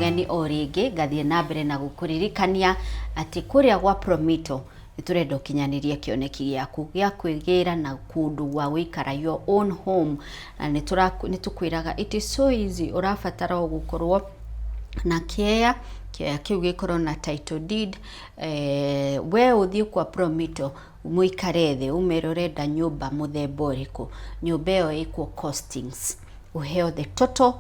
Ũgeni o rĩngĩ, ngathiĩ na mbere na gũkũririkania atĩ kũrĩa gwa Promito nĩ tũrenda ũkinyanĩrie kĩoneki gĩaku gĩa kwĩgĩra na kũndũ gwa gũikara, your own home. Na nĩ tũkwĩraga it is so easy, ũrabatara o gũkorwo na kĩea, kĩea kĩu gĩkorwo na title deed, we ũthiĩ kwa Promito mũikare thĩ ũmere ũrenda nyũmba mũthemba ũrĩkũ, nyũmba ĩyo ĩkwo costings, ũheo the total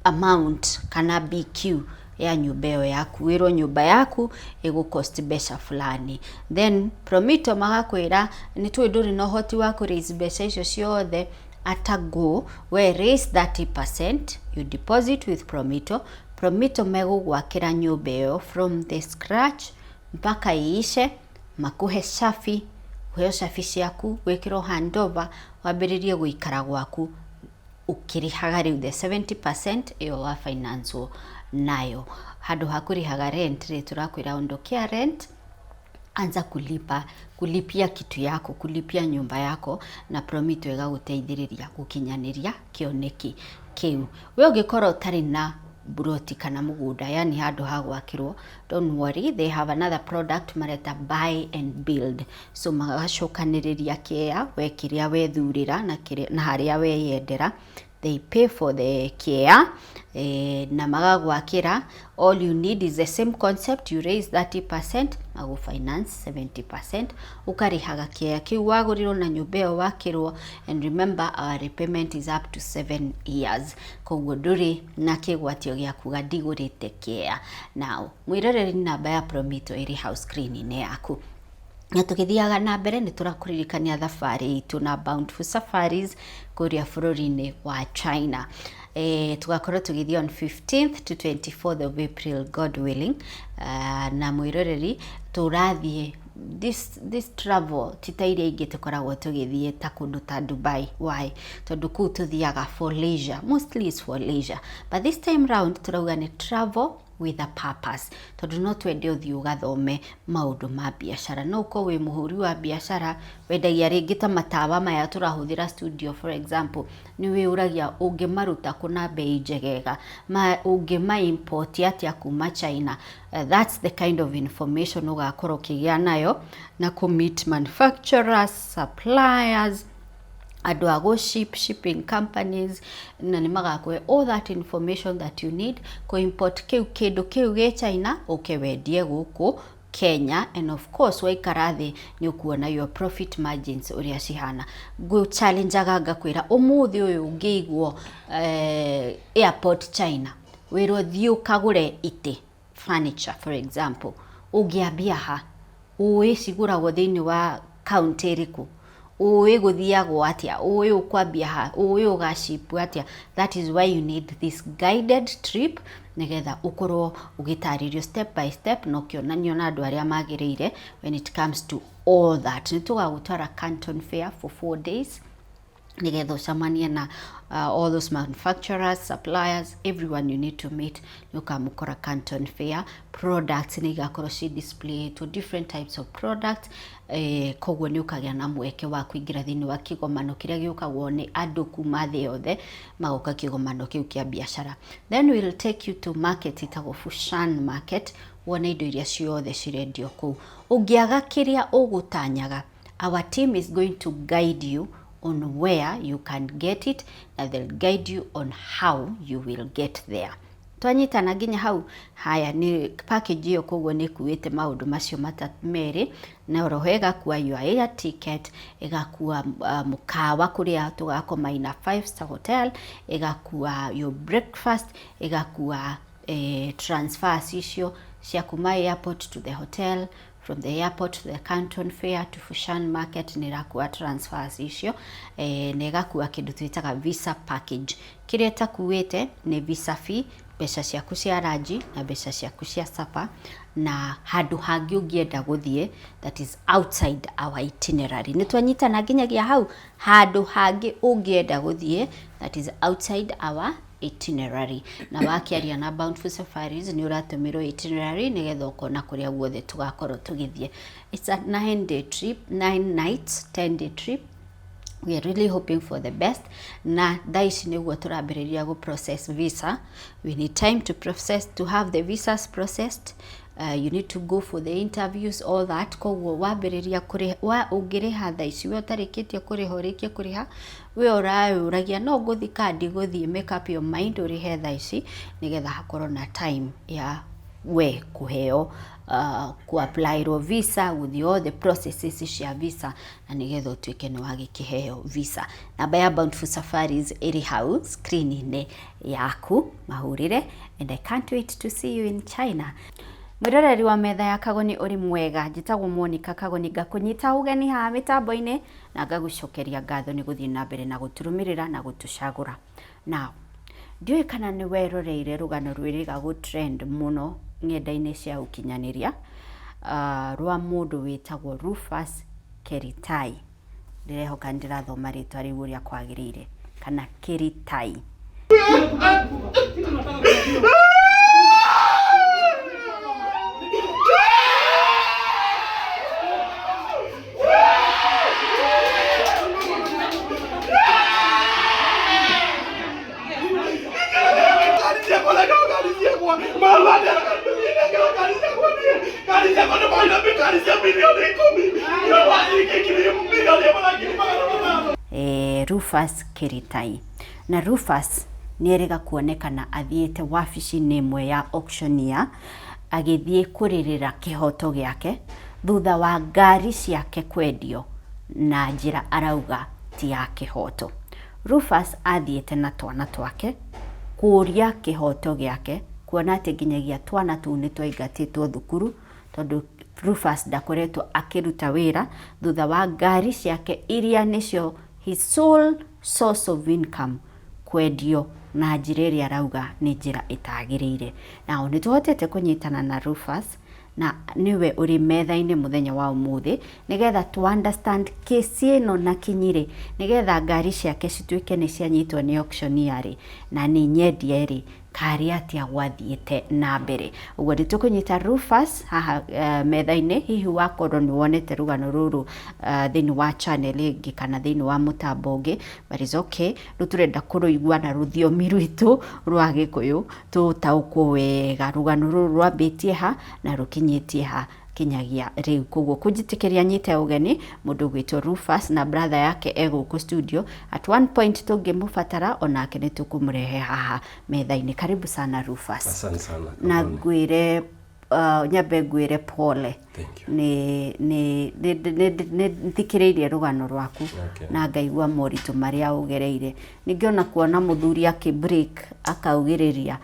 amount kana BQ ya nyũmba ĩyo yaku, wĩrwo nyũmba yaku ĩgũ cost mbeca fulani. Then Promito magakwĩra nĩ tũĩ ndũrĩ na ũhoti wa kũ raise mbeca icio ciothe at a go, we raise 30%, you deposit with Promito. Promito megũgwakĩra nyũmba ĩyo from the scratch mpaka iishe, makũhe cabi, ũheo cabi ciaku, wĩkĩrwo handover, wambĩrĩrie gũikara gwaku ũkĩrĩhaga rĩu the 70% ĩyo wa finance nayo. Handũ ha kũrĩhaga rent rĩ, tũrakwĩra ondokea rent, anza kulipa, kulipia kitu yako, kulipia nyumba yako, na Promito ĩgagũteithĩrĩria gũkinyanĩria kĩoneki kĩu. We ũngĩkorwo ũtarĩ na buroti kana mũgũnda, yani handũ ha gwakĩrwo, don't worry, they have another product mareta buy and build. So magacokanĩrĩria kĩea we kĩrĩa wethurĩra na, na harĩa weyendera. They pay for the care, na magagwakĩra. All you need is the same concept: you raise 30%, magu finance 70%, ũkarĩhaga kĩea kĩu wagũrĩrwo na nyũmba ĩyo wakĩrwo. And remember, our repayment is up to 7 years, koguo ndũrĩ na kĩgwatio gĩa kuga ndigũrĩte kĩea. Now mwĩroreri, namba ya Promito ĩrĩ hau screen-inĩ yaku. Na tũgĩthiaga na mbere, nĩ tũrakũririkania thabarĩ itũ na Bountiful Safaris kũrĩa bũrũri-inĩ wa China. Tugakorwo tũgĩthiĩ on 15th to 24th of April, God willing. Na mwĩroreri, tũrathiĩ this travel ti ta iria ingĩ tũkoragwo tũgĩthiĩ ta kũndũ ta Dubai. Why? Tondũ kũu tũthiaga for leisure, mostly is for leisure, but this time round tũrauga nĩ travel with a purpose, tondũ no twende ũthiĩ ũgathome maũndũ ma biacara. No ũkorwo wĩ mũhũri wa biacara, wendagia rĩngĩ ta matawa maya tũrahũthĩra studio, for example. Nĩ wĩyũragia ũngĩmaruta kũ na bei njegega, ũngĩma import atĩa kuma China. That's the kind of information ũgakorwo ũkĩgĩa nayo na kũ meet manufacturers, suppliers, andũ a gũ ship, shipping companies, na nĩ magakũhe all that information that you need kũ import kĩu kĩndũ kĩu gĩ China ũke wendie gũkũ Kenya. And of course, waikara thĩ nĩ ũkuona your profit margins ũrĩa cihana. Ngũ challengeaga ngakwĩra ũmũthĩ ũyũ ũngĩigwo airport China, wĩrwo thiĩ ũkagũre itĩ, furniture for example, ũngĩambia ha? Ũĩ cigũragwo thĩinĩ wa kaunti ĩrĩkũ? Ũĩ gũthiagwo atĩa? Ũĩ ũkwambia ha? Ũĩ ũgacip atĩa? That is why you need this guided trip, nĩgetha ũkorwo ũgĩtarĩrio step by step na ũkĩonanio na andũ arĩa magĩrĩire when it comes to all that. Nĩ tũgagũtwara Canton Fair for 4 days, nĩgetha ũcemanie na all those manufacturers, suppliers, everyone you need to meet nĩ ũkamũkora Canton Fair. Products nĩ igakorwo ci display to different types of products, koguo nĩ ũkagĩa na mweke wa kũingĩra thĩinĩ wa kĩgomano kĩrĩa gĩũkagwo nĩ andũ kuma thĩ yothe, magoka kĩgomano kĩu kĩa biacara. Then we'll take you to market ĩtagwo Fushan Market, wone indo iria ciothe cirendio kũu. Ũngĩaga kĩrĩa ũgũtanyaga, our team is going to guide you on where you can get it, and they'll guide you on how you will get there. Twanyitana nginya hau? Haya, nĩ package ĩyo koguo nĩ ĩkuĩte maũndũ macio merĩ, na oroho ĩgakua your air ticket, ĩgakua mũkawa kũrĩa tũgakoma in a five-star hotel, ĩgakua your breakfast, ĩgakua transfers icio cia kuma airport to the hotel, from the airport to the Canton Fair to Fushan Market. Nĩ ĩrakua transfers icio, na ĩgakua kĩndũ twĩtaga visa package. Kĩrĩa ĩtakuĩte nĩ visa fee, mbeca ciaku cia ranji na mbeca ciaku cia supper na handũ hangĩ ũngĩenda gũthiĩ that is outside our itinerary. Nĩ twanyitana nginyagia hau? Handũ hangĩ ũngĩenda gũthiĩ that is outside our itinerary, na wakĩaria na Bountiful Safaris nĩ ũratũmĩrwo itinerary nĩgetha ũkona kũrĩa guothe tũgakorwo tũgĩthiĩ. It's a 9 day trip, 9 nights, 10 day trip. We are really hoping for the best. Na thaa ici nĩguo tũrambĩrĩria gũ process visa. We need time to process, to have the visas processed. You need to go for the interviews, all that. Koguo wambĩrĩria kũrĩha, wa ũngĩrĩha thaa ici, we ũtarĩkĩtie kũrĩha ũrĩkie kũrĩha, we ũrayũragia no ngũthiĩ kana ndigũthiĩ, make up your mind ũrĩhe thaa ici nĩgetha hakorwo na time ya we kũheo kũ apply visa, gũthiĩ all the processes cia visa na nĩgetha ũtuĩke nĩ wagĩkĩheo visa. Namba ya Bountiful Safaris ĩrĩ hau screen-inĩ yaku, mahũrĩre, and I can't wait to see you in China. Mwĩroreri wa metha ya Kagoni ũrĩ mwega, njĩtagwo Monica Kagoni, ngakũnyita ũgeni haha mĩtambo-inĩ na ngagũcokeria ngatho nĩ gũthiĩ na mbere na gũtũrũmĩrĩra na gũtũcagũra. Now, ndiũĩ kana nĩ weroreire rũgano rwĩrĩga gũ trend mũno ng'enda-inĩ cia ũkinyanĩria rwa mũndũ wĩtagwo Rufus Keritai. Ndĩrehoka nĩ ndĩrathoma rĩtwa rĩu ũrĩa kwagĩrĩire, kana Keritai. Rufus Keritai. Na Rufus nĩ erĩga kuonekana athiĩte wabici-inĩ ĩmwe ya auctioneer agĩthiĩ kũrĩrĩra kĩhoto gĩake thutha wa ngari ciake kwendio na njĩra arauga ti ya kĩhoto. Rufus athiĩte na twana twake kũria kĩhoto gĩake kuona atĩ nginyagia twana tũu nĩ twaingatĩtwo thukuru tondũ Rufus ndakoretwo akĩruta wĩra thutha wa ngari ciake iria nĩcio his sole source of income kwendio na njĩra ĩrĩa arauga nĩ njĩra ĩtagĩrĩire. Now nĩ tũhotete kũnyitana na Rufus na nĩwe ũrĩ metha-inĩ mũthenya wa ũmũthĩ nĩgetha tũ understand kesi ĩno na kinyi-rĩ, nĩgetha ngari ciake cituĩke nĩ cianyitwo nĩ auctioneer rĩ, na nĩ nyendie rĩ, karĩ atĩa gwathiĩte na mbere. Ũguo nĩ tũkũnyita Rufus haha metha-inĩ, hihi wakorwo nĩ wonete rũgano rũrũ thĩinĩ wa channel ĩngĩ kana thĩinĩ wa mũtambo ũngĩ, but it's okay, rĩu tũrenda kũrũigua na rũthiomi rwitũ rwa Gĩkũyũ tũtaũkwo wega rũgano rũrũ rwambĩtie ha na rũkinyĩtie ha kinyagia rĩu. Koguo kũnjĩtĩkĩria nyite ũgeni mũndũ ũgwĩtwo Rufus na brother yake e gũkũ studio. At one point tũngĩmũbatara onake nĩ tũkũmũrehe haha metha-inĩ. Karibu sana Rufus. Asante sana. Na ngwĩre nyambe ngwĩre pole. Thank you. Nĩ nĩ thikĩrĩirie rũgano rwaku na ngaigua moritũ marĩa ũgereire. Ningĩ ona kuona mũthuri akĩ break akaugĩrĩria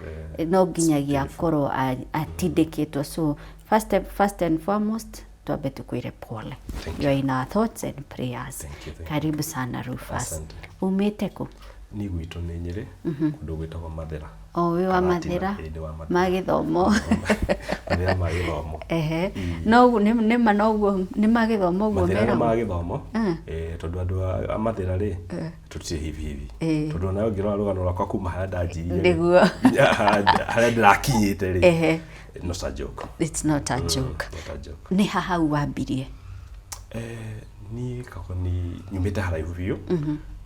no nginyagia akorwo atindĩkĩtwo. So first and foremost twambe tukwĩre pole. Thank You are in our thoughts and prayers. Thank you, thank you. Karibu sana Rufus. Asante. Umĩte kũ? Niĩ gwitũ nĩ Nyĩrĩ, kũndũ gwĩtagwo Mathĩra. O wĩ wa Karatina, Mathĩra? ĩĩ, ndĩ wa Mathĩra. Ma gĩthomo. Mathĩra ma gĩthomo. Ehe. No nĩ ma noguo nĩ ma gĩthomo ũguo Mathĩra nĩ ma meragwo? gĩthomo, tondũ andũ a Mathĩra rĩ, tũtirĩ hivi hivi. Tondũ onawe ũngĩrora rũgano rwakwa kuma harĩa ndanjirie rĩ, Nĩguo. nginya harĩa ndĩrakinyĩte rĩ, not a joke. It's not a joke. Not a joke. Nĩ ha hau wambirie? Niĩ Kagoni nyumĩte haraihu biũ,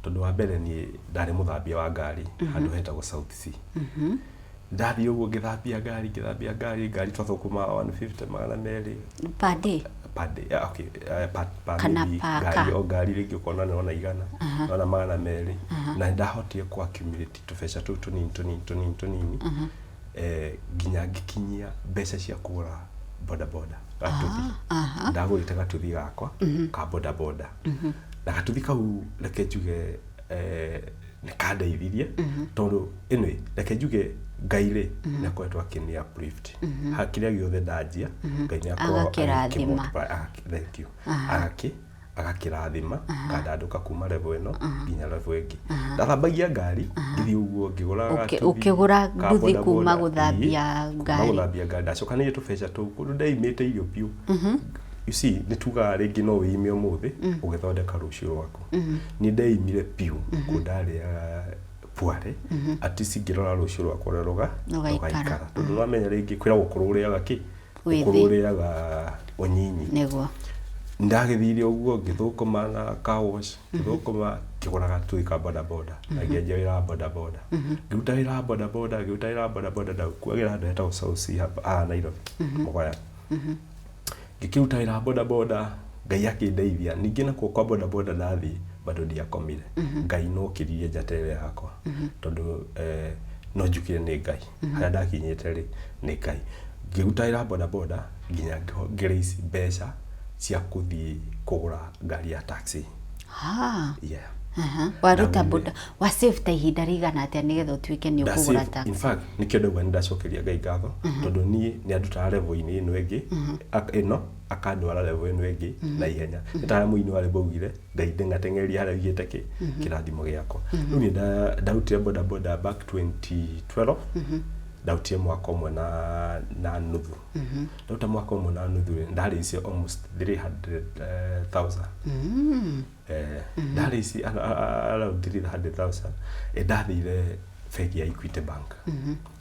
tondũ wa mbere niĩ ndarĩ mũthambia wa ngari handũ hetagwo South C. Ndathiĩ ũguo ngĩthambia ngari, ngĩthambia ngari, ngari twathũkũmaga 150 200 Per day? Per day, yeah, okay, per Kana maybe per ngari, car? o ngari rĩngĩ ũkona nĩ wona 100, wona 200, na nĩ ndahotire kũ accumulate tũbeca tũu tũnini tũnini tũnini tũnini, nginya ngĩkinyia mbeca cia kũgũra boda boda gatuthi. Ndagũrĩte gatuthi gakwa ka boda boda, na gatuthi kau reke njuge nĩ kandeithirie, tondũ anyway reke njuge Ngai rĩ nĩ akoretwo akĩni uplift ha kĩrĩa gĩothe ndanjia, Ngai nĩ akoragwo Agakĩrathima. agĩkĩ-multiply, thank you, agakĩrathima ngandandũka kuma level ĩno nginya level ĩngĩ. Ndathambagia ngari ngĩthiĩ ũguo ngĩgũra gatuthi Ũkĩgũra ka nduthi boda kuma boda. gũthambia Ĩĩ, kuma ngari. gũthambia ngari ndacokanĩrie tũbeca tũu kũndũ ndeimĩte irio biũ. You see, nĩ tugaga rĩngĩ no wĩime ũmũthĩ ũgĩthondeka rũciũ rwaku. Niĩ ndeimire biũ kũndũ ndarĩaga puarĩ, at least ngĩrora rũciũ rwakwa ũrĩa Rũgaikara. rũgaikara, tondũ nĩwamenya rĩngĩ kwĩragwo ũkũrũ ũrĩaga kĩ? Wĩthĩ. Ũkũrũ ũrĩaga ũnyinyi. Nĩguo. Ndagĩthire ũguo ngĩthũkũma na car wash, ngĩthũkũma ngĩgũraga tuĩka boda boda na ngĩanjia wĩra wa boda boda. Ngĩruta wĩra wa boda boda, ngĩruta wĩra wa boda boda, ndakuagĩra handũ hetagwo South C hapa Nairobi Mũgoya. Ngĩkĩruta wĩra wa boda boda, Ngai akĩndeithia. Ningĩ nakuo kwa boda boda ndathiĩ bado ndiakomire. Ngai no okĩririe njata ĩyo yakwa, tondũ no njukire nĩ Ngai harĩa ndakinyĩte rĩ, nĩ Ngai. Ngĩruta wĩra wa boda boda nginya ngĩraise mbeca cia kũthiĩ kũgũra ngari ya taxi. Yeah. Waruta Ndagũrire. boda, wa save ta ihinda rĩigana atĩa nĩgetha ũtuĩke nĩ ũkũgũra Ndasave. taxi? In fact, nĩkĩo ndauga nĩ ndacokeria Ngai ngatho, tondũ niĩ nĩ andutaga level-inĩ ĩno ĩngĩ, ĩno akandwara level ĩno ĩngĩ na ihenya. Nĩ ta harĩa mũini wa rwĩmbo augire, Ngai ndĩng'ateng'eria harĩa ũigĩte kĩ kĩrathimo gĩakwa. Rĩu niĩ ndarutire boda boda back 2012, ndarutire mwaka ũmwe na nuthu. Ndaruta mwaka ũmwe na nuthu rĩ, ndarĩicie almost 300,000. Ndarĩici around 300,000. Ndathire bengi ya Equity Bank.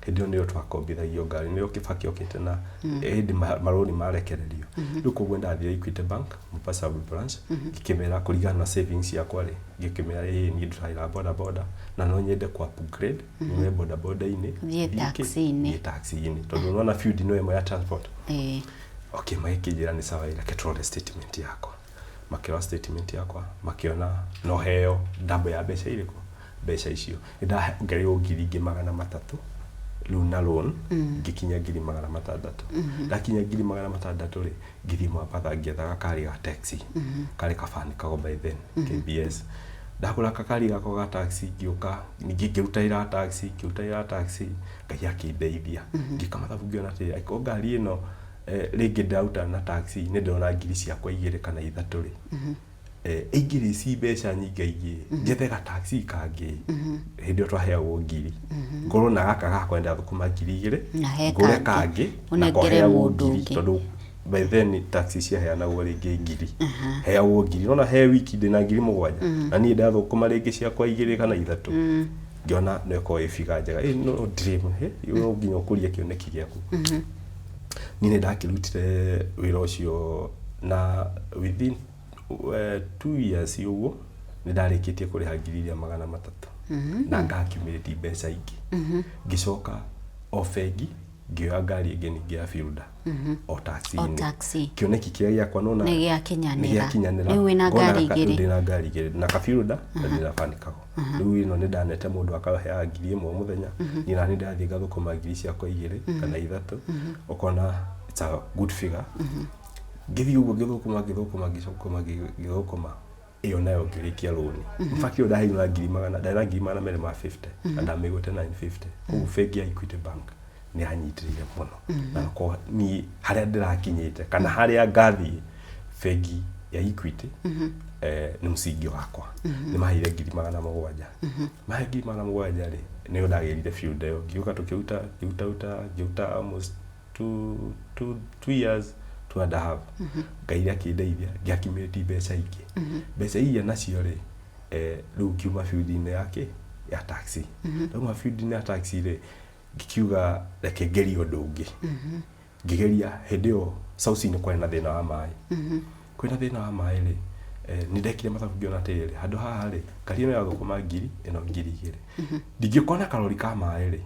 Hĩndĩ ĩyo nĩyo twakombithagio ngari, nĩyo Kibaki okĩte na hĩndĩ marũni marekererio. Rĩu koguo ndathire Equity Bank Mombasa branch, ngĩkĩmera kũringana na savings ciakwa rĩ, ngĩkĩmera ĩĩ niĩ ndutagĩra boda boda na no nyende ku upgrade nyume boda boda-inĩ Thiĩ thiĩ kĩ? taxi-inĩ. Thiĩ taxi-inĩ, tondũ nĩwona field no ĩmwe ya transport. Okay, magĩkĩnjĩra nĩ sawa, reke tũrore statement yakwa. Makĩrora statement yakwa, makĩona no heo double ya mbeca irĩkũ, mbeca icio. Nĩ ndongereirwo ngiri ingĩ 300 rĩu na loan, ngĩkinya ngiri 600. Ndakinya ngiri 600 rĩ, ngĩthiĩ Mombatha ngĩetha gakari ga taxi, karĩ kabani kago by then KBS. Ndagũra kakari gakwa ga taxi, ngĩũka ningĩ ngĩruta wĩra wa taxi, ngĩruta wĩra wa taxi, Ngai akĩndeithia. Ngĩka mathabu ngĩona atĩrĩrĩ, angĩkorwo ngari ĩno rĩngĩ ndĩraruta na taxi nĩ ndĩrona ngiri ciakwa igĩrĩ kana ithatũ rĩ, ĩingĩrĩ ici mbeca nyingaingĩ, njethe ga taxi kangĩ. Hĩndĩ ĩyo twaheagwo ngiri, ngorwo na gaka gakwa nĩndathũkũma ngiri igĩrĩ, Na he ngũre kangĩ, kangĩ nako ũnengere heagwo mũndũ ngiri, ũngĩ. Tondũ by then taxi ciaheanagwo rĩngĩ ngiri, heagwo ngiri, nona he wiki ndĩna ngiri 7, na niĩ ndathũkũma rĩngĩ ciakwa igĩrĩ kana ithatũ. Ngĩona no ĩkorwo ĩ figure njega. No dream, no nginya ũkũrie kĩoneki gĩaku. Niĩ nĩ ndakĩrutire wĩra ũcio na within 2 years ũguo nĩ ndarĩkĩtie kũrĩha ngiri iria 300 na nga accumulate mbeca ingĩ. Ngĩcoka o bengi ngĩoya ngari ĩngĩ ningĩ ya Fielder o O taxi-inĩ. Taxi. Kĩoneki kĩrĩa gĩakwa nona Nĩ gĩakinyanĩra. Nĩ gĩakinyanĩra. Rĩu wĩna Ngona ngari igĩrĩ. Ndĩna ngari igĩrĩ, na ka Fielder na ndĩna Van Cargo. Rĩu ĩno nĩ ndanete mũndũ akaheaga ngiri 1 mũthenya, niĩ nani ndathiĩ ngathũkũma ngiri ciakwa igĩrĩ kana ithatũ, ũkona it's a good figure. Ngĩthiĩ ũguo ngĩthũkũma, ngĩthũkũma, ngĩthũkũma, ngĩthũkũma, ĩyo nayo ngĩrĩkia rũni. In fact, ĩyo ndaheirwo na ngiri magana, ndarĩ na ngiri 250 na ndamĩgũrĩte 950. Koguo bengi ya Equity Bank nĩ yanyitĩrĩire mũno, na ko niĩ harĩa ndĩrakinyĩte kana harĩa ngathiĩ, bengi ya Equity nĩ msingi wakwa. Nĩ maheire ngiri 700. Mahe ngiri 700 rĩ, nĩyo ndagĩrire Fielder ĩyo. Ngĩũka tũkĩruta, ngĩruta ruta, ngĩruta almost 2 years, two and a half. Ngai akĩndeithia ngĩaccumulate mbeca ingĩ. Mbeca iria nacio rĩ, rĩu ngiuma field-inĩ ya kĩ ya taxi. Ndauma field-inĩ ya taxi rĩ, ngĩkiuga reke ngerie ũndũ ũngĩ. Ngĩgeria hĩndĩ ĩyo South C nĩ kwarĩ na thĩna wa maĩ. Kwĩna thĩna wa maĩ rĩ, nĩ ndekire mathabu ngĩona atĩrĩrĩ, handũ haha rĩ, ngari ĩno yathũkũma ngiri ĩno, ngiri igĩrĩ, ndingĩkorwo na karori ka maĩ rĩ,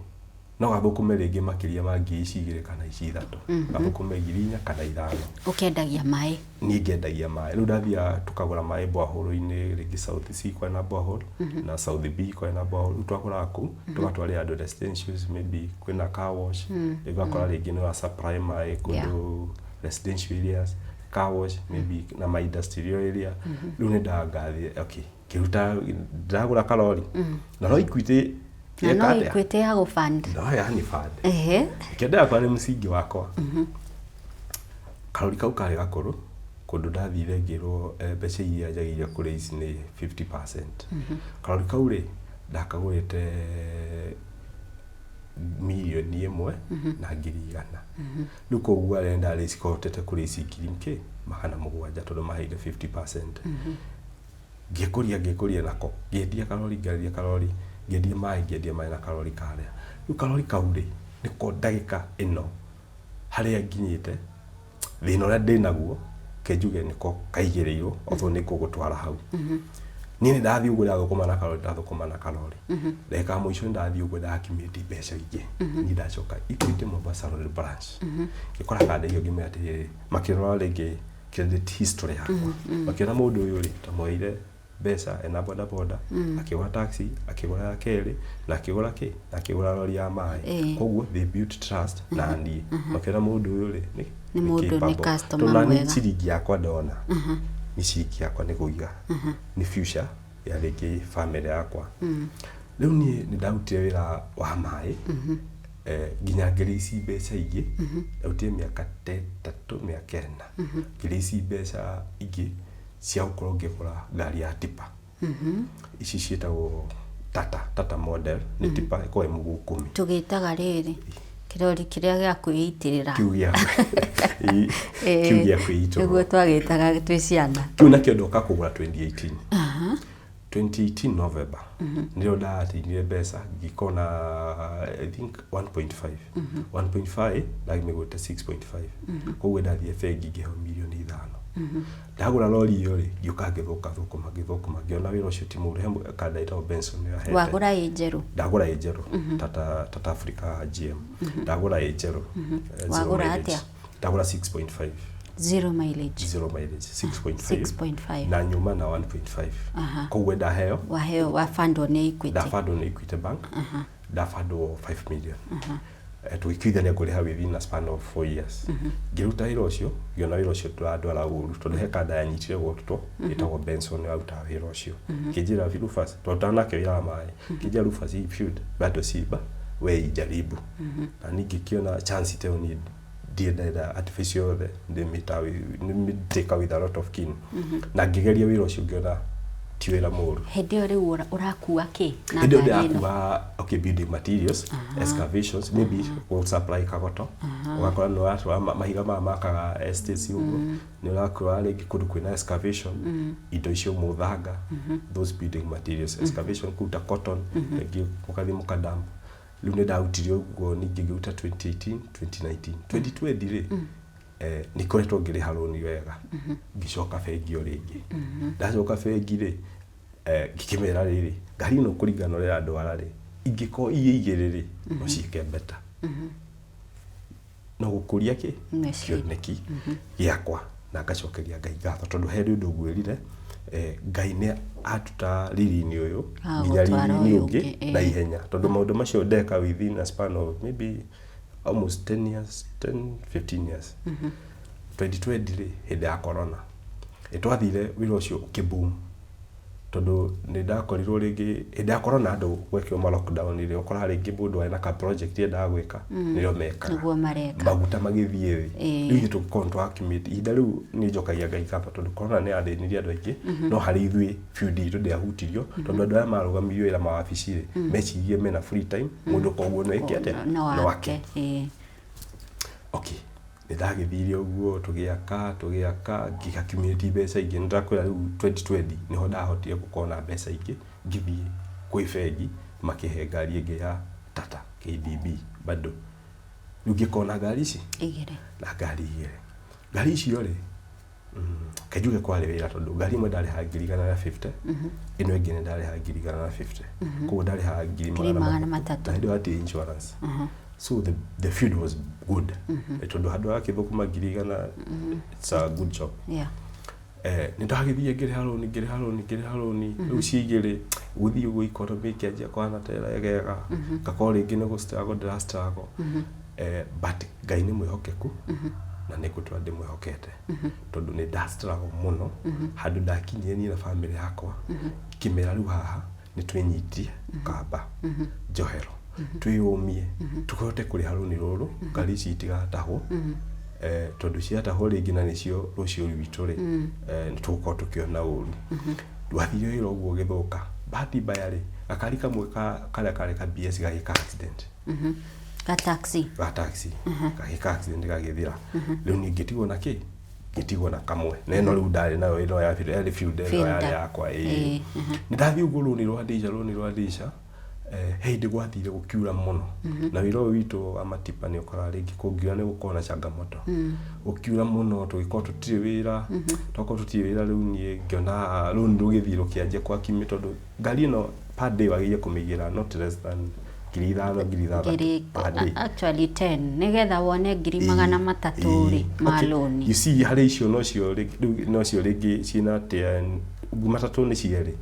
no gathũkũme rĩngĩ makĩria ma ngiri ici igĩrĩ kana ici ithatũ, gathũkũme ngiri inya kana ithano. Ũkendagia maĩ? Niĩ ngendagia maĩ. Rĩu ndathiaga tũkagũra maĩ borehole-inĩ, rĩngĩ South C kwarĩ na borehole na South B kwarĩ na borehole. Rĩu twagũraga kũu tũgatwarĩra andũ residentials, maybe kwĩna car wash, rĩu ũgakora rĩngĩ nĩ wa supply maĩ kũndũ residential areas, car wash maybe na ma industrial area. Rĩu nĩ ndangathiĩ, okay, ngĩruta, ndĩragũra karori na no Equity. Na no Ĩka atĩa? Equity ya gũfund? No yani fund. Kĩenda yakwa nĩ mũcingi wakwa. Karori kau karĩ gakũrũ, kũndũ ndathire ngĩrwo mbeca iria njagĩrĩire kũrĩa ici nĩ 50%. Karori kau rĩ, ndakagũrĩte 1,100,000. Rĩu koguo arĩa ndarĩ cikahotete kũrĩa ici ngiri kĩ 700, tondũ maheire 50%. Ngĩkũria, ngĩkũria nako, ngĩendia karori, ngĩendia karori, ngĩendia maĩ, ngĩendia maĩ na karori karĩa. Rĩu karori kau rĩ, nĩko ndagĩka ĩno harĩa nginyĩte, thĩna ũrĩa ndĩnaguo Kenjuge nĩko kaigĩrĩirwo, although nĩ ngũgũtwara hau. Niĩ nĩ ndathiĩ ũguo ndathũkũma na karori, ndathũkũma na karori, ndagĩka ya mũico nĩ ndathiĩ ũguo ndakiumĩtie mbeca ingĩ. Niĩ ndacoka Equity Mombasa Road branch, ngĩkora kanda icio, ngĩmwĩra atĩrĩrĩ, makĩrora rĩngĩ credit history yakwa, makĩona mũndũ ũyũ rĩ, twamuoeire mbeca ena boda boda, akĩgũra taxi, akĩgũra ya kerĩ, na akĩgũra kĩ, na akĩgũra rori ya maĩ. Koguo they built trust na niĩ, makĩona mũndũ ũyũ rĩ nĩ Nĩ mũndũ, nĩ capable. customer Tondũ nani mwega. Ciringi yakwa ndona nĩ ciringi yakwa, nĩ kũiga, nĩ future ya rĩngĩ family yakwa. Rĩu niĩ nĩ ndarutire wĩra wa maĩ nginya ngĩrĩ ici mbeca ingĩ. Ndarutire mĩaka ta 3, mĩaka 4, ngĩrĩ ici mbeca ingĩ cia gũkorwo ngĩgũra ngari ya tipa, ici ciĩtagwo Tata model, nĩ tipa ĩkoragwo ĩ mũguu 10. Tũgĩtaga rĩrĩ kĩrori kĩrĩa gĩa kwĩitĩrĩra. Kiu gĩa kiu gĩa kwĩitũrũra. Nĩguo twagĩtaga twĩ ciana. Kĩu nakĩo ndoka kũgũra 2018, 2018 November nĩrĩo ndatinire mbeca, ngĩkorwo na I think 1.5, 1.5, ndamĩgũrĩte 6.5. Koguo ndathiĩ bengi ngĩheo mirioni 5. Ndagũra rori ĩyo rĩ, ngĩũka ngĩthũka thũkũma, ngĩthũkũma, ngĩona wĩra ũcio ti mũũru. He kanda ĩtagwo Benson yahete. Wagũra ĩ njerũ? Ndagũra ĩ njerũ, Tata Africa GM, ndagũra ĩ njerũ, zero Wagũra mileage. Atĩa? Ndagũra 6.5. Zero mileage? Zero mileage, 6.5. 6.5. Na nyuma na 1.5. Koguo ndaheo Waheo, wabandwo nĩ Equity? Ndabandwo nĩ Equity Bank, ndabandwo 5 million. Tũgĩkiuithania ngũrĩha within a span of 4 years. Ngĩruta wĩra ũcio, ngĩona wĩra ũcio ndũrandwara ũru, tondũ he kanda yanyitire gwotwo ĩtagwo Benson yarutaga wĩra ũcio, kĩnjĩra Rufus, twarutaga nake wĩra wa maĩ, kĩnjĩra, "Rufus, hii field bado si we ijaribu." Na ningĩ ngĩona chance ta ĩyo, niĩ ndirĩ ndenda advice yothe, ndĩmĩta nĩmĩtake with a lot of keen, na ngĩgeria wĩra ũcio, ngĩona ti wĩra mũru. Hĩndĩ ĩyo rĩu ũrakua kĩ na Hĩndĩ ĩyo ngari ĩno? ndĩrakua, okay, building materials, excavations, maybe go supply kagoto, ũgakora nĩ ũratwara mahiga maya makaga estates ũguo, nĩ ũrakora rĩngĩ kũndũ kwĩna excavation, indo icio, mũthanga, those building materials, excavation, kũruta cotton, rĩngĩ mũgathiĩ mũkadamp. Rĩu nĩ ndarutire ũguo, ningĩ ngĩruta 2018, 2019, 2020 rĩ, nĩ ngoretwo ngĩrĩha rũni wega. Ngĩcoka bengi o rĩngĩ. Ndacoka bengi rĩ, ngĩkĩmera rĩrĩ, ngari ĩno kũringana na ũrĩa ĩrandwara rĩ, ingĩkorwo iria igĩrĩ rĩ, no ciĩke better, no gũkũria kĩ Meciria. Kĩoneki gĩakwa, na ngacokeria Ngai ngatho, tondũ he ũndũ ngwĩrire, Ngai nĩ atuta riri-inĩ ũyũ nginya Agũtwara riri-inĩ ũyũ ũngĩ ũngĩ, na ihenya, tondũ maũndũ macio ndeka within a span of maybe almost 10 years, 10 15 years. 2020 rĩ, hĩndĩ ya corona, nĩ twathire wĩra ũcio ũkĩboom, tondũ nĩ ndakorirwo rĩngĩ hĩndĩ ya corona andũ gwekĩrwo ma lockdown rĩ, ũkoraga rĩngĩ mũndũ arĩ na ka project endaga gwĩka, nĩrĩo mekaga. Nĩguo mareka. Maguta magĩthiĩ thĩ. Rĩu ithuĩ tũgĩkorwo nĩ twakimĩte ihinda rĩu. Nĩ njokagia Ngai ngatho, tondũ corona nĩ yathĩnirie andũ aingĩ, no harĩ ithuĩ field itũ ndĩahutirio, tondũ andũ aya marũgamirio wĩra mawabici rĩ, mecirie mena free time, mũndũ koguo no eke atĩa? No No ake. Okay, nĩ ndagĩthire ũguo, tũgĩaka, tũgĩaka, ngĩaccumulate mbeca ingĩ. Nĩ ndakwĩra rĩu 2020 nĩho ndahotire gũkorwo na mbeca ingĩ, ngĩthiĩ kwĩ bengi, makĩhe ngari ĩngĩ ya Tata KDB bado. Rĩu ngĩkorwo na ngari ici Igĩrĩ. Na ngari igĩrĩ. Ngari icio rĩ, kenjuge kwarĩ wĩra, tondũ ngari ĩmwe ndarĩhaga 150,000, ĩno ĩngĩ nĩ ndarĩhaga 150,000, koguo ndarĩhaga ngiri Ngiri magana magana matatũ. matatũ. Na hĩndĩ ĩyo hatirĩ insurance, so the field was good. Tondũ handũ hakĩthũkũma 100,000, it's a good job. Nĩ ndagĩthiĩ ngĩrĩha rũni, ngĩrĩha rũni, ngĩrĩha rũni. Rĩu ci igĩrĩ gũthiĩ ũguo, economy ĩkĩanjia kũhana ta ĩregega, ngakorwo rĩngĩ nĩ gũ struggle ndĩra struggle. But Ngai nĩ mwĩhokeku, na nĩ ngũtũra ndĩmwĩhokete, tondũ nĩ nda struggle mũno handũ ndakinyire niĩ na family yakwa, ngĩmera rĩu haha nĩ twĩnyitie kamba njohero, twĩyũmie, tũhote kũrĩha rũni rũrũ, ngari ici itigatahwo. Tondũ ciatahwo rĩngĩ na nĩcio rũciũ rwitũ rĩ, nĩ tũgũkorwo tũkĩona ũru. Wathire wĩra ũguo ũgĩthũka. Bahati mbaya rĩ, gakari kamwe karĩa karĩ ka BS gagĩka accident. Ga taxi? Ga taxi gagĩka accident, gagĩthira. Rĩu niĩ ngĩtigwo na kĩ? Ngĩtigwo na kamwe, na ĩno rĩu ndarĩ nayo, ĩno ya yarĩ field, ĩno yarĩ Fielder. yakwa, ĩĩ. Nĩ ndathiĩ ũguo, rũni rwa ndica, rũni rwa ndica. He hĩndĩ gwathire gũkiura mũno, na wĩra ũyũ witũ wa matipa nĩ ũkoraga rĩngĩ kũngiura nĩ gũkorwo na changamoto. Gũkiura mũno, tũgĩkorwo tũtirĩ wĩra. Twakorwo tũtirĩ wĩra, rĩu niĩ ngĩona rũni rũgĩthiĩ rũkĩanjia kwakimĩ, tondũ ngari ĩno per day wagĩrĩire kũmĩigĩra not less than 5,000, 6,000 Ngiri per day. Actually 10, nĩgetha wone 300,000 rĩ ma loan. You see, harĩ icio nocio rĩu nocio rĩngĩ ciĩna 10, matatũ nĩ cierĩ,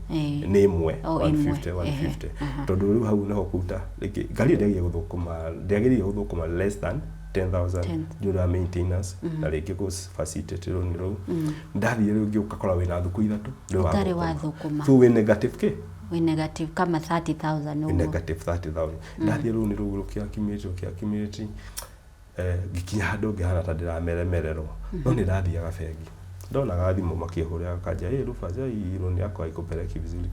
nĩ ĩmwe. Oh, ĩmwe. 150, 150, tondũ rĩu hau nĩho kũruta rĩngĩ ngari ĩyo ndĩagĩrĩire gũthũkũma, ndĩagĩrĩire gũthũkũma less than 10,000 nĩ ũndũ wa maintenance na rĩngĩ gũ facilitate rũni rũu. Ndathire rĩu ngĩũka wĩna thukũ 3 ndũrĩ Ũtarĩ wathũkũma. Wathũkũma. So wĩ negative kĩ? Wĩ negative kama 30,000 ũguo. Negative 30,000. Ndathiĩ rũni rũu rũkĩ accumulate, rũkĩ accumulate, ngĩkinya handũ ngĩhana ta ndĩrameremererwo, no nĩ ndathiaga bengi, ndonaga thimũ makĩhũrĩra kanja, "Hey, Rufus, hii loan yako haikupeleki vizuri."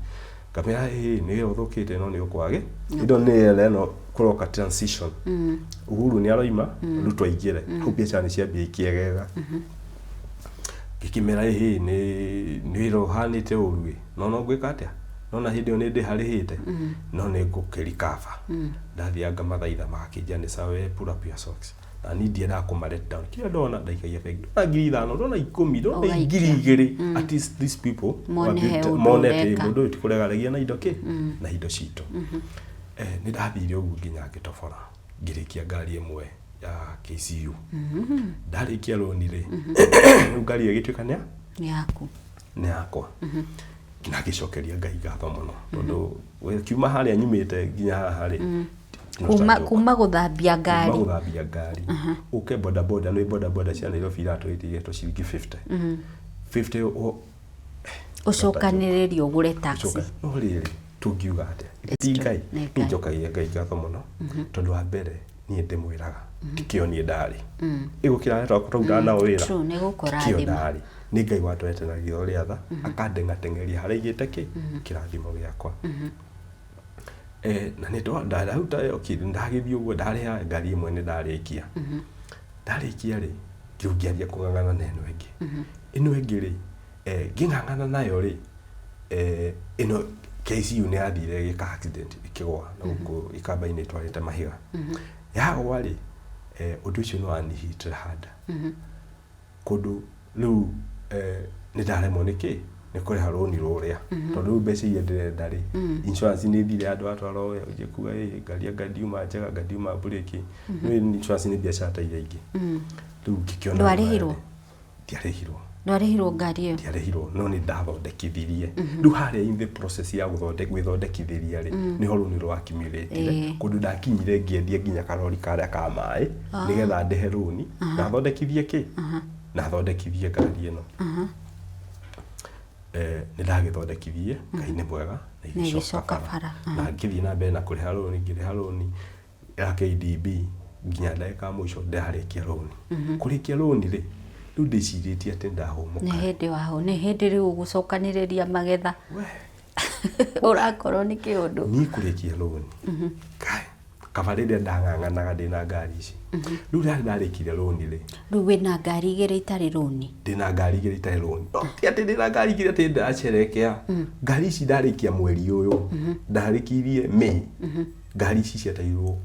Ngamera, "Hey, nĩ wĩra ũthũkĩte, no nĩ ũkwage indo nĩ ĩra ĩno kũroka transition, Uhuru nĩ aroima, Ruto aingĩre, hau biacara nĩ ciambia ikĩegega." Ngĩkĩmera, "Ĩhĩ, nĩ wĩra ũhanĩte ũru ĩ, no ngwĩka atĩa? Nona hĩndĩ ĩyo nĩ ndĩharĩhĩte, no nĩ ngũkĩrikaba." Ndathiaga ngamathaitha, magakĩnjĩra, "Nĩ sawa, we pull up your socks." Na niĩ ndiendaga kũma let down. Kĩrĩa ndona ndaikagia bengi, ndona 5,000, ndona 10, ndona Ũgaikia. 2,000, at least these people Mone he ũndũ mone atĩ ũreka. mũndũ ũyũ ti kũregaregia na indo kĩ na indo citũ. Nĩ ndathire ũguo nginya ngĩtobora, ngĩrĩkia ngari ĩmwe ya KCU. Ndarĩkia rũni rĩ, rĩu ngari ĩyo ĩgĩtuĩka nĩ Nĩ yaku. Nĩ yakwa, na ngĩcokeria Ngai ngatho mũno, tondũ we kiuma harĩa nyumĩte nginya haha rĩ, Kuma kuma gũthambia kuma ngari. Gũthambia ngari ũke boda boda, nĩ boda boda cia Nairobi iratũrĩte ciringi 50 50 Ũcokanĩrĩrie ũgũre taxi. Coka no rĩrĩ, tũngiuga atĩa? Ti True. Ngai? Nĩ Niĩ Ngai. njokagia Ngai ngatho mũno, tondũ wa mbere niĩ ndĩmwĩraga tikĩo niĩ ndarĩ ĩgũkĩra twakwa twaruta nao wĩra. True, nĩ Tikĩo gũkũrathima. ndarĩ, nĩ Ngai watwete na gĩtho rĩa tha, akandeng'ateng'eria harĩa aigĩte kĩ kĩrathimo gĩakwa. Na nĩ ndaruta, okay, ndagĩthiĩ ũguo ndarĩha ngari ĩmwe, nĩ ndarĩkia. Ndarĩkia rĩ, rĩu ngĩambia kũng'ang'ana na ĩno ĩngĩ. Ĩno ĩngĩ rĩ, ngĩng'ang'ana nayo rĩ, ĩno KCU nĩ yathire ĩgĩka accident, ĩkĩgwa na gũkũ ikamba-inĩ ĩtwarĩte mahiga. Yagwa rĩ, ũndũ ũcio nĩ wanihitire hard, kũndũ rĩu nĩ ndaremwo nĩ kĩ nĩ kũrĩha rũni rũrĩa, tondũ rĩu mbeca iria ndĩrenda rĩ, insurance nĩ thire andũ atwara ũyũ kuga, "Ĩ ngari anga ndiuma njega, anga ndiuma mburĩki." Nĩ insurance nĩ biacara ta iria ingĩ. Rĩu ngĩkĩona Ndwarĩhirwo? Ndiarĩhirwo. Ndwarĩhirwo ngari ĩyo? Ndiarĩhirwo, no nĩ ndathondekithirie. Rĩu harĩa in the process ya gwĩthondekithĩria rĩ, nĩho rũni rwakiumĩrĩtire, kũndũ ndakinyire ngĩendia nginya karori karĩa ka maĩ nĩgetha ndĩhe rũni na thondekithie kĩ na thondekithie ngari ĩno. Nĩ ndagĩthondekithie, Ngai nĩ mwega, na Na ĩgĩcoka ĩgĩcoka bara. Bara. Na ngĩthiĩ na mbere na kũrĩha rũni, ngĩrĩha rũni ya KDB nginya ndagĩka ya mũico ndĩrarĩkia rũni. Kũrĩkia rũni rĩ, rĩu ndĩcirĩtie atĩ Nĩ ndahũmũka. Hĩndĩ waho nĩ hĩndĩ rĩu ũgũcokanĩrĩria magetha. We. Ũrakorwo nĩ kĩũndũ. Niĩ kũrĩkia rũni, kai kaba rĩrĩa ndang'ang'anaga ndĩna ngari ici, rĩu rĩrĩa ndarĩkirie rũni rĩ, Rĩu wĩna ngari igĩrĩ itarĩ rũni. Ndĩna ngari igĩrĩ itarĩ rũni. No ti atĩ ndĩna ngari igĩrĩ atĩ ndĩracerekea. Ngari ici ndarĩkia mweri ũyũ, ndarĩkirie May. Ngari ici ciatairwo,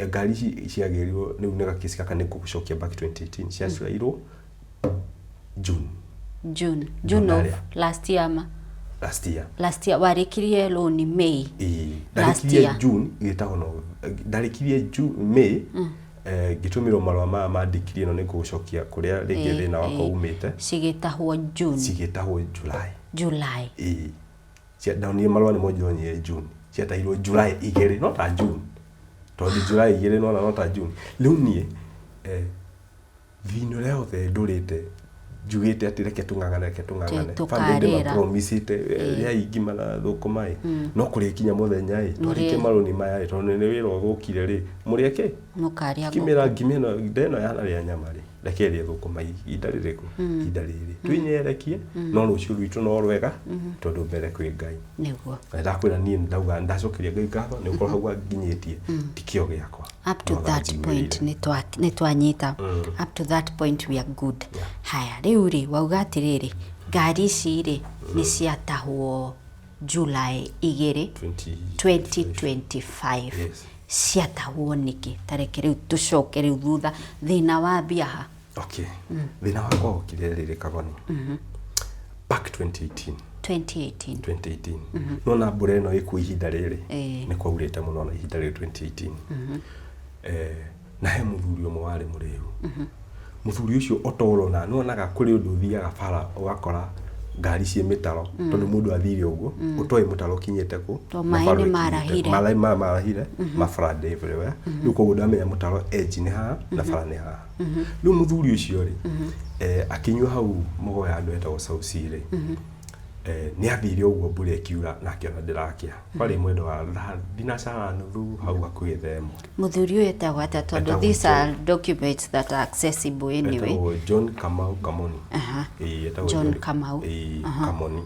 ngari ici ciagĩrirwo rĩu nĩ gakesi gaka nĩ ngũgũcokia back 2018, ciaciarirwo June. June, June of Ndarĩa. last year ma? Last year. Last year warĩkirie rũni May? Ĩĩ. Last Ndarĩkirie year. June ĩgĩtagwo no ndarĩkirie June, May, ngĩtũmĩrwo marũa maya mandĩkirie ĩno nĩ ngũgũcokia kũrĩa rĩngĩ thĩna wakwa umĩte. Cigĩtahwo June? Cigĩtahwo July. July. Ĩĩ. Ndonire marũa nĩmo ndonire June, ciatahirwo July 2, no ta June, tondũ July 2 nona no ta June. Rĩu niĩ thĩna ũrĩa yothe ndũrĩte njugĩte atĩ reke tũng'ang'ane, reke tũng'ang'ane. Tũkarĩra. Family ndĩmapromisĩte rĩai ngima na thũkũma ĩ, no kũrĩkinya mũthenya ĩ, twarĩkie marũni maya ĩ, tondũ nĩ wĩra ũthũkire rĩ, mũrĩe kĩ? Mũkarĩa ngũkũ. Kimĩra ngima ĩno ndeno yanarĩa nyama rĩ, reke ĩrĩe thũkũma ihinda rĩrĩkũ? Ihinda rĩrĩ twĩnyerekie, no rũciũ rwitũ no rwega, tondũ mbere kwĩ Ngai. Nĩguo. Na ndakwĩra niĩ ndauga ndacokeria Ngai ngatho nĩ gũkorwo hau anginyĩtie ti kĩo gĩakwa. Up to No that thanjiguĩrĩire. point nĩ twanyita. Up to that point we are good. Haya, rĩu rĩ, wauga atĩrĩrĩ, ngari ici rĩ nĩ ciatahwo. July 2 20 2025. Yes. Ciatahwo nĩkĩ? Tareke rĩu tũcoke rĩu thutha, thĩna wambia ha? Okay, thĩna wakwa wokire rĩrĩ, Kagoni, back 2018. 2018. 2018, nona mbura ĩno ĩkuo ihinda rĩrĩ, nĩ kwaurĩte mũno na ihinda rĩu 2018, na he mũthuri ũmwe warĩ mũrĩu. Mũthuri ũcio ũtorona, nĩwonaga kũrĩ ũndũ ũthiaga bara ũgakora ngari ciĩ mĩtaro, tondũ mũndũ athire ũguo ũtoĩ mũtaro ũkinyĩte kũ. To na maĩ bara nĩ ĩkinyĩte. marahire. Maĩ maya marahire, ma flood everywhere. Rĩu koguo ndamenya mũtaro edge nĩ haha na bara nĩ haha. Rĩu mũthuri ũcio rĩ, akĩnyua hau mũgoya andũ etagwo Sauci rĩ, nĩ athire ũguo mbura ĩkiura na akĩona ndĩrakĩa, kwarĩ mwendo wa thaa thinacara nuthu hau hakuhĩ 1:00. Mũthuri ũyũ etagwo atĩa? Tondũ Etagwo these John. are documents that are accessible anyway. Etagwo John Kamau Kamoni. Ĩĩ, etagwo John Kamau. Ĩĩ, Kamoni.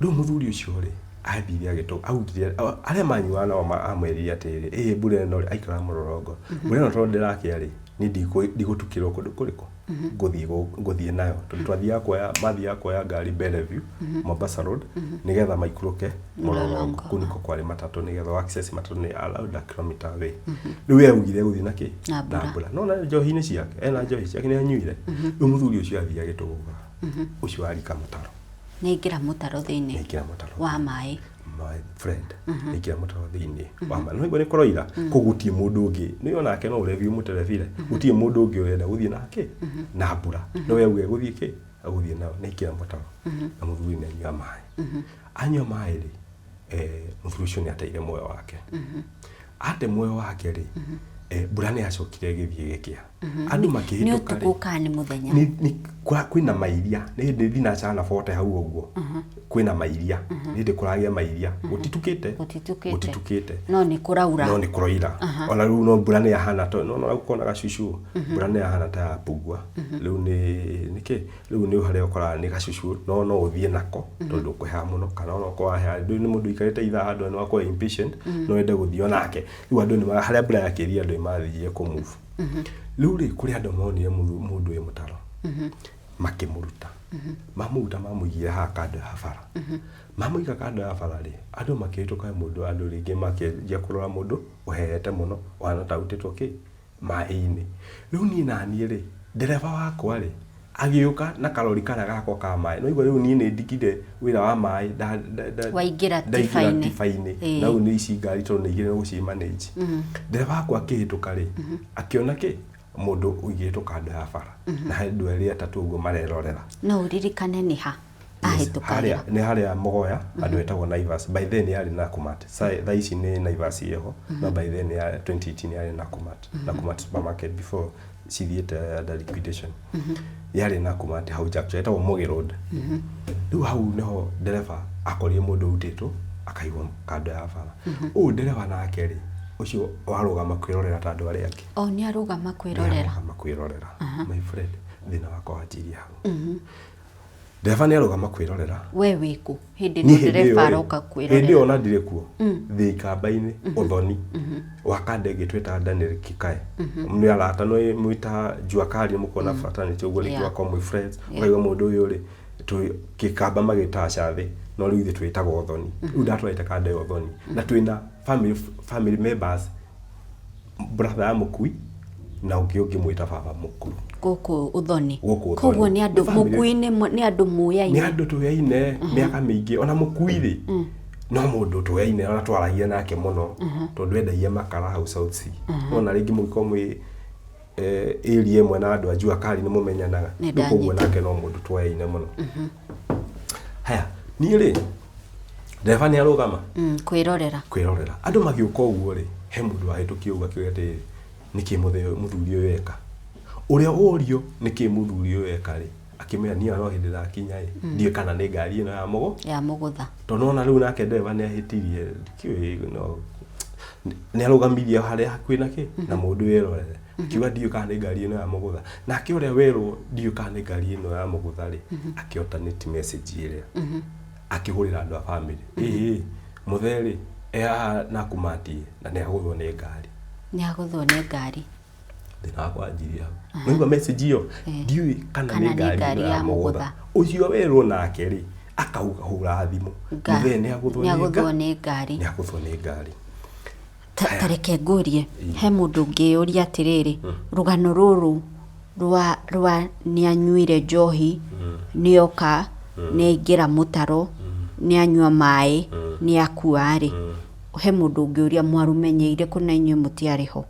Rĩu mũthuri ũcio rĩ, athire agĩtũ augire arĩa manyuaga nao amwĩrire atĩrĩrĩ, ĩĩ mbura ĩno rĩ, aikaraga mũrorong'o, mbura ĩno tondũ ndĩrakĩa rĩ, niĩ ndigũtukĩrwo kũndũ kũrĩkũ, ngũthiĩ nayo, tondũ twathiaga kuoya, mathiaga kuoya ngari Bellevue, Mombasa Road, nĩgetha maikũrũke mũrorong'o. Kũu nĩkuo kwarĩ matatũ, nĩgetha access matatũ nĩ around a kilometer away. Rĩu we augire gũthiĩ na kĩ? Na mbura. No na njohi-inĩ ciake, ena njohi ciake, nĩ anyuire. Rĩu mũthuri ũcio athiĩ agĩtũgũga, ũcio arika mũtaro. Nĩ aingĩra mũtaro thĩinĩ. Nĩaingĩra mũtaro wa maĩ. My friend, nĩaingĩra mũtaro thĩinĩ wa maĩ. No igua nĩ kũroira, koguo gũtirĩ mũndũ ũngĩ, nĩ onake no ũrebi mũterebire, gũtirĩ mũndũ ũngĩ ũrenda gũthiĩ nake na mbura, no we auge gũthiĩ kĩ, agũthiĩ nayo. Nĩaingĩra mũtaro na mũthuri nĩ anyua maĩ. Anyua maĩ rĩ, mũthuri ũcio nĩ ateire muoyo wake. Ate muoyo wake rĩ, mbura nĩ yacokire ĩgĩthiĩ ĩgĩkĩa, andũ Nĩ makĩhĩtũka rĩ. ũtukũ kana nĩ mũthenya? Kwĩna mairia, nĩ hĩndĩ thinacara na bote hau ũguo, kwĩna mairia, nĩ hĩndĩ kũragĩa mairia, gũtitukĩte. Gũtitukĩte. Gũtitukĩte. No nĩ kũraura. No nĩ kũroira ona rĩu, no mbura nĩ yahana to no no kona gacucu, mbura nĩ yahana ta yapugua. Rĩu nĩ nĩkĩ, rĩu nĩ harĩa ũkoraga nĩ gacucu, no no ũthiĩ nako tondũ ndũkũheha mũno, kana ona okorwo waheha, ndũĩ nĩ mũndũ ũikarĩte ithaa handũ nĩ wakorwo impatient, no wende gũthiĩ onake. Rĩu andũ nĩ harĩa mbura yakĩria, andũ nĩ mathire kũ move. Rĩu rĩ, kũrĩ andũ monire mũndũ wĩ mũtaro, makĩmũruta, mamũruta, mamũigire haha kando ya bara. Mamũiga kando ya bara rĩ, andũ makĩhĩtũka mũndũ, andũ rĩngĩ makĩanjia kũrora mũndũ ũhehete mũno, ũhana ta arutĩtwo kĩ maĩ-inĩ. Rĩu niĩ naniĩ rĩ, ndereba wakwa rĩ, agĩũka na karori karĩa gakwa ka maĩ. No igua rĩu niĩ nĩ ndigire wĩra wa maĩ Waingĩra ndaingĩra tiba-inĩ. tiba-inĩ. Na rĩu nĩ ici ngari, tondũ nĩ igĩrĩ gũci manage. Ndereba wakwa akĩhĩtũka rĩ, akĩona kĩ mũndũ ũigĩtwo kando ya bara, na he andũ erĩ atatũ ũguo marerorera. No ũririkane nĩ ha ahĩtũkagĩra? Harĩa nĩ harĩa Mũgoya, andũ etagwo Naivas. By then yarĩ Nakumatt. Thaa ici nĩ Naivas ĩho, no by then ya 2018 yarĩ Nakumatt, Nakumatt supermarket, before cithiĩte under liquidation. Yarĩ Nakumatt hau junction etagwo Mũgĩ Road. Rĩu hau nĩho ndereba akorire mũndũ ũrutĩtwo akaigwo kando ya bara. Ũyũ ndereba nake rĩ, ũcio warũgama kwĩrorera ta andũ arĩa angĩ. O nĩ arũgama kwĩrorera. Nĩarũgama kwĩrorera. My friend, thĩna wakwa wanjirie hau. Ndereba nĩ arũgama kwĩrorera. We wĩkũ hĩndĩ Niĩ ĩno hĩndĩ ĩyo ndereba rĩ, aroka hĩndĩ ĩyo kwĩrorera? ona ndirĩ kuo, thĩ ikamba-inĩ ũthoni wa kanda ĩngĩ twĩtaga Daniel Kikae, nĩ arata nĩ mwĩta Jua Kali, mũkona fraternity ũguo rĩngĩ, wakorwo mwĩ friends, ũkaigua mũndũ ũyũ rĩ, kĩkamba magĩtaga cathĩ, no rĩu ithuĩ twĩtagwo ũthoni. Rĩu ndatwarĩte kanda ya ũthoni na twĩna family members, brother ya mũkui na ũngĩ ũngĩmwĩta baba mũkũrũ. Gũkũ ũthoni? Gũkũ ũthoni. Koguo nĩ andũ Nĩ family. Mũkui nĩ andũ nĩ mũyaine? Andũ tũyaine mĩaka mĩingĩ. Ona mũkui rĩ, no mũndũ tũyaine, ona twaragia nake mũno, tondũ endagia makara hau South C. Ona rĩngĩ mũngĩkorwo mwĩ area ĩmwe na andũ a Jua Kali, nĩ mũmenyanaga. Nĩ Rĩu koguo ndanyita. nake no mũndũ twoyaine mũno. Haya, niĩ rĩ, ndereba nĩ arũgama Kwĩrorera. Kwĩrorera. Andũ magĩũka ũguo rĩ, he mũndũ wahĩtũkie ũguo akiuga atĩrĩrĩ, nĩkĩ mũthuri ũyũ eka? Ũrĩa worio nĩkĩ mũthuri ũyũ eka rĩ, akĩmwĩra niĩ no hĩndĩ ndakinya ĩ, ndiũĩ kana nĩ ngari ĩno ya mũgũ Ya mũgũtha. Tondũ nona rĩu nake ndereba nĩ ahĩtirie, ndikĩũĩ, no nĩ arũgamirie harĩa hakuhĩ na kĩ na mũndũ werorere, akiuga ndiũĩ kana nĩ ngari ĩno ya mũgũtha. Nake ũrĩa werwo ndiũĩ kana nĩ ngari ĩno ya mũgũtha rĩ, akĩalternate message ĩrĩa, akĩhũrĩra andũ a family, ĩĩ mũthee rĩ, e haha Nakumatt na nĩ agũthwo nĩ ngari. Nĩ agũthwo nĩ ngari. Thĩna wakwa wanjirie hau. Naigua message ĩyo, ndiũĩ kana Kana nĩ nĩ ngari ngari ĩno ya ya mũgũtha. Mũgũtha. Ũcio werwo nake rĩ, Akahũra thimũ, mũthee nĩ agũthwo. Nĩ agũthwo nĩ ngari. Nĩ agũthwo nĩ ngari. Ta reke ngũrie, he mũndũ ũngĩyũria atĩrĩrĩ, rũgano rũrũ rwa nĩ anyuire njohi, nĩoka, nĩ aingĩra mũtaro, nĩ anyua maĩ, nĩ akua rĩ, he mũndũ ũngĩũria, mwarũmenyeire kũ na inyuĩ mũtiarĩ ho?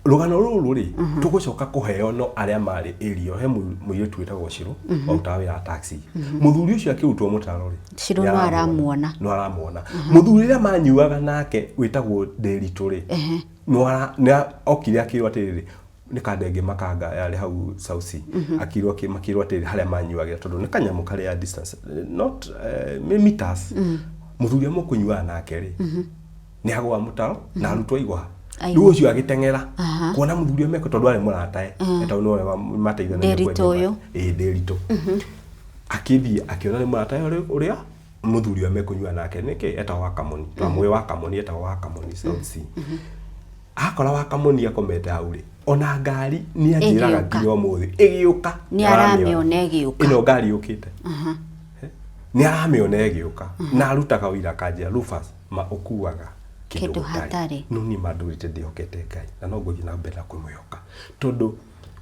Rũgano rũrũ rĩ, tũgũcoka kũheo no arĩa marĩ ĩrio. He mũirĩtu wĩtagwo Shiro warutaga wĩra wa taxi. Mũthuri ũcio akĩrutwo mũtaro rĩ, Shiro no aramuona. No aramuona. Mũthuri ũrĩa manyuaga nake wĩtagwo Ndĩritũ rĩ, no nĩ okire akĩrwo atĩrĩrĩ, nĩ kandenge makanga yarĩ hau South C. Akĩrwo makĩrwo atĩrĩrĩ, harĩa manyuagĩra, tondũ nĩ kanyamũ karĩa distance, not meters, mũthuri ũrĩa mũkũnyuaga nake rĩ, nĩ agũa mũtaro na arutwo igwa. Aigua. Rĩu ũcio agĩteng'era kuona mũthuri ũrĩa meko, tondũ arĩ mũratae, tondũ nĩwe mateithanagia. Ndĩritũ Kwendia. Ũyũ? Ĩĩ, Ndĩritũ akĩthiĩ akĩona nĩ mũratae ũrĩa mũthuri ũrĩa mekũnyua nake nĩkĩ etagwo Wakamoni, twamũĩ Wakamoni, etagwo Wakamoni South C. Akora Wakamoni akomete hau rĩ, ona ngari nĩ anjĩraga Ĩgĩũka. Nginya ũmũthĩ ĩgĩũka. Nĩ aramĩona ĩgĩũka. Ĩno ngari yũkĩte nĩ aramĩona ĩgĩũka, na arutaga wĩira akanjĩra, "Rufus, ma ũkuaga kĩndũ kĩndũ hatarĩ." No niĩ ma ndũrĩte ndĩhokete Ngai, na no ngũthiĩ na mbere na kũmwĩhoka, tondũ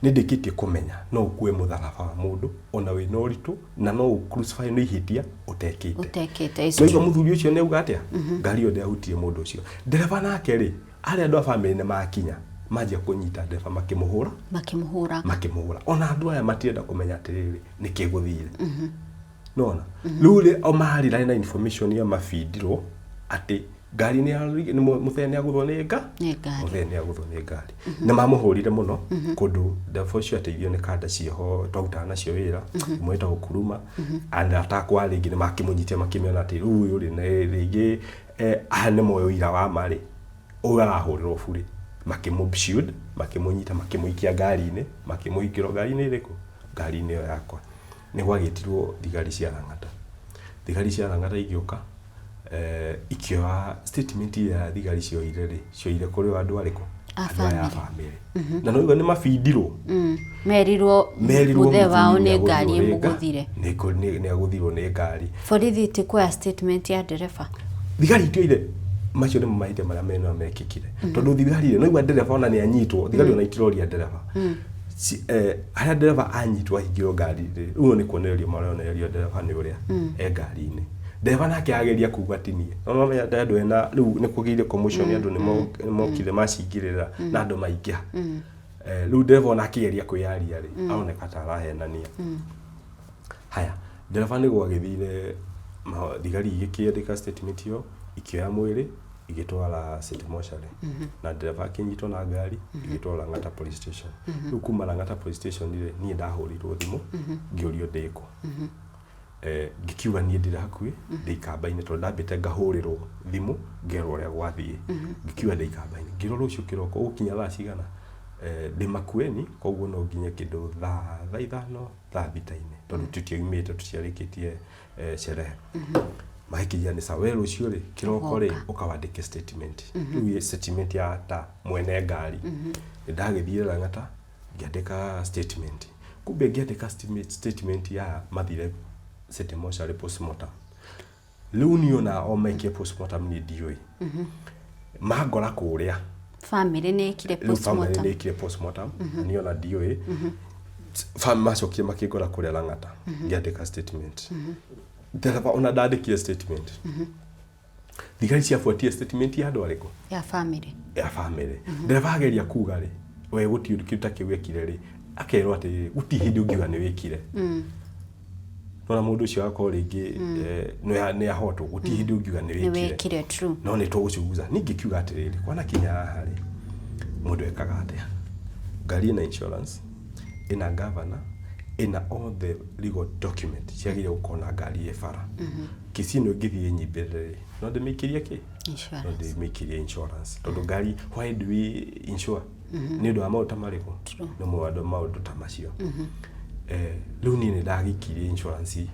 nĩ ndĩkĩtie kũmenya no ũkue mũtharaba wa mũndũ ona wĩna ũritũ, na no ũ-crucify nĩ ihĩtia ũtekĩte. Ũtekĩte, is Waigua true. mũthuri ũcio nĩ auga atĩa? Ngari ĩyo ndĩahutirie mũndũ ũcio. Ndereba nake rĩ, arĩa andũ a bamĩrĩ nĩ makinya, manjia kũnyita ndereba, makĩmũhũra. Makĩmũhũra. Makĩmũhũra. Ona andũ aya matirenda kũmenya atĩrĩrĩ, nĩkĩ gũthire. Nona rĩu rĩ, o mararĩ na information ya mabindirwo atĩ ngari nĩ mũthee nĩ agũthwo nĩ nga Nĩ ngari. Mũthee nĩ agũthwo nĩ ngari. Nĩ mamũhũrire mũno kũndũ. Ndereba ũcio ateithio nĩ kanda ciĩho twarutaga nacio wĩra, ĩmwe ĩtagwo Kuruma. Arata akwa rĩngĩ nĩ makĩmũnyitire, makĩmĩona atĩ rĩu ũyũ rĩ, nĩ rĩngĩ aya nĩ moĩ ũira wa ma rĩ, ũyũ arahũrĩrwo burĩ. Makĩmũ shield, makĩmũnyita, makĩmũikia ngari-inĩ, makĩmũhingĩra ngari-inĩ. Ĩrĩkũ? Ngari-inĩ ĩyo yakwa. Nĩ gwagĩtirwo thigari cia Lang'ata. Thigari cia Lang'ata igĩũka, ikĩoya statement ĩrĩa thigari cioire rĩ, cioire kũrĩ o andũ arĩkũ? A Andũ aya a family. Bamĩrĩ. Na no nĩ mabindirwo. Merirwo Merirwo mũthee wao mũthuri nĩ ngari nĩ agũthirwo. ĩmũgũthire. Nĩ agũthirwo nĩ ngari. Borithi itikuoya statement ya ndereba? Thigari itioire. Macio nĩmo mahĩtia marĩa mena mekĩkire, tondũ thigari rĩ, noigua ndereba ona nĩ anyitwo. Thigari ona itiroria ndereba. Harĩa ndereba anyitwo ahingĩrwo ngari rĩ, rĩu nĩ kuonererio maronererio ndereba nĩ ũrĩa e ngari-inĩ. Ndereba nake ageria kuga tinie, no mamenya andũ ena rĩu nĩ kũgĩire commotion, andũ nĩ mokire macingĩrĩra na andũ maingĩha. Rĩu ndereba ona akĩgeria kwĩyaria rĩ, aroneka ta arahenania. Haya, ndereba nĩ gwagĩthire, thigari igĩkĩandĩka statement ĩyo, ikĩoya mwĩrĩ, igĩtwara City Mortuary, na ndereba akĩnyitwo na ngari igĩtwarwo Lang'ata Police Station. Rĩu kuma Lang'ata Police Station rĩ, niĩ ndahũrĩirwo thimũ ngĩũrio ndĩkũ. Ngĩkiuga niĩ ndirĩ hakuhĩ, ndĩ ikamba-inĩ, tondũ ndambĩte ngahũrĩrwo thimũ ngerwo ũrĩa gwathiĩ. Ngĩkiuga ndĩ ikamba-inĩ. Ngĩrwo rũciũ kĩroko ũgũkinya thaa cigana? Ndĩ Makueni, koguo no nginye kĩndũ thaa 5:00, thaa 6-inĩ, tondũ tũtiaumĩte, tũtiarĩkĩtie sherehe. Magĩkĩnjĩra nĩ sawa, we rũciũ rĩ, kĩroko rĩ, ũkawandĩke statement. Rĩu ĩ statement ya ta mwene ngari. Nĩ ndagĩthire Lang'ata ngĩandĩka statement. Kumbe ngĩandĩka statement ya mathire City Mortuary postmortem. Rĩu niĩ ona o mekire postmortem niĩ ndiũĩ. Mangora kũrĩa. Family nĩ ĩkire Rĩu family postmortem? Nĩ ĩkire postmortem na niĩ ona ndiũĩ. Macokire makĩngora kũrĩa Lang'ata ngĩandĩka statement. Ndereba ona ndandĩkire statement. Thigari ciabuatire statement ya andũ arĩkũ? Ya family. Ya family. Ndereba ageria kuga rĩ, we gũtirĩ ũndũ kĩndũ ta kĩu ekire rĩ, akerwo atĩ gũtirĩ hĩndĩ ũngiuga nĩ wĩkire. Nona mũndũ ũcio agakorwo rĩngĩ nĩ ahotwo, gũtirĩ hĩndĩ ũngiuga nĩ nĩ wĩkire. Wĩkire, true. No nĩ tũgũchunguza. Niĩ ngĩkiuga atĩrĩrĩ, kwana kinya haha rĩ, mũndũ ekaga atĩa? Ngari ĩna insurance, ĩna governor, ĩna all the legal document ciagĩrĩire gũkorwo na ngari ĩ bara. Kesi ĩno ĩngĩthiĩ ĩnyimbĩrĩre rĩ, no ndĩmĩikĩrie kĩ? No Insurance. ndĩmĩikĩrie insurance, tondũ ngari, why do we insure? Nĩ ũndũ wa maũndũ ta marĩkũ? Nĩ maũndũ ta macio. Rĩu niĩ nĩ ndagĩikirie insurance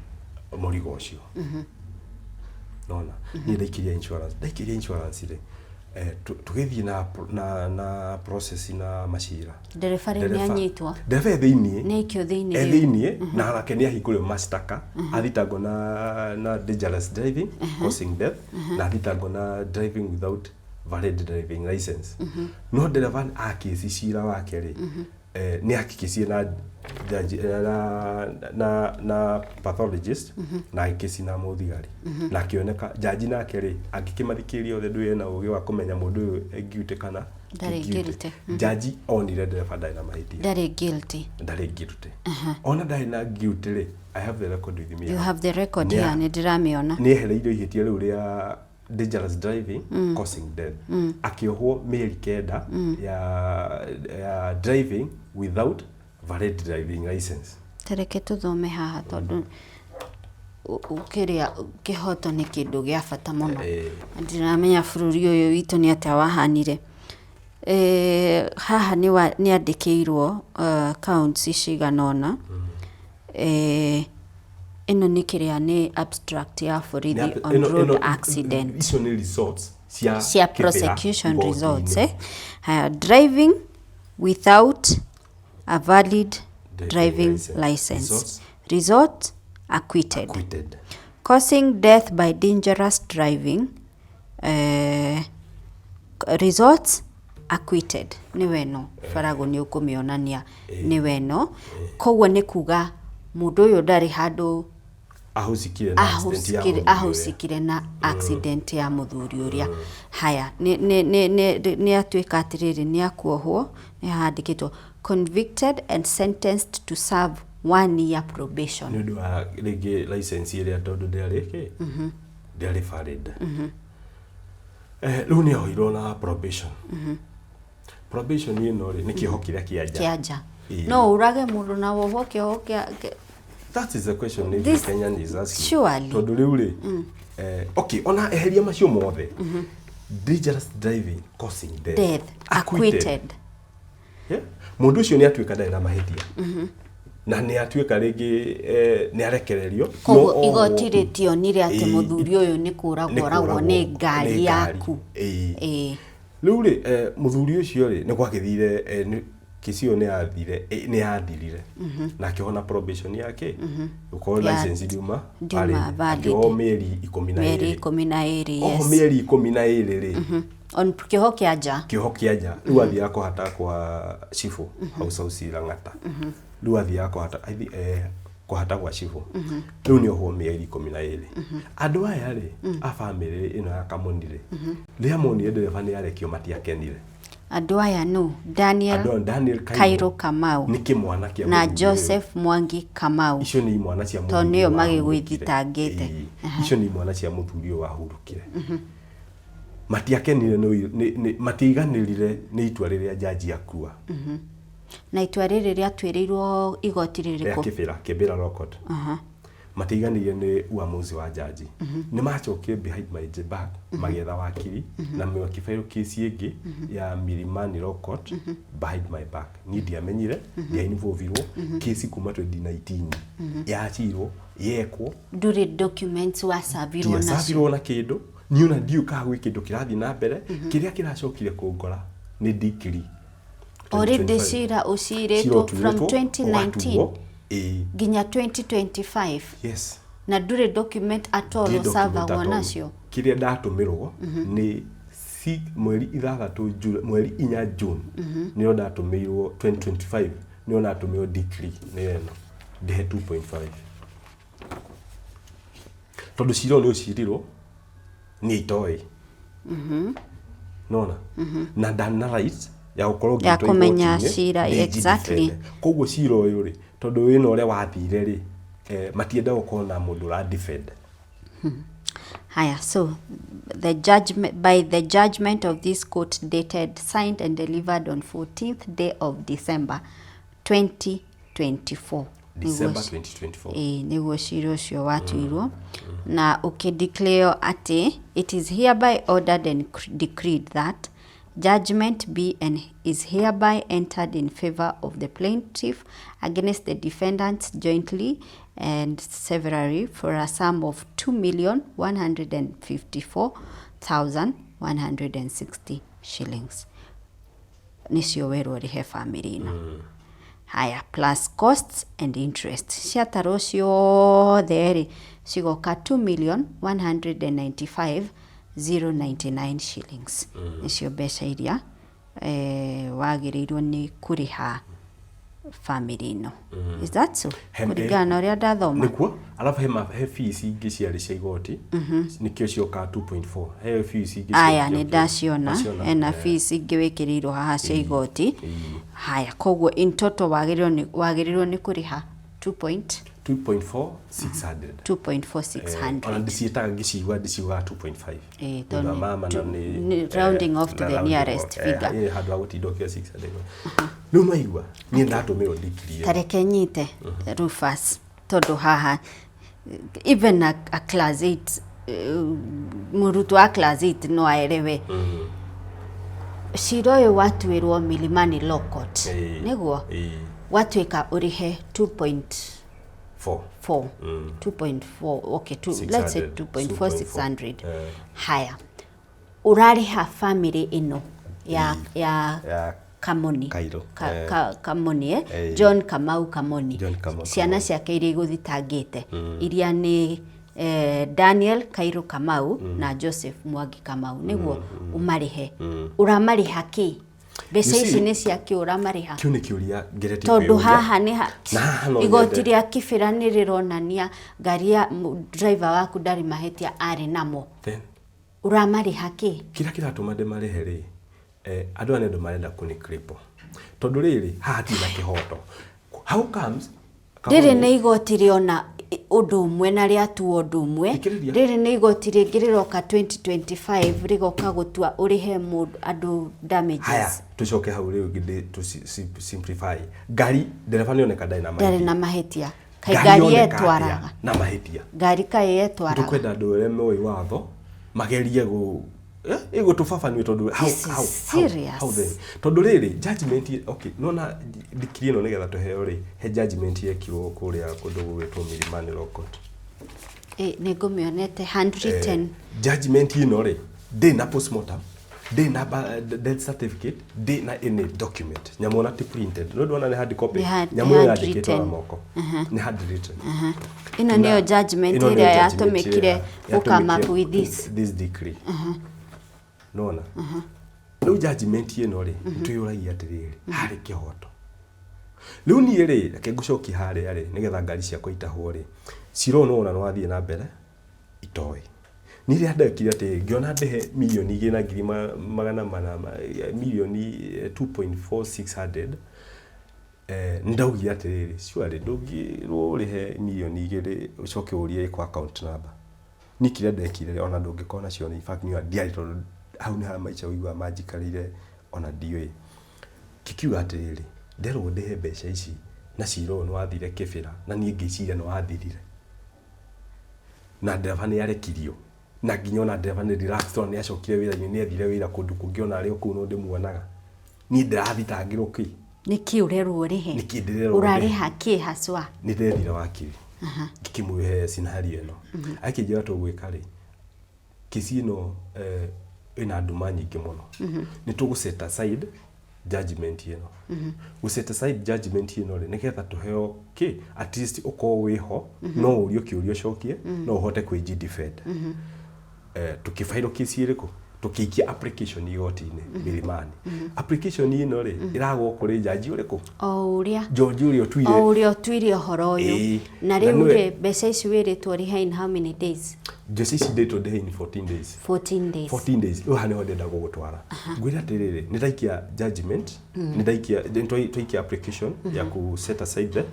mũrigo ũcio. Nona niĩ ndaikirie insurance, ndaikirie insurance rĩ, Tũgĩthiĩ na process na macira. Ndereba rĩu nĩ anyitwo? Ndereba e thĩiniĩ. Nĩ aikio thĩiniĩ E rĩu? Thĩiniĩ, na nake nĩ ahingũrĩrwo mashtaka, athitangwo na dangerous driving causing death, na athitangwo na driving without valid driving license. No ndereba akĩci cira wake rĩ, nĩ akĩcie na judge, na pathologist, na agĩkĩci na mũthigari, na akĩoneka jaji nake rĩ, angĩkĩmathikĩrĩria othe, ndũĩ ena ũgĩ wa kũmenya mũndũ ũyũ e guilty kana ti Ndarĩ guilty. Jaji onire ndereba ndarĩ na mahĩtia. Ndarĩ guilty. Ndarĩ guilty. Ona ndarĩ na guilty rĩ, I have the record with me. You have the record here, nĩ ndĩramĩona. Nĩ ehereirio ihĩtia rĩu rĩa dangerous driving causing death, akĩohwo mĩeri 9 ya driving without valid driving license. Tareke tũthome haha, tondũ kĩrĩa kĩhoto nĩ kĩndũ gĩa bata mũno. Na ndiramenya bũrũri ũyũ witũ nĩ atĩa wahanire. Haha nĩ andĩkĩirwo counts cigana ũna. Ĩno nĩ kĩrĩa, nĩ abstract ya borithi on road accident. Icio nĩ results cia cia Kĩbĩra prosecution igoti-inĩ. Results. Haya, driving without a valid driving driving license. license. Results? Result, acquitted. Acquitted. Causing death by dangerous driving, results, acquitted. Nĩ weno barago nĩ ũkũmĩonania, nĩ weno. Koguo nĩ kuga mũndũ ũyũ ndarĩ handũ ahucikire na accident ya ahucikire mũthuri ũrĩa. Ahucikire na accident ya mũthuri ũrĩa. Haya, nĩ atuĩka atĩrĩrĩ, nĩ akuohwo, nĩ handĩkĩtwo convicted and sentenced to serve one year probation. Nĩ ũndũ wa rĩngĩ license ĩrĩa, tondũ ndĩarĩ kĩ, ndĩarĩ valid. Rĩu nĩ ahoirwo na probation. Probation ĩno rĩ, nĩ kĩoho kĩrĩa kĩa nja. Kĩa nja. Ĩĩ. No ũrage mũndũ na wohwo kĩoho kĩa That is the question every Kenyan is asking. Surely. Tondũ rĩu rĩ, okay, ona eheria macio mothe, dangerous driving causing death, death, acquitted. Yeah? Mũndũ ũcio nĩ atuĩka ndarĩ na mahĩtia na nĩ atuĩka rĩngĩ, nĩ arekererio. Koguo no igoti rĩtionire atĩ Ĩĩ, mũthuri ũyũ nĩ kũragwo nĩ oragwo kũragwo nĩ ngari nĩ ngari. yaku. Ĩĩ. Ĩĩ. Rĩu rĩ, mũthuri ũcio rĩ, nĩ gwagĩthire, kĩci ĩyo nĩ yathire, nĩ yathirire na akĩhona probation yake, gũkorwo license ndiuma ndiuma valid. Akĩohwo mĩeri 12. Mĩeri 12. Oho mĩeri 12 rĩ, on kĩoho kĩa nja. Kĩoho kĩa nja. Rĩu athiaga kũhata kwa cibũ hau South Lang'ata. Rĩu athiaga kũhata, I think, kũhata gwa cibũ. Rĩu nĩ ohwo mĩeri 12. Andũ aya rĩ, a bamĩrĩ ĩno ya Kamoni rĩ, rĩrĩa monire ndereba nĩ arekio, matiakenire. Andũ aya nũ? Daniel Andũ aya, Daniel Kairo Kamau nĩ kĩmwana kĩa na mũthuri ũyũ. Joseph Mwangi Kamau. Icio nĩ imwana cia Tondũ mũthuri nĩo ũyũ magĩgũithitangĩte. wahurũkire. Ĩĩ. Icio nĩ imwana cia mũthuri ũyũ wahurũkire. Matiakenire matiaiganĩrire nĩ itua rĩrĩa jaji akua. Na itua rĩrĩ rĩatuĩrĩirwo igoti rĩa rĩrĩkũ? Kĩbĩra, Kĩbĩra Law Court. Matiaiganĩire nĩ uamuzi wa jaji. Nĩ macokire behind my back, magĩetha wakiri na makĩbairwo kesi ĩngĩ ya Milimani Law Court behind my back. Niĩ ndiamenyire, ndiainvolvirwo. Kesi kuma 2019 yacirwo yekwo. Ndũrĩ documents wacavirwo nacio? Ndiacavirwo na kĩndũ. Niĩ ona ndiũĩ kana gwĩ kĩndũ kĩrathiĩ na mbere. Kĩrĩa kĩracokire kũngora nĩ decree Already 2025. cira Cira ũcirĩtwo from ũtuĩtwo, 2019 ũgatuo. Ĩĩ. nginya 2025, na ndũrĩ document at all Ndirĩ document ũcavagwo at all. nacio? Kĩrĩa ndatũmĩrwo nĩ mweri 6 mweri 4 June, nĩyo ndatũmĩirwo 2025, nĩyo ndatũmĩirwo decree, nĩyo ĩno, ndĩhe 2.5, tondũ cira ũyũ nĩ ũcirirwo niĩ itoĩ nona na ndana right ya gũkorwo Ya ngĩtwo kũmenya igoti-inĩ, cira, ndĩ exactly. njidefend. Koguo cira ũyũ rĩ, tondũ wĩna ũrĩa wathire rĩ, matienda gũkorwo na mũndũ ũra defend. Haya, so the judgment, by the judgment of this court dated, signed and delivered on 14th day of December 2024. December 2024. Ĩĩ, nĩguo cira ũcio watuirwo na ũkĩdeclare atĩ it is hereby ordered and decreed that judgment be and is hereby entered in favor of the plaintiff against the defendants jointly and severally for a sum of 2,154,000. 160 shillings nĩcio werwo ũrĩhe bamĩrĩ ĩno. Haya, plus costs and interest ciatarwo ciothe rĩ, cigoka 2 million 195 099 shillings. Nĩcio mbeca iria wagĩrĩirwo nĩ kũrĩha bamĩrĩ ĩno. Is that so? Kũringana na ũrĩa ndathoma. Nĩkuo. Alafu he fees ingĩ ciarĩ cia igoti, nĩkĩo ciokaga 2.4. He fees ingĩ. Aya, nĩ ndaciona. Hena fees ingĩ wĩkĩrĩirwo haha cia igoti. Haya, koguo in total wagĩrĩirwo nĩ kũrĩha 2 point 2.4 600. 2.4600. Ona ndiciĩtaga, ngĩciigua ndiciugaga 2.5. Eh, Thutha tondũ mama na nĩ rounding off to na the rounding nearest off. figure. Handũ ha gũtinda ũkĩoya 600. Rĩu nĩwaigua niĩ ndatũmĩrwo ndikiri ĩno. Tareke nyite Rufus, tondũ haha even a class 8, mũrutwo wa class 8 no aerewe. Cira ũyũ watuĩrwo Milimani Law Court, nĩguo watuĩka ũrĩhe 2.4, 4 2.4, okay, two, let's say 600, 2.4 600. Haya, ũrarĩha family ĩno ya ya Kamoni. Kairo. Kamoni, eh? Eh. John Kamau Kamoni. John Kamau Ciana Kamau. ciake iria igũthitangĩte, iria nĩ Daniel Kairo Kamau na Joseph Mwangi Kamau, nĩguo ũmarĩhe. Ũramarĩha kĩ? Mbeca You ici see, nĩ cia kĩ ũramarĩha? Kĩu nĩ kĩũria ngeretie Tondũ kwĩyũria. haha nĩ ha Na haha no igoti nyende. rĩa Kibera nĩ rĩronania ngari ya driver waku ndarĩ mahĩtia arĩ namo. Then Ũramarĩha kĩ? Kĩrĩa kĩratũma ndĩmarĩhe rĩ, andũ aya nĩ andũ marenda kũnĩ cripple, tondũ rĩrĩ haha hatirĩ na kĩhoto. How comes Rĩrĩ nĩ igoti rĩona ũndũ ũmwe na rĩatua ũndũ ũmwe. Thikĩrĩria. Rĩrĩ nĩ igoti rĩngĩ rĩroka 2025, rĩgoka gũtua ũrĩhe mũndũ andũ Haya, damages. Tũcoke hau rĩu ngĩ simplify. Ngari, ndereba nĩ oneka ndarĩ na Ndarĩ na mahĩtia. mahĩtia. Kaĩ Ngari ngari yoneka atĩa yetwaraga? na mahĩtia? Ngari kaĩ yetwaraga? Tũkwenda andũ arĩa moĩ watho magerie gũ ĩgũtũbabanio, tondũ how, This is serious. How then? Tondũ rĩrĩ judgment, okay, nona ndikiri ĩno nĩgetha tũheo rĩ, he judgment yekirwo kũrĩa kũndũ gũgwĩtwo Milimani Law Court. Nĩ ngũmĩonete handwritten. Judgment ĩno rĩ, ndĩ na postmortem, ndĩ na death certificate, ndĩ na any document. Nyamũ ona ti printed, no ndona nĩ hard copy. Nĩ Nyamũ ĩyo yandĩkĩtwo na handwritten. moko, nĩ handwritten. Ĩno nĩyo judgment Ĩno nĩyo ĩrĩa judgment yatũmĩkire ĩrĩa gũ come up yatũmĩkire with this. This decree. Nona rĩu judgment ĩno rĩ, nĩtwĩyũragia atĩrĩrĩ, harĩ kĩhoto? Rĩu niĩ rĩ, reke ngũcokie harĩa rĩ, nĩgetha ngari ciakwa itahwo rĩ, cira ũyũ nĩwona nĩwathiĩ na mbere itoĩ. Niĩ rĩrĩa ndekire atĩ ngĩona ndĩhe 2,400,000 mirioni 2.4600, nĩndaugire atĩrĩrĩ, surely ndũngĩrwo ũrĩhe 2 mirioni ũcoke ũrie ĩkũ account number. Niĩ kĩrĩa ndekire rĩ, ona ndũngĩkorwo nacio, in fact niĩ ona ndiarĩ, tondũ hau nĩ harĩa maica ũiguaga manjikarĩire, ona ndiũĩ. Ngĩkiuga atĩrĩrĩ, nderwo ndĩhe mbeca ici na cira ũyũ nĩwathire Kĩbĩra, na niĩ ngĩciria nĩwathirire na ndereba nĩ arekirio, na nginya ona ndereba nĩ relaxed, ona nĩ acokire wĩra-inĩ, nĩ ethire wĩra kũndũ kũngĩ, ona arĩ o kũu no ndĩmuonaga. Niĩ ndĩrathitangĩrwo kĩ? Nĩkĩ ũrerwo ũrĩhe? Nĩkĩ ndĩrerwo ndĩhe? Ũrarĩha kĩ haswa? Nĩ ndethire wakiri, ngĩkĩmũhe scenario ĩno, akĩnjĩra tũgwĩka rĩ, kesi ĩno ĩna nduma nyingĩ mũno, nĩ tũgũ set aside judgment ĩno. Gũ set aside judgment ĩno rĩ, nĩgetha tũheo kĩ, at least ũkorwo wĩho, no ũrio kĩũria ũcokie, no ũhote kwĩji defend. Tũkĩbairwo kesi ĩrĩkũ, tũkĩikia application igoti-inĩ Milimani. Application ĩno rĩ, ĩragwo kũrĩ jaji ũrĩkũ? O ũrĩa George ũrĩa ũtuire. O ũrĩa ũtuire ũhoro ũyũ. Na Na rĩu rĩ, mbeca ici wĩrĩtwo ũrĩhe in how many days? Mbeca ici ndĩtwo ndĩhe in 14 days. 14 days. 14 days. Rĩu haha nĩho ndĩrenda gũgũtwara. Ngwĩre atĩrĩrĩ, nĩ ndaikia judgment, nĩ ndaikia, nĩ twaikia application ya ku set aside the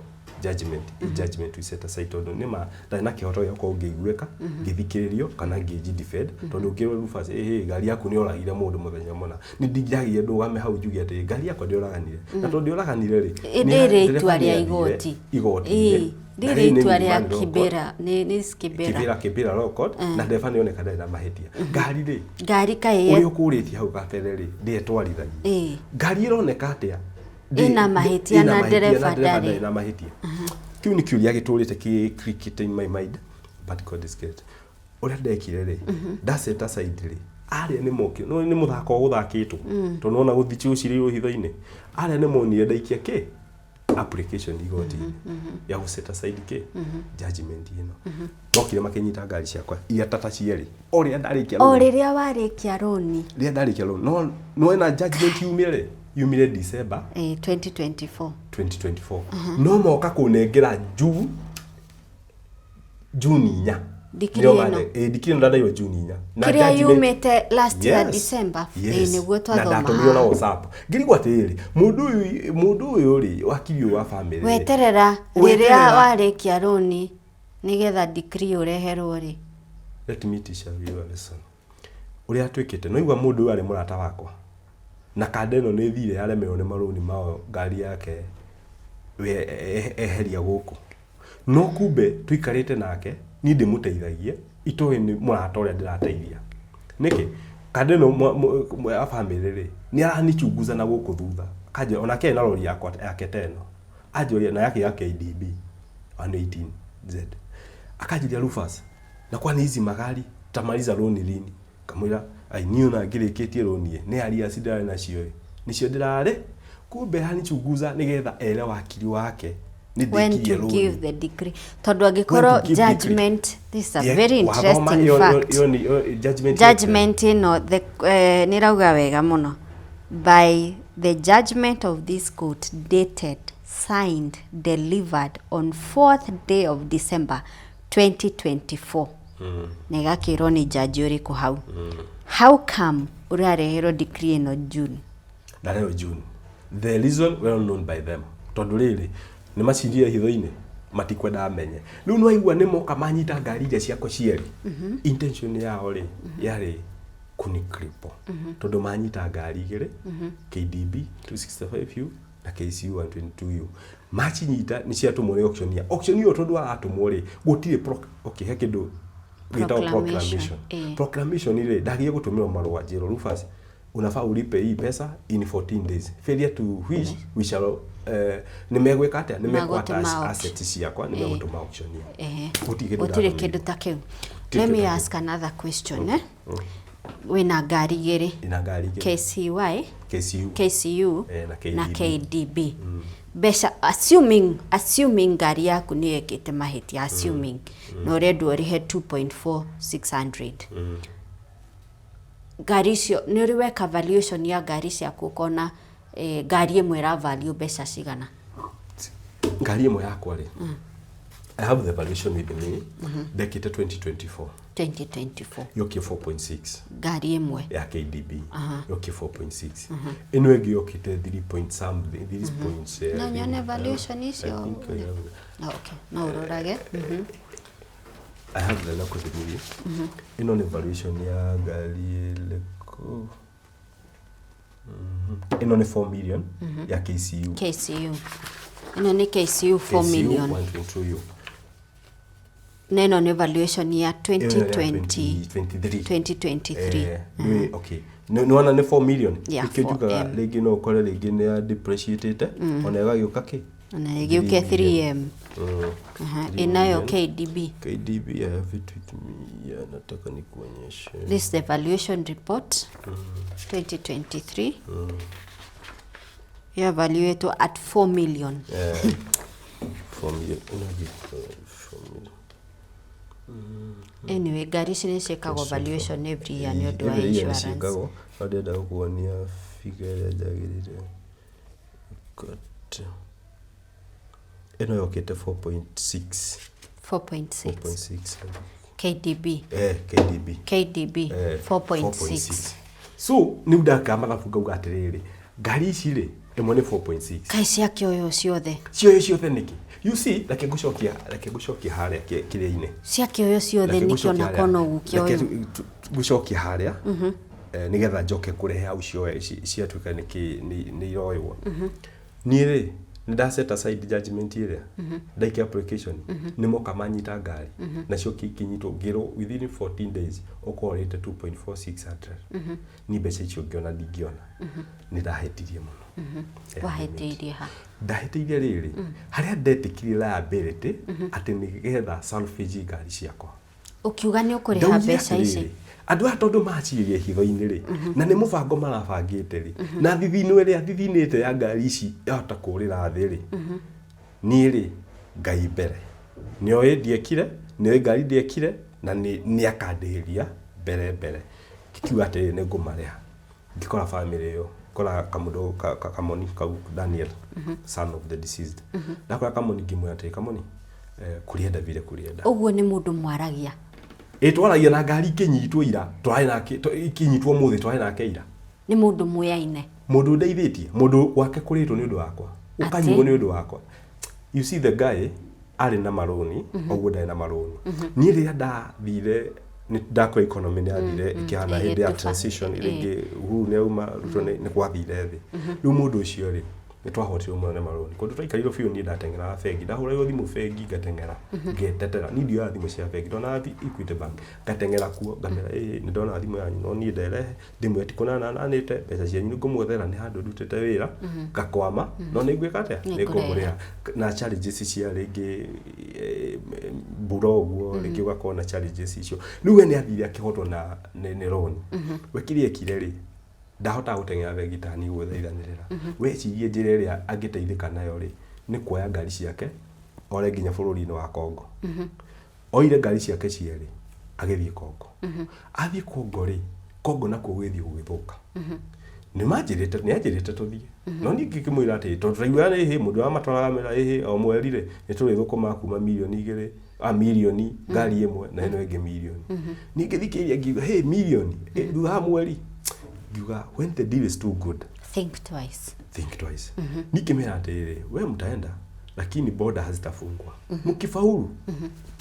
judgment. Judgment we set aside tondũ nĩ ma ndarĩ na kĩhoto gĩa gũkorwo ngĩiguĩka, ngĩthikĩrĩrio kana ngĩji defend, tondũ ũngĩrwo Rufus, ĩhĩ, ngari yaku nĩ yoragire mũndũ mũthenya mũna, nĩ ndingĩagire ndũgame hau njuge atĩ ngari yakwa ndĩoraganire, na tondũ ndĩoraganire rĩ, Rĩrĩ ndereba itua rĩa nĩathire igoti. igoti-inĩ. Na Rĩrĩ rĩrĩ nĩ itua rĩa Milimani Law Court. Kibera, nĩ Kibera. Kibera Law Court, na ndereba nĩ oneka ndarĩ na mahĩtia. Ngari rĩ, Ngari kaĩ ũrĩa ũkũrĩtie hau kabere rĩ, ndĩetwarithagia. Ngari ĩroneka atĩa Ĩna mahĩtia ĩna na mahĩtia ndereba na ndereba ndarĩ. ndarĩ na mahĩtia? Kĩu nĩ kĩũria gĩtũrĩte kĩ cricket in my mind, but God is great. Ũrĩa ndekire rĩ, nda set aside rĩ, Arĩa nĩ mokire, no nĩ mũthako ũgũthakĩtwo, tondũ nona gũthiĩ ũcirĩirwo hitho-inĩ. Arĩa nĩ monire ndaikia kĩ application igoti-inĩ ya gũ set aside kĩ judgment ĩno, mokire makĩnyita ngari ciakwa iria tata cierĩ o rĩrĩa ndarĩkia O loan. Rĩrĩa warĩkia rũni. Rĩrĩa ndarĩkia loan, no no na judgment yumire rĩ, yumire December 2024. 2024, no moka kũnengera June 4. Decree Nĩo ĩno. Decree ĩno ndandeirwo June 4 na Kĩrĩa yumĩte last year Yes. December. Yes. Nĩguo Na twathoma ndatũmirwo na haha. WhatsApp, ngĩrigwo atĩrĩrĩ, mũndũ ũyũ rĩ, wakiri ũyũ wa family rĩ, Weterera rĩrĩa Weterera. warĩkia rũni nĩgetha decree ũreherwo rĩ. Let me teach you a lesson. Ũrĩa twĩkĩte, no igua mũndũ ũyũ arĩ mũrata wakwa na kanda ĩno nĩ thire, yaremerwo nĩ marũni mao, ngari yake we eheria gũkũ, no kumbe tũikarĩte nake, niĩ ndĩmũteithagie, itoĩ nĩ mũrata ũrĩa ndĩrateithia. Nĩkĩ kanda ĩno ya family rĩ, nĩ aranichunguza na gũkũ thutha, akanjĩra onake ena rori yakwa yake ta ĩno, anjũria na yake ya KDB 118Z, akanjĩria, "Rufus, na kwani hizi magari tamaliza loan lini?" Kamwĩra, "Ai, niĩ ona ngĩrĩkĩtie loan ĩ, nĩ arrears ndĩrarĩ nacio ĩ, nĩcio ndĩrarĩ." Kumbe aranichunguza nĩgetha ere wakiri wake nĩ When ndĩkirie to loan. Give the decree, tondũ angĩkorwo When to give decree. Judgment, this is a Yeah, very wathoma interesting fact. Ĩyo ĩyo judgment. Judgment ĩno nĩ ĩrauga wega mũno, "By the judgment of this court dated, signed, delivered on 4th day of December 2024," na ĩgakĩrwo nĩ jaji ũrĩkũ hau. How come ũrareherwo decree ĩno June? Ndarehwo June, the reason well known by them, tondũ rĩrĩ nĩ macirire hitho-inĩ, matikwenda amenye. Rĩu nĩ waigua nĩ moka manyita ngari iria ciakwa cierĩ, intention yao rĩ yarĩ kũnicripple, tondũ manyita ngari igĩrĩ, KDB 265U na KCU 122U, macinyita nĩ ciatũmwo nĩ auctioneer. Auctioneer ũyũ tondũ aratũmwo rĩ, gũtirĩ okay, he kĩndũ gĩtagwo Proclamation, proclamation. Proclamation rĩ, ndagire gũtũmĩrwo marũa, njĩrwo, "Rufus, unafaa ulipe hii pesa in 14 days, failure to which we shall nĩ megwĩka atĩa, nĩ Magũtũma megũ auction. assets ciakwa, nĩ megũtũma auctioneer." Gũtirĩ kĩndũ Gũtirĩ ndatũmĩirwo. kĩndũ ta kĩu. Gũtirĩ Let me kĩndũ ta kĩu. ask another question, eh? Wĩna ngari igĩrĩ. Ina ngari igĩrĩ. KCY KCU. KCU. Na KDB. Na KDB. Mbeca, assuming ngari yaku nĩ yekĩte mahĩtia, assuming, na ũrendwo ũrĩhe 2.4600, ngari icio nĩ ũrĩ weka valuation ya ngari ciaku ũkona ngari ĩmwe ĩra value mbeca cigana? Ngari ĩmwe yakwa rĩ, I have the valuation with me, ndekĩte 2024. 2024. Yokie 4.6. Ngari ĩmwe. Ya KDB yokie 4.6, ĩno ĩngĩ yokĩte 3 point something, 3 points No I nyone think, valuation I icio? think I have. Okay, no ũrorage. I have the record with me. Ĩno nĩ valuation ya ngari ĩrĩkũ? Ĩno nĩ 4 million ya KCU. KCU, ĩno nĩ KCU 4 KCU million. 122U. Na ĩno nĩ valuation ya Ĩno nĩ ya 2020? 2023. 2023. Nĩ okay, nĩ wona nĩ 4 million. Yeah, Nĩkĩo njugaga 4M. rĩngĩ no ũkore rĩngĩ nĩ ya depreciated ona ĩgagĩũka kĩ Na ĩgĩũke 3M. Aha, 3 ĩnayo million. KDB. KDB, I have it with me. Yeah, nataka nikuonyeshe. This is the valuation report 2023, evaluated at 4 million. Yeah. 4 million. Ĩno ĩngĩ, 4 million. Anyway, ngari ici nĩ ciĩkagwo valuation every year nĩ ũndũ wa Every year nĩ insurance. ciĩkagwo, no ndĩrenda gũkuonia figure ĩrĩa njagĩrĩire. Got. Ĩno yokĩte 4.6. 4.6. 4.6. KDB. KDB. KDB. 4.6. So nĩ ndaka mathabu ngauga atĩrĩrĩ, ngari ici rĩ, ĩmwe nĩ 4.6. Kaĩ ciakĩoywo ciothe? Cioyo ciothe nĩkĩ? You see, reke ngũcokia harĩa kĩrĩa-inĩ. Ciakĩoywo ciothe Reke nĩkĩ ngũcokie ona harĩa. kona ũgũkĩoywo? Reke ngũcokie harĩa nĩgetha njoke kũrehe hau cioe ciatuĩka nĩkĩ nĩ iroywo. Niĩ rĩ, nĩ nda set aside judgment ĩrĩa ndaikia application, nĩ moka manyita ngari nacio ikinyitwo, ngĩrwo within 14 days ũkorwo ũrĩte 2.4600. Niĩ mbeca icio ngĩona ndingĩona, nĩ ndahĩtirie mũno. Wahĩtĩirie ha? Ndahĩtĩirie rĩrĩ, harĩa ndetĩkirie liability atĩ nĩgetha salvage ngari ciakwa. Ũkiuga nĩ ũkũrĩha Ndaugire mbeca ici. atĩrĩrĩ, andũ aya tondũ macirie hitho-inĩ rĩ, na nĩ mũbango marabangĩte rĩ, na thithino ĩrĩa thithinĩte ya ngari ici yahota kũrĩra thĩ rĩ, niĩ rĩ, Ngai mbere. Nĩoĩ ndiekire, nĩoĩ ngari ndiekire, na nĩ akandĩhĩria mbere mbere. Ngĩkiuga atĩrĩrĩ, nĩ ngũmarĩha. Ngĩkora bamĩrĩ ĩyo, ngĩkora kamũndũ kamoni kau Daniel, son of the deceased. Ndakora kamoni ngĩmwĩra atĩrĩ, kamoni, kulienda vile kulienda. Ũguo nĩ mũndũ mwaragia? Ĩ twaragia na ngari ikĩnyitwo ira, twarĩ nake, ikĩnyitwo ũmũthĩ twarĩ nake ira. Nĩ mũndũ mũyaine? Mũndũ ũndeithĩtie, mũndũ gwake kũrĩtwo nĩ ũndũ wakwa, ũkanyuo nĩ ũndũ wakwa. You see the guy arĩ na marũni, ũguo ndarĩ na marũni. Niĩ rĩrĩa ndathire, nĩ ndakora economy nĩ yathire ĩkĩhana hĩndĩ ya Ĩgĩtuba. transition, rĩngĩ Uhuru nĩ auma, Ruto nĩ gwathire thĩ. Rĩu mũndũ ũcio rĩ, nĩ twahotirwo mũno nĩ marũni. Kũndũ twaikarirwo biũ niĩ ndateng'eraga bengi, ndahũragĩrwo thimũ bengi ngateng'era, ngetetera. Niĩ ndioyaga thimũ cia bengi, ndonaga Equity Bank, ngateng'era kuo, ngamera ĩĩ nĩ ndona thimũ yanyu no niĩ nderehe, ndĩmwĩre ti kũnana nanĩte, mbeca cianyu nĩ ngũmwethera nĩ handũ ndutĩte wĩra, ngakwama, no nĩ ngwĩka atĩa? Nĩ ngũmũrĩha. Na challenges cia rĩngĩ mbura ũguo, rĩngĩ ũgakorwo na challenges icio. Rĩu we nĩ athire akĩhotwo na nĩ loan. We kĩrĩa ekire rĩ, ndahotaga gũteng'era bengi ta niĩ gwĩthaithanĩrĩra. We ecirie njĩra ĩrĩa angĩteithĩka nayo rĩ, nĩ kuoya ngari ciake, ore nginya bũrũri-inĩ wa Congo. Oire ngari ciake cierĩ, agĩthiĩ Congo. Athiĩ Congo rĩ, Congo nakuo gũgĩthiĩ gũgĩthũka. Nĩ manjĩrĩte, nĩ anjĩrĩte tũthiĩ. No niĩ ngĩkĩmwĩra atĩrĩ, tondũ twaiguaga ĩhĩ, mũndũ ũrĩa wamatwaraga amwĩra ĩhĩ, o mweri rĩ, nĩ tũrĩthũkũmaga kuma mirioni igĩrĩ, mirioni, ngari ĩmwe na ĩno ĩngĩ mirioni. Niĩ ngĩthikĩrĩria ngiuga, hĩ, mirioni, thutha wa mweri. Ngiuga, when the deal is too good, Think twice. Think twice. Niĩ ngĩmera atĩrĩrĩ, we mtaenda, lakini border hazitafungwa. Mkifaulu,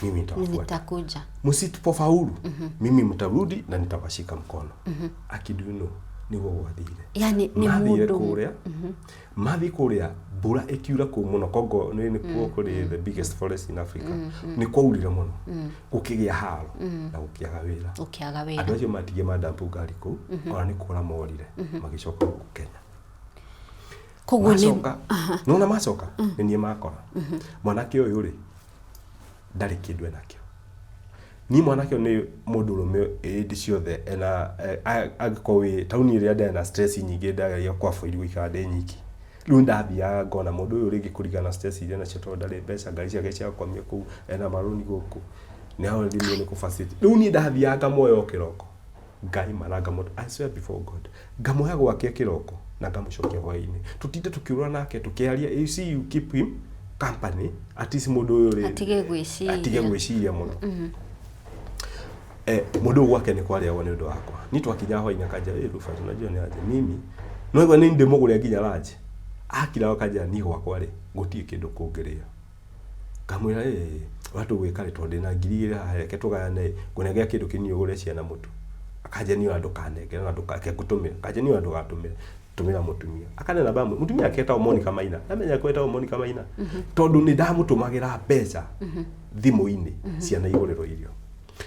mimi nitawafuata. Nitakuja. Msipofaulu, mimi mtarudi na nitawashika mkono. Aki do you know, nĩguo gwathire. Yani nĩ Mathire mũndũ kũrĩa, mathiĩ kũrĩa mbura ĩkiura kũu mũno. Congo nĩ nĩkuo kũrĩ the biggest forest in Africa. Nĩ kwaurire mũno, gũkĩgĩa haro na gũkĩaga wĩra. Ũkĩaga wĩra. Andũ acio matigie madampu ngari kũu, ona nĩ kũra morire, magĩcoka gũkũ Kenya. Koguo nĩ Macoka, nona macoka nĩ niĩ makora. Mwanake ũyũ rĩ, ndarĩ kĩndũ enakĩo. Niĩ mwanake ũyũ nĩ mũndũrũme hĩndĩ ciothe ena angĩkorwo wĩ taũni ĩrĩa ndarĩ na stress nyingĩ, ndageragia kũ avoid gũikara ndĩ nyiki. Rĩu ndathiaga ngona mũndũ ũyũ rĩngĩ kũringana na stress iria enacio, tondũ ndarĩ mbeca, ngari ciake cia gũkomio kũu, ena marũni gũkũ, nĩ arorimwo nĩ kũ facilitate. Rĩu niĩ ndathiaga ngamuoya o kĩroko, ngaima na ngamũ, I swear before God, ngamuoya gwake kĩroko na ngamũcokia hwaĩ-inĩ. Tũtinde tũkĩũra nake tũkĩaria, you see, you keep him company, at least mũndũ ũyũ rĩ, Atige gwĩciria. Atige gwĩciria mũno. Mũndũ ũyũ gwake nĩ kwarĩagwo nĩ ũndũ wakwa. Niĩ twakinya hwaĩ-inĩ akanja, ĩ Rufus, unajua nĩ aje mimi no igua nĩ ndĩmũgũrĩra nginya lunch. Akira akanja, niĩ gwakwa rĩ, gũtirĩ kĩndũ kũngĩrĩa. Ngamwĩra, ĩ ũrĩa tũgwĩka rĩ, tondũ ndĩna 2000 haha, reke tũgayane ĩ, ngũnengera kĩndũ kĩnini ũgũre ciana mũtu. Akanja, niĩ ona ndũkanengere, ona reke ngũtũmĩre. Akanja, niĩ ona ndũgatũmĩre, tũmĩra mũtumia. Akane namba ya mũtumia ake etagwo Monica Maina. Ndamenya ko etagwo Monica Maina tondũ nĩ ndamũtũmagĩra mbeca thimũ-inĩ ciana igũrĩrwo irio.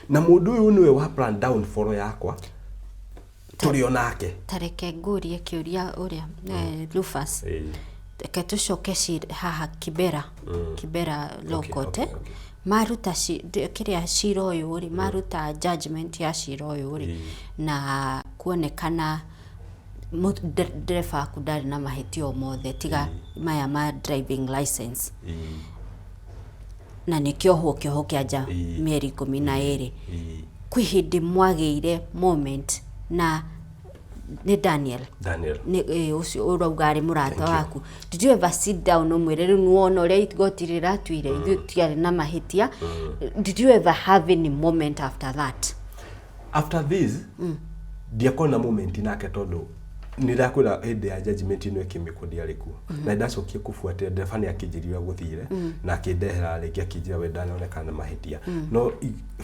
Na mũndũ ũyũ nĩwe wa plan downfall yakwa, tũrĩ o nake. Ta reke ngũrie kĩũria ũrĩa, Rufus. Reke tũcoke haha Kibera, Kibera Law Court. Maruta kĩrĩa cira ũyũ rĩ, maruta judgment ya cira ũyũ rĩ, na kuonekana ndereba waku ndarĩ na mahĩtia o mothe tiga maya ma driving license. Na nĩkĩohwo kĩoho kĩa nja mĩeri 12. Kwĩ hĩndĩ mwagĩire moment na nĩ Daniel? Daniel. Nĩ ũcio ũrauga arĩ mũrata Thank you. waku. Did you ever sit down ũmwĩre rĩu nĩwona ũrĩa igoti rĩratuire, ithuĩ tutiarĩ na mahĩtia? Did you ever have any moment after that? After this, ndiakorwo na moment nake, tondũ nĩ ndakwĩra hĩndĩ ya judgment ĩno ĩkĩmĩkwo ndiarĩ kuo. Na ndacokia kũbuatĩra, ndereba nĩ akĩnjĩrire ũrĩa gũthire na akĩndehera rĩngĩ, akĩnjĩra we ndanonekana na mahĩtia. No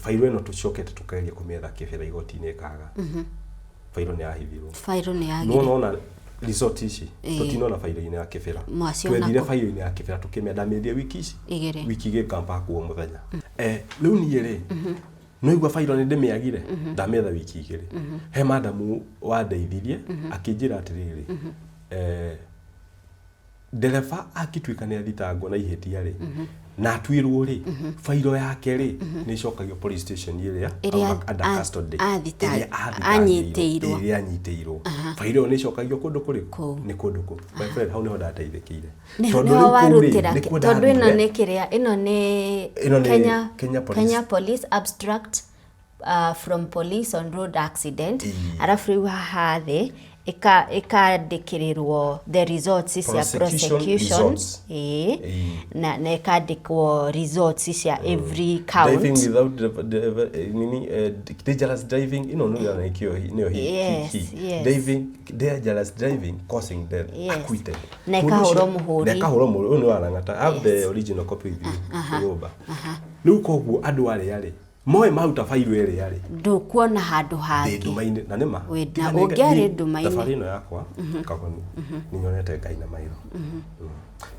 bairũ ĩno tũcokete tũkageria kũmĩetha Kĩbĩra igoti-inĩ, ĩkaga. Bairũ nĩ yahithirwo. Bairũ nĩ yagire. No nona result ici tũtinona bairũ-inĩ ya Kĩbĩra. Mwaciona Twethire kũ? bairũ-inĩ ya Kĩbĩra tũkĩmĩa, ndamĩethire wiki ici Igĩrĩ. Wiki igĩrĩ ngampakuo mũthenya. Rĩu niĩ rĩ, no igua bairũ nĩ ndĩmĩagire, ndamĩetha wiki igĩrĩ. He madamu wandeithirie akĩnjĩra atĩrĩrĩ, ndereba angĩtuĩka nĩ athitangwo na ihĩtia rĩ, Na atuĩrwo rĩ, bairo yake rĩ nĩ ĩcokagio police station ĩrĩa Ĩrĩa auma under custody, ĩrĩa anyitĩirwo. Ĩrĩa anyitĩirwo. Bairo ĩyo nĩ ĩcokagio kũndũ kũrĩkũ? Kũu. Nĩ kũndũ kũ, my friend, hau nĩho ndateithĩkĩire. Nĩ Tondũ nĩho rĩu kũu rĩ, warutĩra nĩkuo tondũ ĩno ndathire. nĩ kĩrĩa ĩno nĩ Ĩno nĩ Kenya, Kenya Police. Kenya Police abstract from police on road accident. Ĩĩ. Arabu rĩu haha thĩ ĩkandĩkĩrĩrwo the results cia Prosecution prosecution. Results. Ĩĩ. Ĩĩ. Na ĩkandĩkwo results cia every count. Driving without nini, dangerous driving ino nä nĩkĩo nĩyo Yes, yes. Driving, dangerous driving causing death, acquitted. Na Mũndũ ĩkahũrwo mũhũri. Na ĩkahũrwo mũhũri. Ũyũ nĩ wa Lang'ata. I have the original copy with me nyũmba rĩu. Koguo andũ arĩa rĩ moĩ maruta bairo ĩrĩa rĩ, Ndũkuona handũ ndĩ hangĩ. nduma-inĩ na nĩma. Na ũngĩarĩ nduma-inĩ. Thabarĩ ĩno yakwa kagoni nĩ nyonete Ngai na maitho,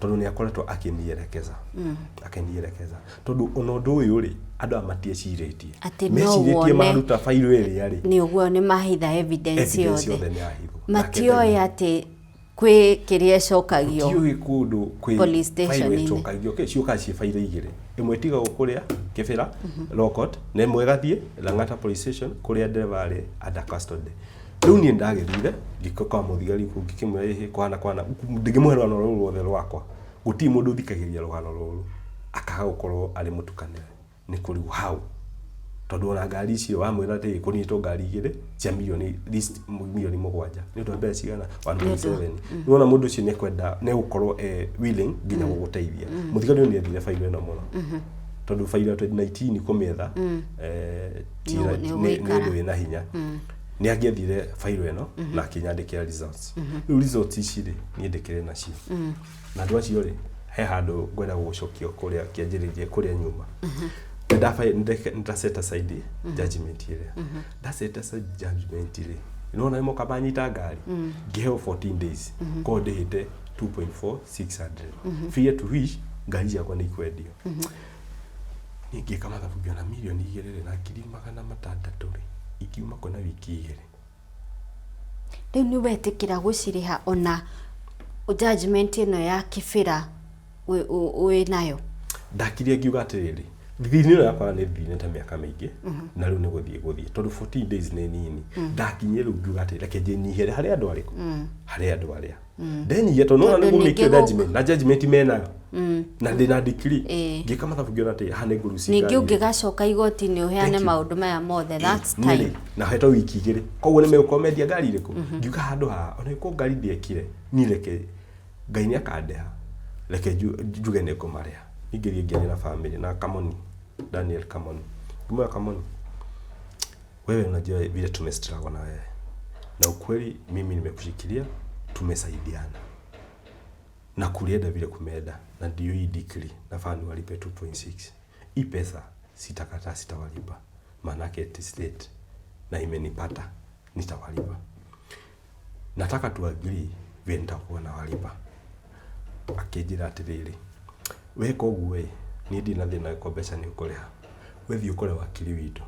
tondũ nĩ akoretwo akĩnierekeza, akĩnierekeza, tondũ ona ũndũ ũyũ rĩ, andũ aya matiecirĩtie. Atĩ no Mecirĩtie wone. maruta bairo ĩrĩa rĩ, Nĩ ũguo nĩ mahitha evidence evidence yothe. yothe nĩ yahithwo. Matioĩ atĩ kwĩ kĩrĩa ĩcokagio. Tiũĩ kũndũ kwĩ Police station bairo -inĩ. ĩcokagio. Okay, ciũkaga ciĩ bairo igĩrĩ, ĩmwe ĩtigagwo kũrĩa Kĩbĩra Law Court na ĩmwe ĩgathiĩ Lang'ata Police Station kũrĩa ndereba arĩ under custody. Rĩu niĩ ndagĩthire ngĩkoka mũthigari kũu, ngĩkĩmwĩra ĩhĩ kwana kwana, ndĩngĩmũhe rũgano rũrũ ruothe rwakwa. Gũtirĩ mũndũ ũthikagĩrĩria rũgano rũrũ akaga gũkorwo arĩ mũtukanĩre nĩ kũrigwo hau, tondũ ona ngari icio wamwĩra atĩ kũnyitwo ngari igĩrĩ cia milioni, least milioni 7, nĩ ũndũ wa mbeca cigana? 1.7. Nĩwona mũndũ ũcio nĩekwenda, nĩegũkorwo willing nginya gũgũteithia. Mũthigari ũyũ nĩethire bairo ĩno mũno, tondũ bairo ya 2019 kũmĩetha ti Nĩ nĩ ũgũikara. ũndũ wĩna hinya. Nĩ angĩethire bairo ĩno na akĩnyandĩkĩra results. Rĩu results ici rĩ, niĩ ndĩkĩrĩ nacio na andũ acio rĩ, he handũ ngwenda gũgũcokia kũrĩa kĩanjĩrĩria kũrĩa nyuma. Nĩ set aside judgment ĩrĩa nda set aside judgment rĩ, nĩwona nĩ moka manyita ngari, ngĩheo 14 days korwo ndĩhĩte 2.4600, fear to wish ngari ciakwa nĩ ikwendio. Niĩ ngĩka mathabu, ngĩona 2,600,000 rĩ, ikiuma kwĩna wiki 2. Rĩu nĩ wetĩkĩra gũcirĩha ona judgment ĩno ya Kĩbĩra wĩ nayo? Ndakirie ngiuga atĩrĩrĩ, thithini ĩno yakwa nĩ thithinĩte mĩaka mĩingĩ na rĩu nĩ gũthiĩ gũthiĩ, tondũ 14 days nĩ nini. Ndakinyie rĩu ngiuga atĩrĩ, reke njĩnyihĩre harĩ andũ arĩkũ, harĩ andũ arĩa ndenyihia, tondũ nona Tondũ nĩ gũmĩkio ningĩ judgment na judgment menayo na ndĩ na degree. Ngĩka mathabu ngĩona atĩ haha nĩ ngũruci. Ningĩ ũngĩgacoka igoti-inĩ ũheane Thank you. maũndũ maya mothe, that's Niĩ time. Na hetwo wiki 2, koguo nĩ megũkorwo mendia ngari irĩkũ. Ngiuga handũ haha ona ĩkorwo ngari ndiekire niĩ, reke Ngai nĩ akandĩha, reke njuge nĩ ngũmarĩha. Ningĩ ngĩaria na family na Kamoni, Daniel Kamoni, ngĩmwĩra, "Kamoni, wewe unajua vile tumestruggle na wewe, na ukweli mimi nimekushikilia, tumesaidiana na kulienda vile kumeenda, na ndio hii decree, nafaa niwalipe 2.6. Hii pesa sitakataa, sitawalipa, maanake it is late na imenipata, nitawalipa. Nataka tu agree vile nitakuwa nawalipa." Akĩnjĩra atĩrĩrĩ, "Weka ũguo ĩ, niĩ ndirĩ na thĩna, ko mbeca nĩ ũkũrĩha. We thiĩ ũkore wakiri witũ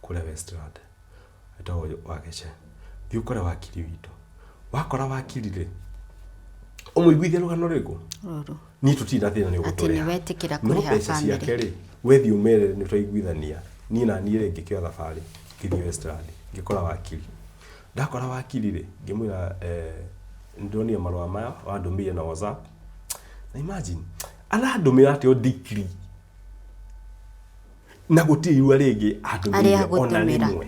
kũrĩa Westland, etagwo Wagece. Thiĩ ũkore wakiri witũ. Wakora wakiri rĩ, ũmũiguithie rũgano rũrĩkũ? Rũrũ. Niĩ tũtirĩ na thĩna nĩ Atĩ ũgũtũrĩha. nĩ wetĩkĩra No kũrĩha mbeca family. ciake rĩ, we thiĩ ũmere nĩ twaiguithania." Niĩ na niĩ rĩ, ngĩkĩoya thabarĩ ngĩthiĩ Westland, ngĩkora wakiri. Ndakora wakiri rĩ, ngĩmwĩra, "Nĩndonire marũa maya wandũmĩire na WhatsApp." Na imagine arandũmĩra atĩ o decree na gũtirĩ irua rĩngĩ andũmĩire Arĩa ona agũtũmĩra. rĩmwe.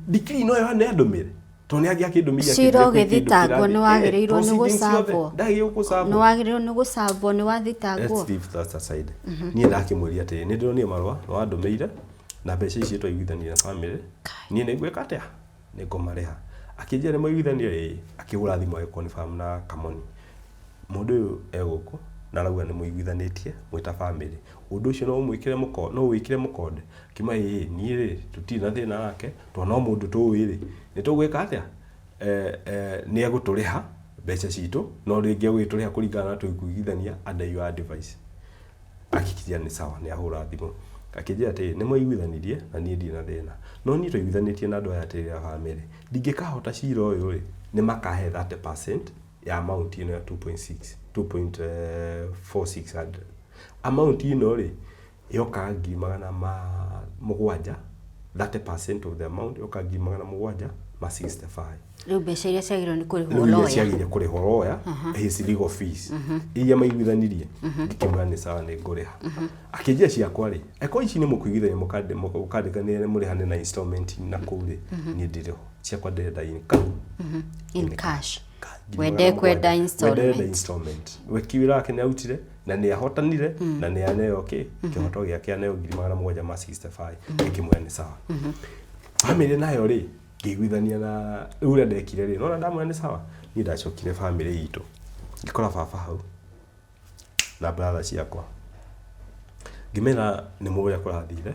Decree no yo nĩ andũmĩre, tondũ nĩ angĩakĩndũmĩire Cira akĩnjĩra kwĩ kĩndũ ũgĩthitangwo kĩrathiĩ. nĩ wagĩrĩirwo nĩ Proceedings ciothe, gũcabwo. ndagĩrĩirwo gũcabwo. Nĩ wagĩrĩirwo nĩ gũcabwo nĩ wathitangwo. Let's leave that aside. Niĩ ndakĩmwĩria atĩrĩ, nĩ ndĩronire marũa wandũmĩire na mbeca ici twaiguithanirie na family, niĩ nĩ ngwĩka atĩa? Nĩ ngũmarĩha. Akĩnjĩra, "Nĩ mwaiguithania?" "Ĩĩ." Akĩhũra thimũ agĩconfirm na Kamoni, mũndũ ũyũ e gũkũ na arauga nĩ mũiguithanĩtie mwĩ ta family, ũndũ ũcio no ũmwĩkĩre mũko, no wĩkĩre mũkonde. Akiuma, "Ĩĩ, niĩ rĩ, tũtirĩ na thĩna nake, tondũ no mũndũ tũĩ rĩ, nĩ tũgwĩka atĩa, nĩ egũtũrĩha mbeca citũ, no rĩngĩ egũgĩtũrĩha kũringana na tũiguithania under your advice." Akĩnjĩra nĩ sawa. Nĩ ahũra thimũ akĩnjĩra atĩ nĩ mwaiguithanirie na niĩ ndirĩ na thĩna, no niĩ twaiguithanĩtie na andũ aya atĩrĩrĩ, a family, ndingĩkahota cira ũyũ rĩ, nĩ makahe 30% ya amount ĩno ya 2.6, 2.4600. Amount ĩno rĩ, yokaga 700,000, 30% of the amount yokaga 765,000. Rĩu mbeca iria ciagĩrĩirwo nĩ kũrĩhwo Rĩu iria lawyer. Ciagĩrĩire kũrĩhwo lawyer, his legal fees iria maiguithanirie, ngĩkĩmwĩra nĩ sawa, nĩ ngũrĩha. Akĩnjia ciakwa rĩ, angĩkorwo ici nĩ mũkũiguithania mũkandĩkanĩre mũrĩhane na installment na kũu rĩ, niĩ ndirĩ ho, ciakwa ndĩrenda in in cash. Ngiri We magana ndekwenda mũgwanja. We nderenda installment. Installment. We kiwĩra wake nĩ arutire na nĩ ahotanire na nĩ aneo kĩ kĩhoto gĩake, aneo 765,000. Ngĩkĩmwĩra nĩ sawa. Bamĩrĩ nayo rĩ, ngĩiguithania na rĩu ũrĩa ndekire rĩ, nona ndamwĩra nĩ sawa, niĩ ndacokire bamĩrĩ itũ, ngĩkora baba hau na brother ciakwa, ngĩmera nĩ mũĩ ũrĩa kũrathire,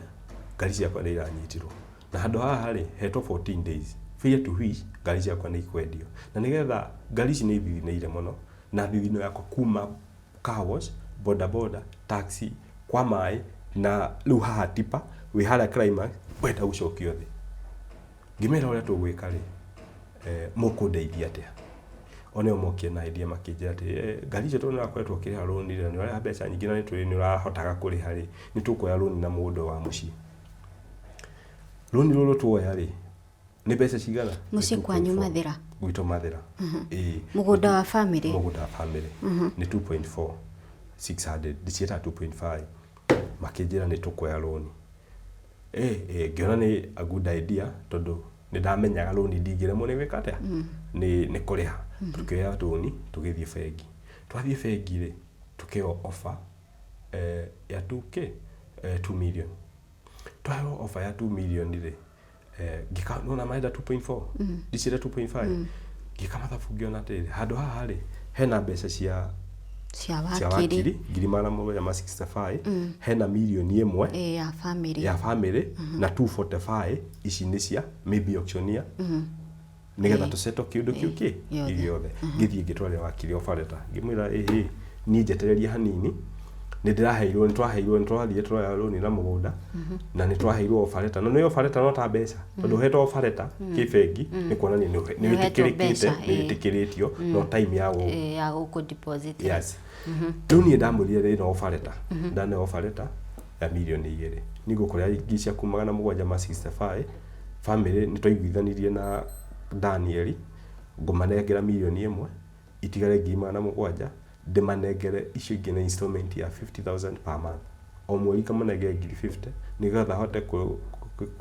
ngari ciakwa nĩ iranyitirwo na handũ haha rĩ hetwo 14 days, failure to which ngari ciakwa nĩ ikwendio. Na nĩgetha ngari ici nĩ ithithinĩire mũno na thithino yakwa kuma car wash, boda boda, taxi, kwa maĩ na rĩu haha tipa wĩ harĩa climax wenda gũcokio thĩ. Ngĩmera ũrĩa tũgwĩka rĩ, mũkũndeithia atĩa? O nĩo mokire na idea, makĩnjĩra atĩ ngari icio tondũ nĩũrakoretwo ũkĩrĩha rũni rĩ, na nĩũrarĩha mbeca nyingĩ na nĩtũĩ nĩũrahotaga kũrĩha rĩ, nĩtũkuoya rũni na mũgũnda wa mũciĩ. Rũni rũrũ tuoya rĩ, nĩ mbeca cigana? Nĩ Mũciĩ kwanyu? 2.4. Mathĩra? Gwitũ Mathĩra, ĩĩ. Mũgũnda wa family? Mũgũnda wa family nĩ 2.4 600, ndiciĩtaga 2.5. Makĩnjĩra nĩ tũkuoya rũni. Ngĩona nĩ a good idea tondũ nĩ ndamenyaga rũni ndingĩremwo nĩ gwĩka atĩa, nĩ kũrĩha. Tũkĩoya rũni, tũgĩthiĩ bengi. Twathiĩ bengi rĩ, tũkĩheo offer ya 2K, 2 million. Twaheo offer ya 2 million rĩ, ngĩka nona marenda 2.4, ndiciĩra 2.5. Ngĩka mathabu, ngĩona atĩrĩrĩ, handũ haha rĩ, hena mbeca cia cia cia wakiri. Wakiri 765,000, hena 1 million ya family. Ya family na 245 ici nĩ cia maybe auctioneer nĩgetha tũsettle kĩũndũ kĩu kĩ gĩothe. Gĩothe. Ngĩthiĩ ngĩtwarĩra wakiri offer letter, ngĩmwĩra, ĩhĩ, niĩ njetereria hanini, nĩ ndĩraheirwo, nĩ twaheirwo, nĩ twathire tũroya rũni na mũgũnda na nĩ twaheirwo offer letter. Na nĩ offer letter no ta mbeca, tondũ ũhetwo offer letter kĩ bengi nĩ kuonania nĩ Nĩ ũhetwo wĩtĩkĩrĩkĩte, mbeca, nĩ wĩtĩkĩrĩtio, no time ya gũ ya gũkũ deposit. Yes. Rĩu niĩ ndamwĩrire ĩno offer letter, ndane offer letter ya 2 mirioni, niĩ ngũkũrĩa 765,000. Family nĩ twaiguithanirie na Daniel, ngũmanengera 1 million, itigare 700,000, ndĩmanengere icio ingĩ na installment ya 50,000 per month, o mweri ngamanengere ngiri 50 nĩgetha hote kũ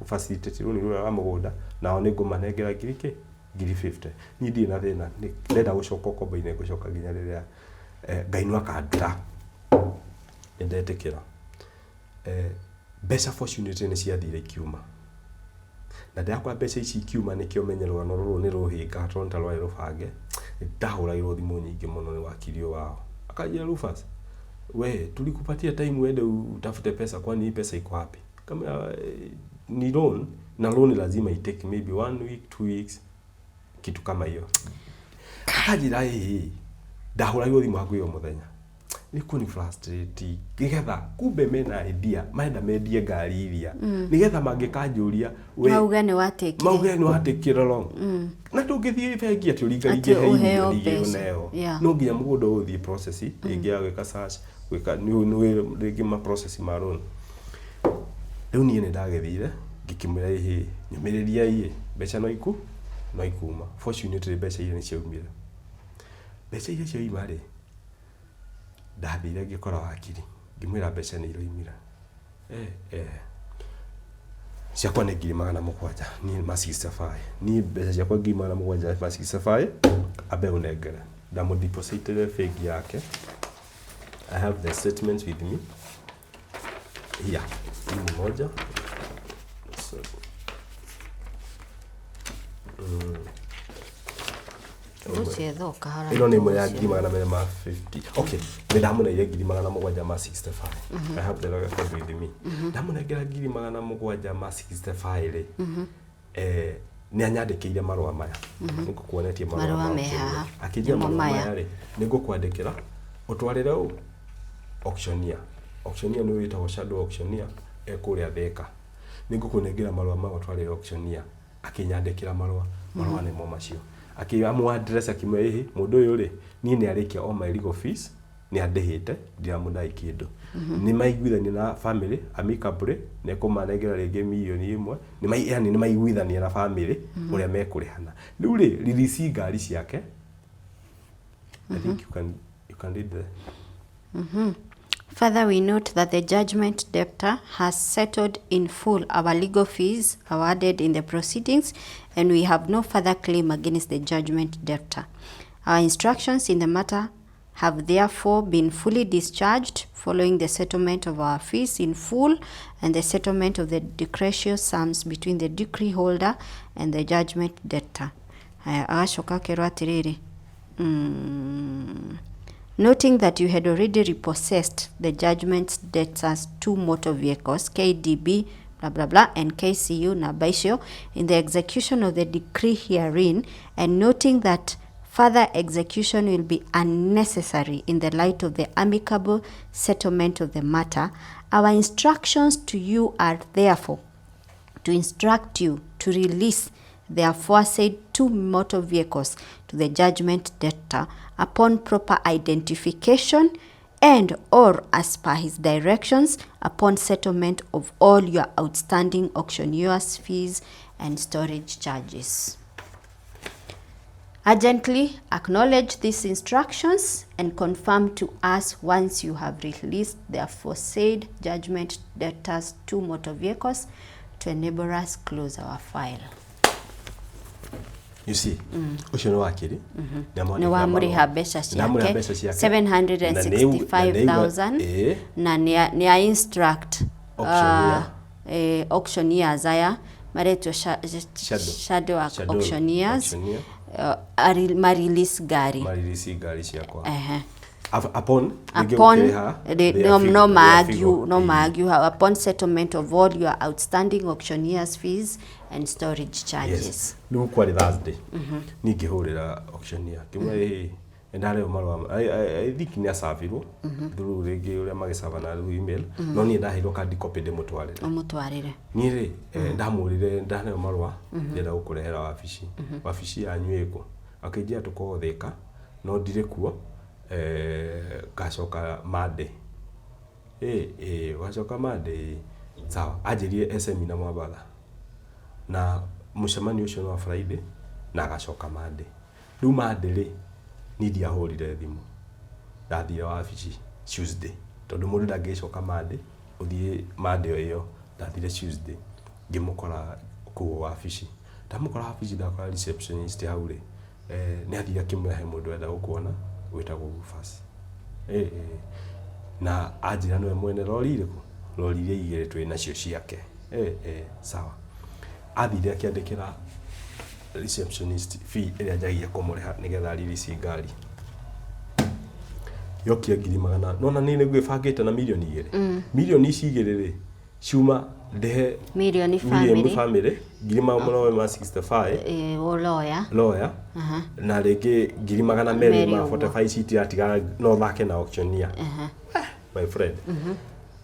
facilitate rũni rũrĩa rwa mũgũnda. Nao nĩ ngũmanengera ngiri kĩ, ngiri 50. Niĩ ndirĩ na thĩna, ndĩrenda gũcoka ũkombo-inĩ, ngũcoka nginya rĩrĩa Ngai no akanduta. Nĩ ndetĩkĩra. Mbeca fortunately nĩ ciathire ikiuma, na ndĩrakora mbeca ici ikiuma, nĩkĩo menye rũgano rũrũ nĩ rũhĩngaga tondũ nĩ ta rwarĩ rũbange. Ndahũragĩrwo thimũ nyingĩ mũno nĩ wakiri ũyũ wao, akanjĩra, "Rufus, we tulikupatia time uende utafute pesa, kwani hii pesa iko wapi?" Kama ni loan, na loan lazima itake maybe one week, 2 weeks, kitu kama hiyo. Akanjĩra ĩĩ, ndahũragĩrwo thimũ hakuhĩ o mũthenya, nĩ kũni frustrate nĩgetha kumbe mena idea marenda mendie ngari iria nĩgetha mangĩkanjũria we mauge nĩ watekire. Mauge nĩ watekire wrong, na ndũngĩthiĩ bengi atĩ ũringaringe Atĩ he ũheo 1 million mbeca. ũneo. No nginya mũgũnda ũthiĩ process rĩngĩ ya gwĩka search, gwĩka nĩ rĩngĩ ma process ma loan. Rĩu niĩ nĩ ndagĩthire ngĩkĩmwĩra, ĩhĩ, nyũmĩrĩria iĩ, mbeca no ikuma. Fortunately mbeca iria nĩ ciaumire. Mbeca iria ciauma rĩ, ndathire ngĩkora wakiri, ngĩmwĩra mbeca nĩ iroimire. Ciakwa nĩ 700,000 niĩ ma 65, niĩ mbeca ciakwa 700,000 ma 65 ambe ũnengere. Ndamũdepositire bengi yake. I have the statements with me here. Hii ni moja. So, Ũcio kahora. Ĩno nĩ ĩmwe ya 250,000. Okay, nĩ ndamũneire 765,000. I have the record with me. Ndamũnengera 765,000 rĩ, nĩ anyandĩkĩire marũa maya nĩ ngũkuonetie marũa Marũa ma me auctioneer. Haha. Akĩnjĩra Nĩmo marũa maya. Maya rĩ, nĩ ngũkwandĩkĩra ũtwarĩre ũ auctioneer. Auctioneer nĩ wĩtagwo shadow auctioneer, e kũrĩa Thĩka. Nĩ ngũkũnengera marũa maya ũtwarĩre auctioneer. Akĩnyandĩkĩra marũa, marũa nĩmo macio. Akĩamũ address, akĩmwĩra, ĩhĩ, mũndũ ũyũ rĩ, niĩ nĩ arĩkia all my legal fees. Nĩ andĩhĩte, ndiramũdai kĩndũ. Nĩ maiguithania na family amicably, nĩ ekũmanengera rĩngĩ mirioni 1. Yani nĩ maiguithania na family ũrĩa mekũrĩhana. Rĩu rĩ, release ngari ciake. I think you can read the Further, we note that the judgment debtor has settled in full our legal fees awarded in the proceedings, and we have no further claim against the judgment debtor. Our instructions in the matter have therefore been fully discharged following the settlement of our fees in full and the settlement of the decretal sums between the decree holder and the judgment debtor. Haya, agacoka akerwo atĩrĩrĩ, noting that you had already repossessed the judgment debtors two motor vehicles, KDB blah blah blah and KCU namba icio, in the execution of the decree herein, and noting that further execution will be unnecessary in the light of the amicable settlement of the matter, our instructions to you are therefore to instruct you to release the aforesaid two motor vehicles to the judgment debtor upon proper identification and or as per his directions upon settlement of all your outstanding auctioneer's fees and storage charges. Urgently acknowledge these instructions and confirm to us once you have released the aforesaid judgment debtors two motor vehicles to enable us close our file. You see, ũcio nĩ wakiri. Nĩ wamũrĩha mbeca Ndamũrĩha ciake. Mbeca ciake. 765,000. Ĩĩ. Na nĩ a instruct Auctioneer. Auctioneers aya maretwo Shadow. Shadow Shadow auctioneers auctioneer. Marelease ngari. Marelease ngari ciakwa. Ehe. Upon rĩngĩ Upon gũkĩrĩha their no, no their maargue figure. No maargue hau, upon settlement of all your outstanding auctioneers fees and storage charges. Yes, rĩu kwarĩ Thursday, niĩ ngĩhũrĩra auctioneer, ngĩmwĩra, ĩ ndarĩo marũa. I think nĩ acabirwo through rĩngĩ ũrĩa magĩcaba na rĩu email, no niĩ ndaheirwo kandi copy ndĩmũtwarĩre. Ũmũtwarĩre. Niĩ rĩ, ndamwĩrire ndaneo marũa, ndĩrenda gũkũrehera wabici. Wabici yanyu ĩkũ? Akĩnjĩra tũkoragwo Thĩka, no ndirĩ kuo, ngacoka Monday. Ĩ ũgacoka Monday, sawa. Anjĩrire e seminar Mombatha, na mũcemanio ũcio nĩ wa Friday na agacoka Monday. Rĩu Monday rĩ, niĩ ndiahũrire thimũ, ndathire wabici Tuesday, tondũ mũndũ ndangĩgĩcoka Monday ũthiĩ Monday o ĩyo. Ndathire Tuesday, ngĩmũkora kũu wabici. Ndamũkora wabici, ndakora receptionist hau rĩ, nĩ athire akĩmwĩra he mũndũ wenda gũkuona wĩtagwo Rufus. Na anjĩra nĩwe mwene rori ĩrĩkũ, rori iria igĩrĩ twĩ nacio ciake. Sawa. Athire akĩandĩkĩra receptionist fee ĩrĩa njagĩrĩire kũmũrĩha nĩgetha release ngari. Yokire ngiri magana nona niĩ nĩguo ĩbangĩte na mirioni 2. Mirioni ici 2 rĩ, ciuma ndĩhe mirioni mirioni family family ngiri magana ma 65. Wo lawyer. Lawyer, na rĩngĩ ngiri magana merĩ merĩ ma ũguo. 45 citiratigara no thake na auctioneer. My friend,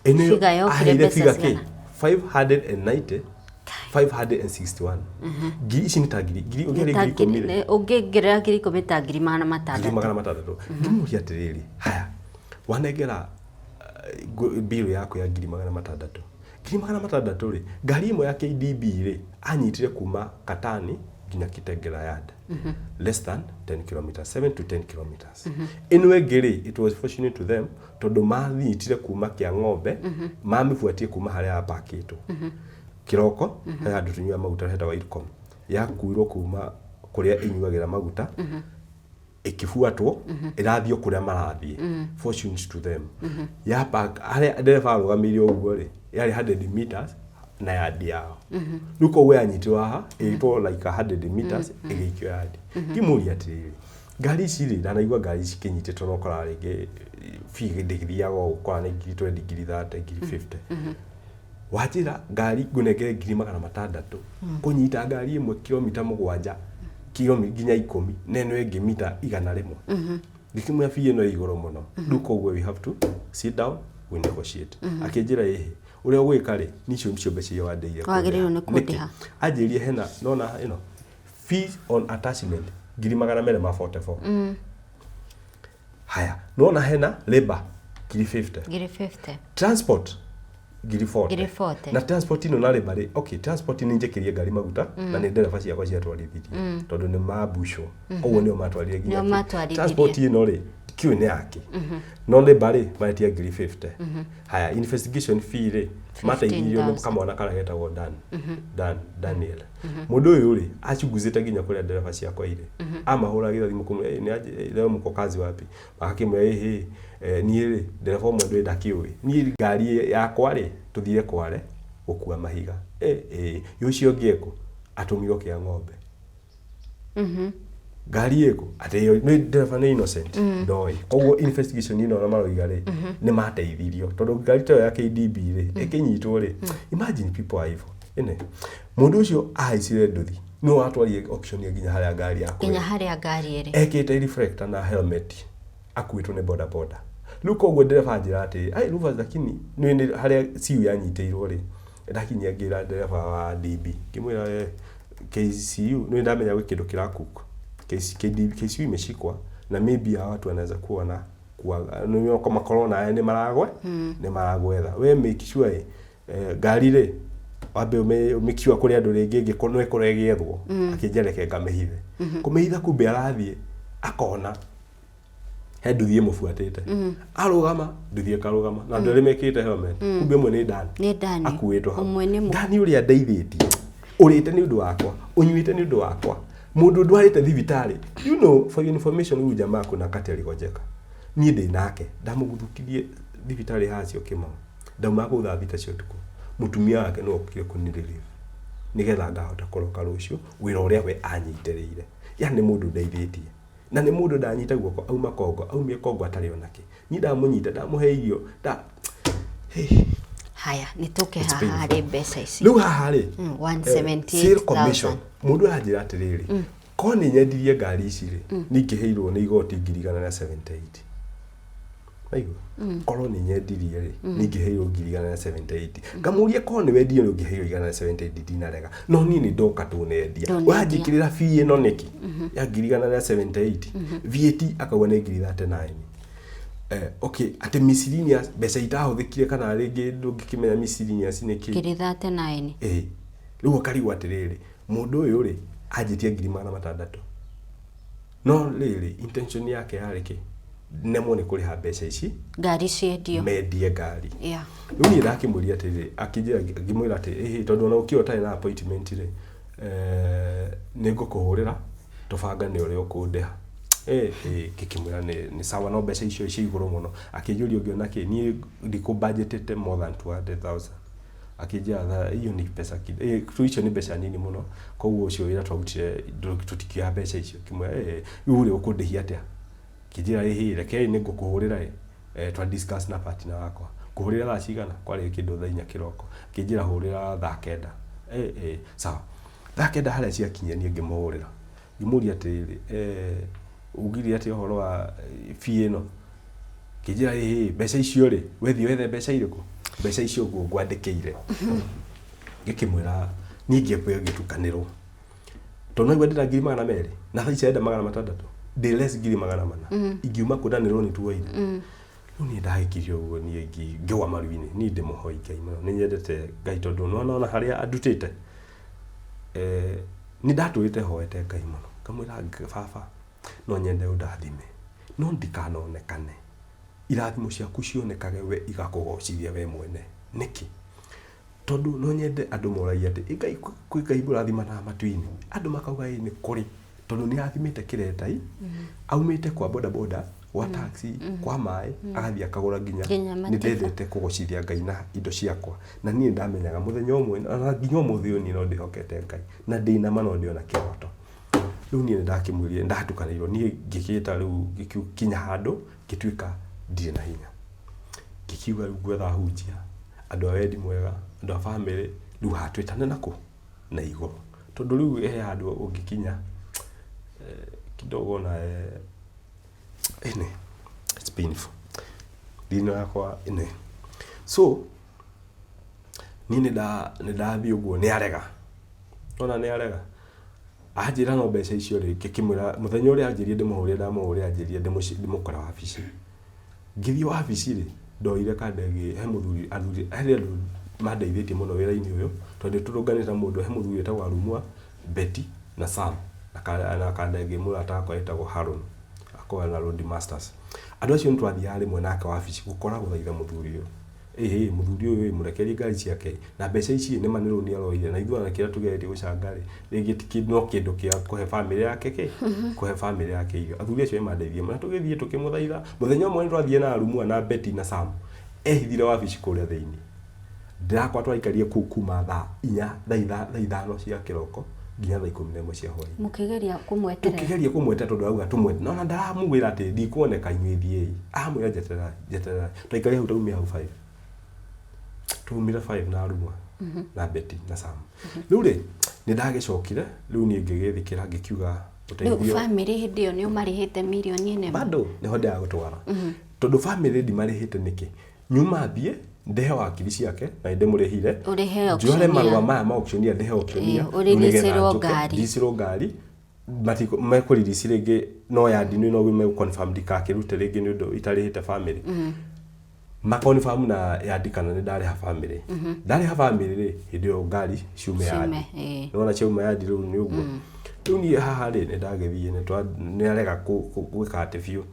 ĩno Figure yokire aheire mbeca figure kĩ? cigana? 590 561. Ngiri ici nĩ ta ngiri ngiri ũngĩarĩ 10,000 rĩ. Ũngĩongerera 10,000 ta ngiri magana Ngiri matandatũ. 600. Ngĩmũria atĩrĩrĩ, haya, wanengera bill yaku ya ngiri magana matandatũ, ngiri magana matandatũ rĩ, ngari ĩmwe ya KDB rĩ, anyitire kuma Katani nginya Kitengela yard, less than 10 kilometers, 7 to 10 kilometers. Ĩno ĩngĩ rĩ, it was fortunate to them tondũ mathiĩtire kuma kĩa ng'ombe, mamĩbuatie kuma harĩa yapakĩtwo kĩroko. He handũ tũnyuaga maguta hetagwo Ircom, yakuirwo kuma kũrĩa ĩnyuagĩra maguta, ĩkĩbuatwo ĩrathiĩ o kũrĩa marathiĩ. Fortunes to them, ya park harĩa ndereba arũgamĩire ũguo rĩ, yarĩ 100 meters na yadi yao. Rĩu koguo yanyitirwo haha, ĩgĩtwo like 100 meters, ĩgĩikio yadi. Ngĩmũria atĩrĩrĩ, ngari ici rĩ, ndanaigua ngari ici ikĩnyitĩtwo na ũkoraga rĩngĩ fee ndĩgĩthiaga ũũ, ũkora nĩ ngiri 20, ngiri 30, ngiri 50. Wanjĩra ngari ngũnengere ngiri magana matandatũ kũnyita ngari ĩmwe kilomita 7 nginya 10, na ĩno ĩngĩ mita 100. Ngĩkĩmwĩra fee ĩno ĩ igũrũ mũno. Rĩu koguo we have to sit down, we negotiate. Akĩnjĩra, ĩhĩ, ũrĩa ũgwĩka rĩ, nicio nicio mbeca iria wandĩire. Wagĩrĩirwo nĩ kũndĩha. kũndĩha. Nĩkĩ? Anjĩrire hena nona ĩno fees on attachment 244,000. Haya, nona hena labor 50,000. 50,000. Transport 40,000. 40,000. Na transport ĩno na labor rĩ, okay, transport nĩ njĩkĩrie ngari maguta na nĩ ndereba ciakwa ciatwarithirie tondũ nĩ mambucwo, koguo nĩo matwarire nginya Nĩo kĩ. matwarithirie. Transport ĩno rĩ, kiu nĩ yake, no labor rĩ, maretia 50,000. Haya, investigation fee rĩ, mateithirio nĩ 15,000. Kamwana karĩa getagwo Dan Dan Daniel. Mũndũ ũyũ rĩ, achunguzĩte nginya kũrĩa ndereba ciakwa irĩ, amahũragĩra thimũ kũmwĩra, "Eh, nĩ aje, leo mko kazi wapi?" Magakĩmwĩra, "Ĩhĩ, niĩ rĩ, ndereba ũmwe ndĩ ndakĩũĩ, niĩ ngari yakwa rĩ, tũthire Kware gũkua mahiga." Eh, ĩ ũcio ũngĩ ekũ atũmirwo kĩa ng'ombe, ngari ĩkũ, atĩ ĩyo nĩ ndereba nĩ innocent, ndoĩ. Koguo investigation ĩno ona maroiga rĩ, nĩ mateithirio tondũ ngari ta ĩyo ya KDB rĩ, ĩkĩnyitwo rĩ, imagine people are evil. Ĩne mũndũ ũcio ahaicire nduthi nĩwe watwarire auction nginya harĩa ngari yakwa nginya ĩrĩ. Harĩa ngari ĩrĩ. Ekĩte reflector na helmet, akuĩtwo nĩ boda boda. Rĩu koguo ndereba anjĩra atĩ, "Ai Rufus, lakini nĩ harĩa CU yanyitĩirwo rĩ, ndakinyia ngĩra ndereba wa DB, ngĩmwĩra, 'Eh, KCU nĩ ndamenya gwĩ kĩndũ kĩracook. KD KCU imeshikwa na maybe hawa watu wanaweza kuwa na nĩ makorwo nawe nĩ maragwe nĩ maragwetha. We make sure ngari rĩ, wambe ũme make sure kũrĩ andũ rĩngĩ ĩngĩ no ĩkorwo ĩgĩethwo.' Akĩnjĩra reke ngamĩhithe. Kũmĩhitha, kumbe arathiĩ akona he nduthi ĩmũbuatĩte, arũgama, nduthi ĩkarũgama na andũ erĩ mekĩrĩte helmet, kumbe ũmwe nĩ Dan. Nĩ Dani. Akuĩtwo hau. Ũmwe nĩ Dani ũrĩa ndeithĩtie, ũrĩte nĩ ũndũ wakwa, ũnyuĩte nĩ ũndũ wakwa, mũndũ ndwarĩte thibitarĩ. You know, for your information, huyu jamaa kuna kati aligonjeka, niĩ ndĩ nake, ndamũguthukirie thibitarĩ haha Syokimau. Ndaumaga kũu thaa 6 cia ũtukũ, mũtumia wake nĩwe okire kũnirelieve nĩgetha ngahota kũroka rũciũ wĩra ũrĩa we anyitĩrĩire. Yani nĩ mũndũ ndeithĩtie na nĩ mũndũ ndanyita guoko auma Kongo, aumie Kongo atarĩ onake, niĩ ndamũnyita, ndamũhe irio nda. Hey. Haya, nĩ tũke It's haha painful. harĩ mbeca ici. Rĩu haha rĩ, sale commission, 178,000. Mũndũ aranjĩra atĩrĩrĩ, korwo nĩ nyendirie ngari ici rĩ, ningĩheirwo nĩ igoti 178,000. Maigua, korwo nĩ nyendirie rĩ, ningĩheirwo 178,000. Ngamũria, korwo nĩ wendirie nĩ ũngĩheirwo 178,000, ndinarega, no niĩ nĩ ndoka ndũnendia. Ndũnendia. Ũranjĩkĩrĩra fee ĩno nĩkĩ ya 178,000? VAT akauga nĩ 39,000. Okay, atĩ miscellaneous, mbeca itahũthĩkire, kana rĩngĩ ndũngĩkĩmenya miscellaneous nĩ kĩ. 39,000. Ĩĩ, rĩu ũkarigwo atĩrĩrĩ, mũndũ ũyũ rĩ, anjĩtie 600,000, no rĩrĩ, intention yake yarĩ kĩ? Nemwo nĩ kũrĩha mbeca ici, ngari ciendio, mendie ngari. Rĩu niĩ ndakĩmũria atĩrĩrĩ, akĩnjĩra, ngĩmwĩra atĩ ĩhĩ, tondũ ona ũkĩũra ũtarĩ na appointment rĩ, nĩ ngũkũhũrĩra tũbangane ũrĩa ũkũndĩha. Ngĩkĩmwĩra nĩ sawa, no mbeca icio ci igũrũ mũno. Akĩnjũria, ũngĩona kĩ, niĩ ndikũ budgetĩte more than 200,000. Akĩnjĩra hiyo ni pesa tu, icio nĩ mbeca nini mũno, koguo ũcio wĩra twarutire tũtikioya mbeca icio. Ngĩmwĩra, "Rĩu rĩ, ũkũndĩhia atĩa?" Akĩnjĩra, "Ĩhĩ, rekei nĩ ngũkũhũrĩra ĩ, twa discuss na partner wakwa." Kũhũrĩra thaa cigana? Kwarĩ kĩndũ thaa 4 kĩroko. Akĩnjĩra, "Hũrĩra thaa 9." Sawa, thaa 9 harĩa ciakinyia, niĩ ngĩmũhũrĩra, ngĩmũria atĩrĩrĩ, "Ugire atĩa ũhoro wa fee ĩno?" Akĩnjĩra, "Ĩhĩ, mbeca icio rĩ, wethiĩ wethe mbeca irĩkũ, mbeca icio ũguo ngwandĩkĩire." Ngĩkĩmwĩra niĩ ngĩambia ngĩtukanĩrwo, tondũ naigua ndĩna 200,000 na thaa ici arenda 600, ndĩ less 400,000, ingiuma kũ na nĩ rũni tuoire? Rĩu niĩ ndagĩkirie ũguo, niĩ ngĩgwa maru-inĩ. Niĩ ndĩ mũhoi Ngai mũno, nĩ nyendete Ngai tondũ nĩwona ona harĩa andutĩte. Nĩ ndatũrĩte hoete Ngai mũno, ngamwĩra, "Baba, no nyende ũndathime, no ndikanonekane, irathimo ciaku cionekage we, igakũgocithia we mwene." Nĩkĩ? Tondũ no nyende andũ moragie atĩ, "Ĩ Ngai, kwĩ Ngai mũrathimanaga matu-inĩ?" Andũ makauga, "Ĩ nĩ kũrĩ," tondũ nĩ athimĩte kĩretai aumĩte kwa boda boda, gwa taxi, kwa maĩ, agathiĩ akagũra nginya Nginya nĩ matiba. Ndendete kũgocithia Ngai na indo ciakwa, na niĩ ndamenyaga mũthenya ũmwe, na nginya ũmũthĩ ũyũ, niĩ no ndĩhokete Ngai na ndĩna ma no ndĩona kĩroto. Rĩu niĩ nĩndakĩmwĩrire ndatukanĩirwo, niĩ ngĩkĩta rĩu ngĩkinya handũ ngĩtuĩka ndirĩ na hinya, ngĩkiuga rĩu ngwetha hunjia, andũ a wendi mwega, andũ a bamĩrĩ, rĩu hatwĩtane nakũ na igũrũ, tondũ rĩu he handũ ũngĩkinya kidogo na ĩnĩ, it's painful thĩinĩ wakwa ĩnĩ. So niĩ nĩ ndathiĩ ũguo, nĩ arega, ona nĩ arega. Anjĩra no mbeca icio rĩ, ngĩkĩmwĩra mũthenya ũrĩa anjĩrire ndĩmũhũrĩre ndamũhũrĩra anjĩrire ndĩmũkore wabici. Ngĩthiĩ wabici rĩ, ndoire kanda ĩngĩ he mũthuri athuri he andũ mandeithĩtie mũno wĩra-inĩ ũyũ, tondũ nĩ tũrũnganĩte na mũndũ, he mũthuri wĩtagwo Arumua, Betty na Sam na kanda ĩngĩ mũrata wakwa wĩtagwo Haron, akoragwo na Road Masters. Andũ acio nĩ twathiaga rĩmwe nake wabici gũkora gũthaitha mũthuri ũyũ. Ĩhĩ, mũthuri ũyũ ĩ, mũrekererie ngari ciake ĩ, na mbeca ici ĩ, nĩma nĩ rũni aroire, na ithuĩ ona kĩrĩa tũgeretie gũcanga rĩ, rĩngĩ ti kĩ, no kĩndũ kĩa kũhe bamĩrĩ yake kĩ, kũhe bamĩrĩ yake irio. Athuri acio nĩ mandeithirie mũno, na tũgĩthiĩ tũkĩmũthaitha, mũthenya ũmwe nĩ twathire na Arumua na Betty na Sam, ehithire wabici kũrĩa thĩinĩ. Ndĩrakora twaikarire kũu kuma thaa inya, thaa 5 cia kĩroko nginya thaa 11 cia hwainĩ. Mũkĩgeria kũmweterera? Tũkĩgeria kũmweterera tondũ arauga tũmweterere. Na ona ndaramwĩra atĩ ndikuoneka inyuĩ thiĩi. Aramwĩra njetererai, njetererai. Twaikarire hau twaumire hau 5. Twaumire 5 na Arua na Betty na Sam. Rĩu rĩ, nĩ ndagĩcokire, rĩu niĩ ngĩgĩthikĩra ngĩkiuga ũteithio. Rĩu bamĩrĩ hĩndĩ ĩyo nĩ ũmarĩhĩte mirioni ĩno ĩmwe? Bado nĩho ndĩragũtwara. Tondũ bamĩrĩ ndimarĩhĩte nĩkĩ? Nyuma thiĩ ndĩhe wakiri ciake na nĩndĩmũrĩhire. Ũrĩhe Njoere auctioneer. marũa maya ma auctioneer ndĩhe auctioneer. Ĩĩ, ũrĩricĩrwo nĩgetha njũke, ngari. ndicĩrwo ngari. Mekũririci rĩngĩ no yandi nĩ no megũ confirm ndikakĩrute rĩngĩ nĩ ũndũ itarĩhĩte family. Ma confirm na yandi kana nĩ ndarĩha family. Ndarĩha family rĩ, hĩndĩ ĩyo ngari ciume yandi. Ciume, ĩĩ. Nĩwona ciauma yandi rĩu nĩ ũguo. Rĩu niĩ haha rĩ, nĩ ndagĩthiĩ nĩ arega gwĩka atĩ biũ.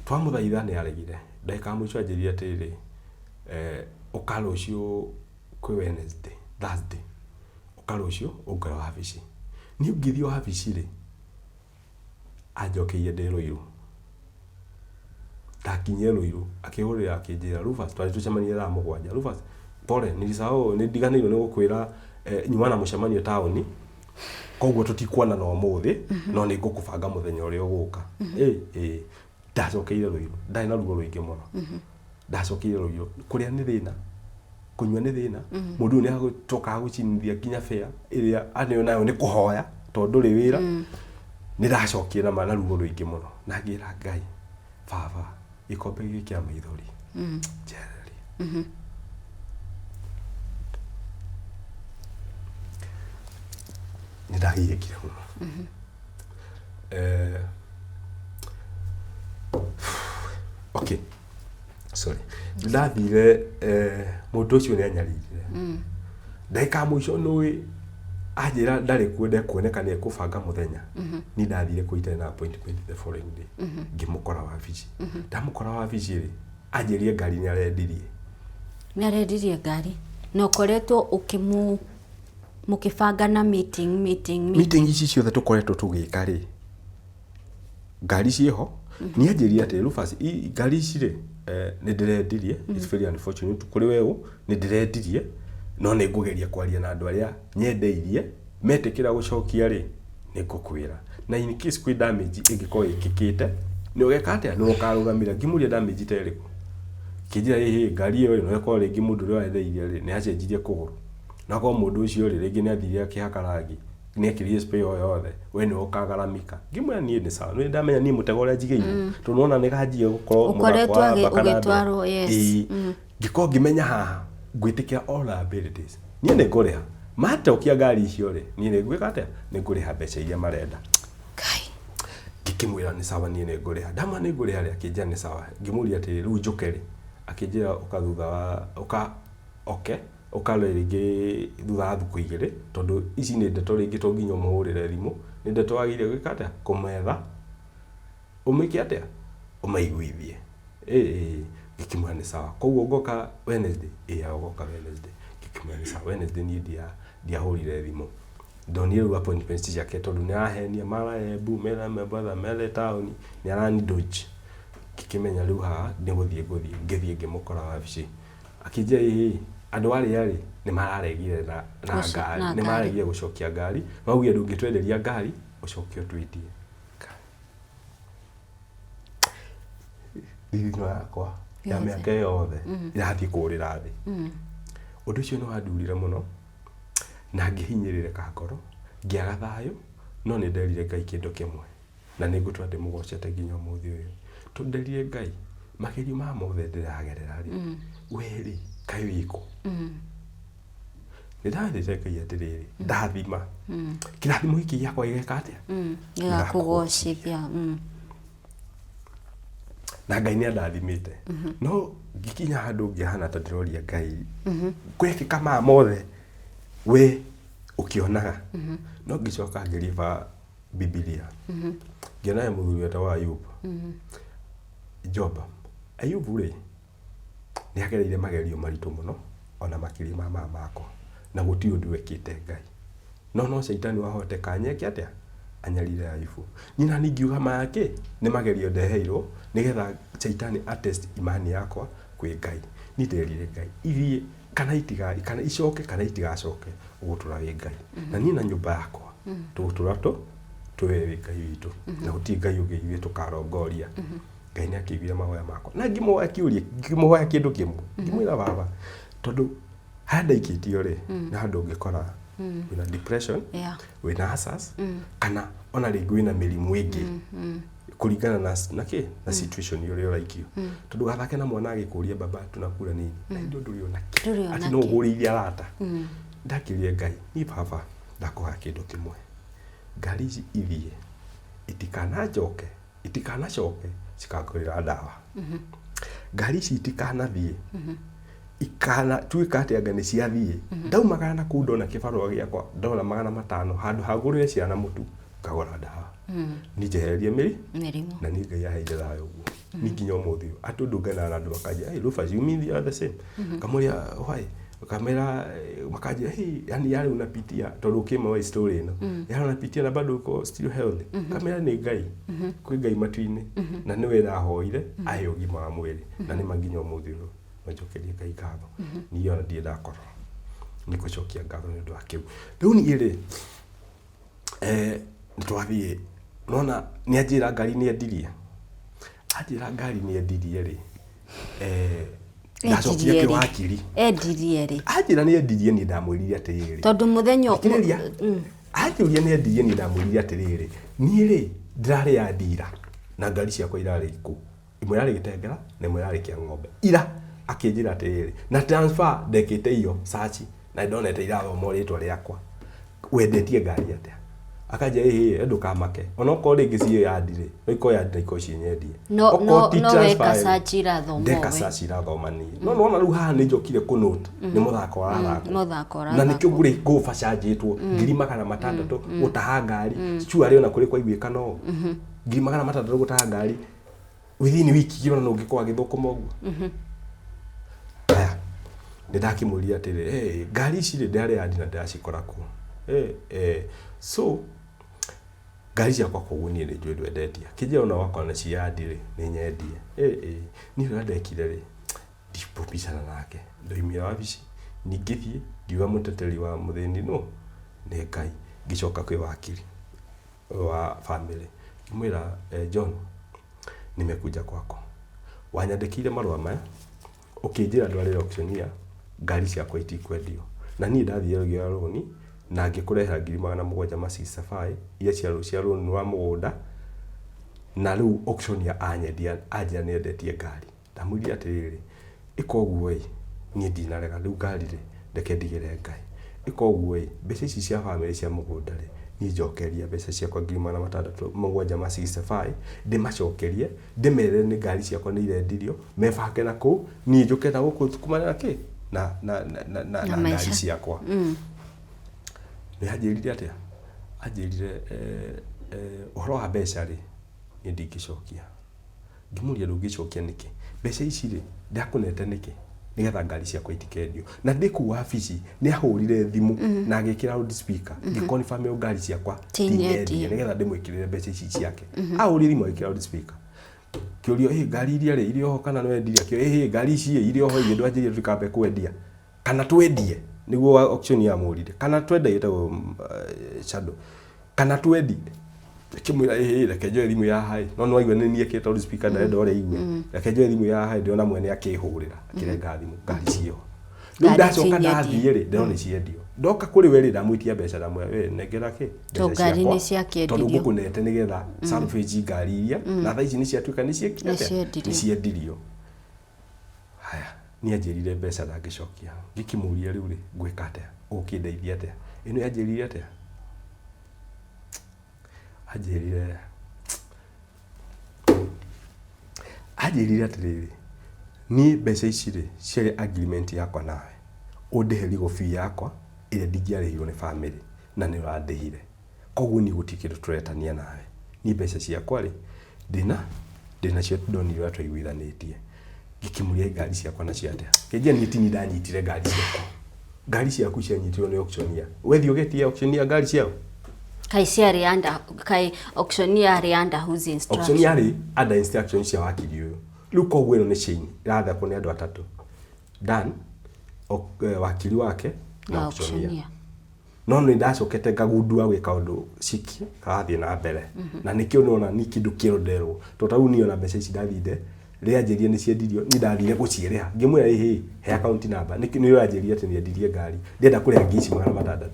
Twamũthaitha nĩ aregire. Ndagĩka ya mũico anjĩrire atĩrĩrĩ, ũka rũciũ kwĩ Wednesday, Thursday, ũka rũciũ ũngore wabici. Niĩ ngĩthiĩ wabici rĩ, anjokeire ndĩ Ruiru. Ndakinyire Ruiru, akĩhũrĩra akĩnjĩra, Rufus, twarĩ tũcemanie thaa 7, Rufus, pole, nilisahau, nĩ ndiganĩirwo nĩ gũkwĩra nyuma na mũcemanio taũni, koguo tũtikuonana ũmũthĩ, no nĩ ngũkũbanga mũthenya ũrĩa ũgũka. Ĩ, ĩ. Ndacokeire Ruiru, ndarĩ na ruo rũingĩ mũno. Ndacokeire Ruiru, kũrĩa nĩ thĩna, kũnyua nĩ thĩna, mũndũ ũyũ nĩ acokaga gũcinithia nginya fare ĩrĩa aneo nayo nĩ kũhoya tondũ ndũrĩ wĩra. Nĩ ndacokire na ma na ruo rũingĩ mũno na ngĩra Ngai, baba, gĩkombe gĩkĩ kĩa maithori njehererie. Nĩ ndagiĩkire mũno. Okay, sorry. Ndathire mũndũ ũcio nĩ anyaririre. Ndagĩka ya mũico nĩũĩ anjĩra ndarĩ kuo ndekuoneka nĩ ekũbanga mũthenya. Niĩ ndathire kũu itarĩ na appointment the following day. Ngĩmũkora wabici. Ndamũkora wabici rĩ, anjĩrire ngari nĩ arendirie. Nĩ arendirie ngari na ũkoretwo ũkĩmũ mũkĩbangana meeting meeting meeting. Meeting ici ciothe tũkoretwo tũgĩka rĩ, ngari ciĩho. Nĩ anjĩrire atĩ Rufus, ngari ici rĩ, nĩ ndĩrendirie, it's very unfortunate kũrĩ we ũũ, nĩ ndĩrendirie, no nĩ ngũgeria kwaria na andũ arĩa nyendeirie, metĩkĩra gũcokia rĩ, nĩ ngũkwĩra. Na in case kwĩ damage ĩngĩkorwo ĩkĩkĩte, nĩ ũgeka atĩa? Nĩ ũkarũgamĩrĩra. Ngĩmũria damage ta ĩrĩkũ? Akĩnjĩra ĩhĩ, ngari ĩyo rĩ, no ĩkorwo rĩngĩ mũndũ ũrĩa wendeirie rĩ, nĩ acenjirie kũgũrũ. Na akorwo mũndũ ũcio rĩ, rĩngĩ nĩ athire akĩhaka rangi, nĩ ekĩrire spray o yothe, we nĩwe ũkagaramika. Ngĩmwĩra niĩ nĩ sawa, nĩ ndamenya niĩ mũtego ũrĩa njigĩirwo, tondũ nĩwona nĩ ganjia gũkorwo mũthako Ũkoretwo wa baka na mbere. ũgĩtwarwo, yes. Ĩĩ. Ngĩkorwo ngĩmenya haha, ngwĩtĩkĩra all liabilities. Niĩ nĩ ngũrĩha. Matokia ngari icio rĩ, niĩ nĩ ngwĩka atĩa? Nĩ ngũrĩha mbeca iria marenda. Ngai. Ngĩkĩmwĩra nĩ sawa niĩ nĩ ngũrĩha. Ndamwĩra nĩ ngũrĩha rĩ, akĩnjĩra nĩ sawa. Ngĩmũria atĩrĩrĩ, rĩu njũke rĩ? Akĩnjĩra ũka thutha wa, ũka oke, ũka rĩngĩ thutha wa thikũ igĩrĩ, tondũ ici nĩ ndeto rĩngĩ to nginya ũmũhũrĩre thimũ, nĩ ndeto wagĩrĩire gwĩka atĩa? Kũmetha, ũmĩke atĩa? Ũmaiguithie. Ĩĩ, ngĩkĩmwĩra nĩ sawa. Koguo ngoka Wednesday? Ĩĩ ũgoka Wednesday. Ngĩkĩmwĩra nĩ sawa. Wednesday niĩ ndiahũrire thimũ. Ndonire rĩu appointment ciake tondũ nĩ arahenia mara Embu, mera Mombatha, mera taũni, nĩ arani dodge. Ngĩkĩmenya rĩu haha nĩ gũthiĩ ngũthiĩ. Ngĩthiĩ ngĩmũkora wabici. Akĩnjĩra ĩĩ, andũ arĩa rĩ, nĩ mararegire na ngari, nĩ mararegire gũcokia ngari, maugire ndũngĩtwenderia ngari, ũcoke ũtwĩtie. Thithino yakwa ya mĩaka ĩyo yothe ĩrathiĩ kũrĩra thĩ. Ũndũ ũcio nĩ wandurire mũno na ngĩhinyĩrĩrĩka ngoro, ngĩaga thayũ, no nĩ nderire Ngai kĩndũ kĩmwe na nĩ ngũtũra ndĩmũgocete nginya ũmũthĩ ũyũ. Tondũ nderire Ngai, magerio maya mothe ndĩragerera rĩ, we rĩ, kaĩ wĩ kũ? Nĩ ndarĩire Ngai atĩrĩrĩ, ndathima, kĩrathimo gĩkĩ gĩakwa gĩgeka atĩa? Gĩgakũgocithia. Na Ngai nĩ andathimĩte, no ngĩkinya handũ ngĩhana ta ndĩroria Ngai, kwekĩka maya mothe we ũkĩonaga? No ngĩcoka ngĩriba Bibilia, ngĩona he mũthuri wetagwo Ayubu, Job. Ayubu rĩ, nĩ agereire magerio maritũ mũno ona makĩria ma maya makwa, na gũtirĩ ũndũ ekĩte Ngai. No caitani wahoteka anyeke atĩa? Anyarire Ayubu. Niĩ nani ngiuga maya kĩ? Nĩ magerio ndeheirwo nĩgetha caitani a test imani yakwa kwĩ Ngai. Niĩ nderire Ngai, ithiĩ kana itiga, kana icoke kana itigacoke, ũgũtũra wĩ Ngai. Na niĩ na nyũmba yakwa tũgũtũra tũwe wĩ Ngai witũ. Na gũtirĩ Ngai ũngĩ ithuĩ tũkarongoria. Ngai nĩ akĩiguire mahoya makwa. Na ngĩmũhoya kĩũria, ngĩmũhoya kĩndũ kĩmwe. Ngĩmwĩra, baba, tondũ harĩa ndaikĩtio rĩ, nĩ handũ ũngĩkora wĩna depression, wĩna ulcers, kana ona rĩngĩ wĩna mĩrimũ ĩngĩ kũringana na kĩ na situation ũrĩa ũraikio. Tondũ gathake na mwana agĩkũria, "Baba, tunakula nini?" Na indo ndũrĩ ona kĩ. Ndũrĩ ona Atĩ no kĩ. ũhũrĩire arata. Ndakĩũria Ngai, niĩ baba ndakũhoya kĩndũ kĩmwe, ngari ici ithiĩ itikananjoke, itikanacoke cikangũrĩra ndawa. Ngari ici itikanathiĩ ikanatuĩka atĩ anga nĩ ciathiĩ. Ndaumagara na kũu ndona kĩbarũa gĩakwa, ndona 500, handũ ha ngũrĩre ciana mũtu ngagũra ndawa, niĩ njehererie mĩri mĩrimũ. Na niĩ Ngai aheire thayũ ũguo niĩ nginya ũmũthĩ ũyũ andũ ndunganaga na andũ makanjĩra, "Hey, Rufus, you mean you are the same?" Ngamũria, "Why?" Kamera makanjĩra, "Hey, yani yale unapitia," tondũ ũkĩma story ĩno, "yale unapitia na bado uko still healthy." Kamera nĩ Ngai, kwĩ Ngai matu-inĩ, na nĩwe ndahoire ahe ũgima wa mwĩrĩ, na nĩma nginya ũmũthĩ ũyũ no njokerie Ngai ngatho. Niĩ ona ndirĩ ndakorwo nĩ gũcokia ngatho nĩ ũndũ wa kĩu. Rĩu niĩ rĩ, nĩ twathiĩ nona nĩ anjĩra ngari nĩ endirie, anjĩra ngari nĩ endirie rĩ, ndacokia Endirie kĩ rĩ? wakiri. Endirie rĩ? Anjĩra nĩ endirie, niĩ ndamwĩrire atĩrĩrĩ, Tondũ mũthenya Thikĩrĩria. Anjũria nĩ endirie, niĩ ndamwĩrire atĩrĩrĩ, niĩ rĩ, ndĩrarĩ ya ndira na ngari ciakwa irarĩ kũ, ĩmwe yarĩ Gĩtengera na ĩmwe yarĩ Kĩa Ng'ombe. Ira akĩnjĩra atĩrĩrĩ, na transfer ndekĩte iyo search na ndonete irathomwo rĩtwa rĩakwa, wendetie ngari atĩa? Akanjĩra, "Ĩhĩ, ndũkamake, onokorwo rĩngĩ ciĩ yandi rĩ, no ikorwo yandi na ikorwo ciĩ nyendie." No Okorwo no ti no transfer weka rĩ, search irathoma ndeka we. Search irathoma niĩ, no nona rĩu haha nĩ njokire kũ note nĩ mũthako ũrathakwo. Mũthako Na nĩkĩo ũrathakwo. ngũrĩ ngũbacanjĩtwo 600,000 gũtaha ngari cuarĩ, ona kũrĩ kwaiguĩka no 600,000 gũtaha ngari within wiki igĩrĩ, ona ũngĩkorwo agĩthũkũma ũguo. Aya, nĩ ndakĩmũria atĩrĩ, "Hey, ngari ici rĩ, ndĩrarĩ yandi na ndĩracikora kũ?" Hey, so ngari ciakwa koguo niĩ nĩ njũĩ ndwendetie. Akĩnjĩra ona wakwa na ci yandi rĩ, nĩ nyendie. Hey, niĩ ũrĩa ndekire rĩ, ndikũbicana nake, ndoimire wabici ningĩthiĩ ngiuga mũteteri wa mũthĩni no nĩ Ngai. Ngĩcoka kwĩ wakiri wa family, ngĩmwĩra, "John, nimekuja kwako, wanyandĩkĩire marũa maya ũkĩnjĩra ndwarĩre auctioneer ngari ciakwa itikwendio, na niĩ ndathire ngĩoya rũni na ngĩkũrehera 700,000 ma 65 iria cia rũni rwa mũgũnda, na rĩu auctioneer anyendia, anjĩra nĩ endetie ngari." Ndamwĩrire atĩrĩrĩ, "Ĩka ũguo ĩ, niĩ ndinarega, rĩu ngari rĩ, reke ndigĩre Ngai. Ĩka ũguo ĩ, mbeca ici cia bamĩrĩ cia mũgũnda rĩ, niĩ njokeria mbeca ciakwa 607,000 ma 65, ndĩmacokerie, ndĩmerĩre nĩ ngari ciakwa nĩ irendirio, mebange na kũu, niĩ njũke na gũkũ kumana na kĩ na Na na ngari maica. ciakwa." Nĩ anjĩrire atĩa? Anjĩrire, "Ũhoro wa mbeca rĩ, niĩ ndingĩcokia." Ngĩmũria, "Ndũngĩcokia nĩkĩ? Mbeca ici rĩ, ndakũnete nĩkĩ? Nĩgetha ngari ciakwa itikendio." Na ndĩ kũu wabici nĩ ahũrire thimũ na agĩkĩra loud speaker, ngĩconfirm ngari ciakwa ti ti nyendie. nyendie, nĩgetha ndĩmwĩkĩrĩre mbeca ici ciake. Ahũrire thimũ agĩkĩra loud speaker, kĩũrio, "Ĩ ngari iria rĩ, irĩ oho kana nĩ wendirie?" Akĩũria, "Ĩ ngari ici ĩ irĩ oho? Ithuĩ ndwanjĩrire tũtikambe kwendia kana twendie?" Nĩguo auction yamũrire, kana twendie, ĩtagwo Shadow, kana twendie. Akĩmwĩra, "Ĩhĩ, reke njoe thimũ ya haĩ." No nĩwaigua nĩ niĩ ekĩrĩte loud speaker, ndarenda ũrĩa igue. "Reke njoe thimũ ya haĩ, ndĩrona mwene akĩhũrĩra." Akĩrenga thimũ, ngari ciĩho. Rĩu Ngari ndacoka ti nyendie. ndathiĩ rĩ, ndĩrona nĩ ciendio. Ndoka kũrĩ we rĩ, ndamwĩtia mbeca, ndamwĩra, "We nengera kĩ To mbeca ngari ciakwa, nĩ ciakĩendirio. tondũ ngũkũnete nĩgetha salvage ngari iria, na thaa ici nĩ ciatuĩka nĩ ciekire Nĩ atĩa? ciendirio. Nĩ ciendirio." Haya, Niĩ anjĩrire mbeca ndangĩcokia. Ngĩkĩmũria rĩu rĩ, ngwĩka atĩa? Ũgũkĩndeithia atĩa? Ĩno anjĩrire atĩa? Anjĩrire anjĩrire atĩrĩrĩ, niĩ mbeca ici rĩ, ciarĩ agreement yakwa nawe, ũndĩhe legal fee yakwa ĩrĩa ndingĩarĩhirwo nĩ bamĩrĩ na nĩ ũrandĩhire. Koguo niĩ gũtirĩ kĩndũ tũretania nawe. Niĩ mbeca ciakwa rĩ, ndĩna ndĩnacio ndonire ũrĩa twaiguithanĩtie. Ngĩkĩmũria ngari ciakwa nacio atĩa? Akĩnjĩra niĩ ti niĩ ndanyitire ngari ciaku. Ngari ciaku cianyitirwo nĩ auctioneer. Wethiĩ ũgetie auctioneer ngari ciao? Kaĩ ciarĩ under, kaĩ auctioneer arĩ under whose instruction? Auctioneer arĩ under instruction cia wakiri ũyũ. Rĩu koguo ĩno nĩ chain ĩrathakwo nĩ andũ atatũ. Dan, wakiri wake na Na auctioneer. auctioneer. No nĩ ndacokete ngagundua gwĩ kaũndũ ciki karathiĩ na mbere. Na nĩkĩo nona ni kĩndũ kĩerũ nderwo. Tondũ ta rĩu niĩ ona mbeca ici ndathire rĩrĩa anjĩrire nĩ ciendirio, niĩ ndathire gũciĩrĩha. Ngĩmwĩra ĩhĩ, he account number. Nĩkĩ nĩ ũranjĩrire atĩ nĩ endirie ngari. Ndĩrenda kũrĩha ngiri ici 600.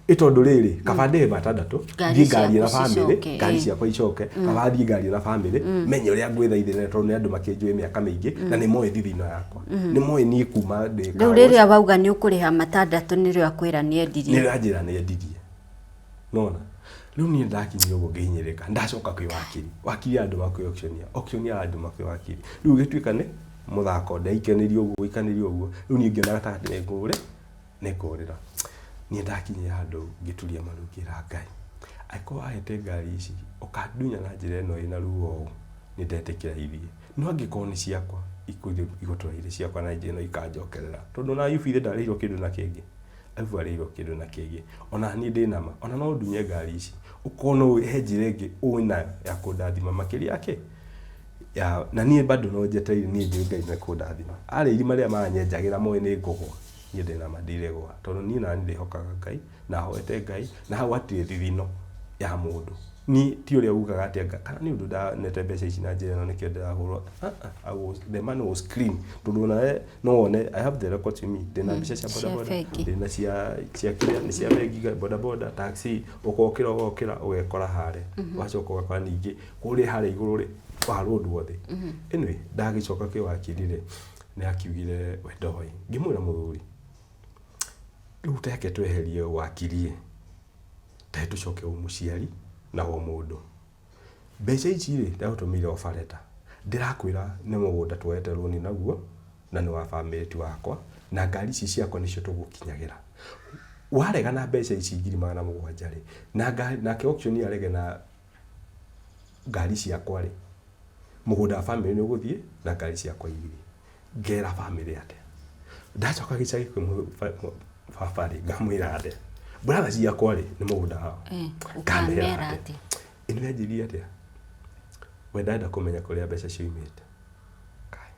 Ĩ tondũ rĩrĩ, kaba ndĩhe matandatũ, Ngari thiĩ ngarie na ciaku bamĩrĩ, cicoke, ngari ciakwa icoke, kaba thiĩ ngarie na bamĩrĩ, menye ũrĩa ngwĩthaithĩrĩra tondũ nĩ andũ makĩnjũĩ mĩaka mĩingĩ, na nĩ moĩ thithino yakwa. Nĩ moĩ niĩ kuma ndĩ Rĩu rĩrĩa wauga nĩ ũkũrĩha matandatũ nĩrĩo akwĩra nĩ endirie. Nĩ anjĩra nĩ endirie. Nona? Rĩu niĩ ndakinyire ũguo ngĩhinyĩrĩrĩka, ndacoka kwĩ wakiri. Wakiri arandũma kwĩ auctioneer, auctioneer arandũma kwĩ wakiri. Rĩu ĩgĩtuĩka nĩ mũthako, ndaikanĩrio ũguo gũikanĩrio ũguo. Rĩu niĩ ngĩona gatagatĩ nĩ ngũrĩ, nĩ ngũrĩra. Niĩ ndakinyire handũ ngĩturia maru ngĩra Ngai, angĩkorwo wahete ngari ici, ũkandunya na njĩra ĩno ĩna ruo ũũ, nĩ ndetĩkĩra ithiĩ. No angĩkorwo nĩ ciakwa, igũtũra irĩ ciakwa na njĩra ĩno ikanjokerera. Tondũ ona Ayubu ithe ndarĩhirwo kĩndũ na kĩngĩ. Ayubu arĩhirwo kĩndũ na kĩngĩ. Ona niĩ ndĩ nama, ona no ũndunye ngari ici, ũkorwo no he njĩra ĩngĩ ũĩ nayo ya kũndathima makĩria ya kĩ? Ya, na niĩ bado no njetereire niĩ njũĩ Ngai nĩ kũndathima. Arĩa irima rĩrĩa maranyenjagĩra moĩ nĩ ngũgwa, niĩ ndĩ nama ndirĩgwa. Tondũ niĩ nani ndĩhokaga Ngai, na hoete Ngai, na hau hatirĩ thithino ya mũndũ. Niĩ ti ũrĩa ugaga atĩ anga, kana nĩ ũndũ ndanete mbeca ici na njĩra ĩno nĩkĩo ndĩrahũrwo. I was, the man was clean. Tondũ onawe no wone, I have the records with me. Ndĩna mbica cia Cia boda boda, bengi. ndĩna cia kĩrĩa, nĩ cia bengi, boda boda, taxi, ũkokĩra ũgokĩra ũgekora harĩa. Ũgacoka ũgakora ningĩ kũrĩa harĩa igũrũ rĩ, warũndwo thĩ. Anyway, ndagĩcoka kwĩ wakiri rĩ, nĩ akiugire we ndoĩ. Ngĩmwĩra mũthuri, rĩu ta reke tweherie wakiri ĩ, ta tũcoke ũmũciari na ũmũndũ. Mbeca ici rĩ, ndagũtũmĩire offer letter. Ndĩrakwĩra nĩ mũgũnda tuoete rũni naguo, na nĩ wa bamĩrĩ ti wakwa, na ngari ici ciakwa nĩcio tũgũkinyagĩra. Warega na mbeca ici ngiri 700 rĩ, na ngari, nake auctioneer arege na ngari ciakwa rĩ, mũgũnda wa bamĩrĩ nĩ ũgũthiĩ na ngari ciakwa ithiĩ. Ngera bamĩrĩ atĩa? Ndacoka gĩcagi kwĩ baba rĩ, ngamwĩra atĩa? Brother ciakwa rĩ, nĩ mũgũnda wao. Ũkamera atĩa? Ĩno yanjĩrire atĩa? We ndarenda kũmenya kũrĩa mbeca ciumĩte. Kai.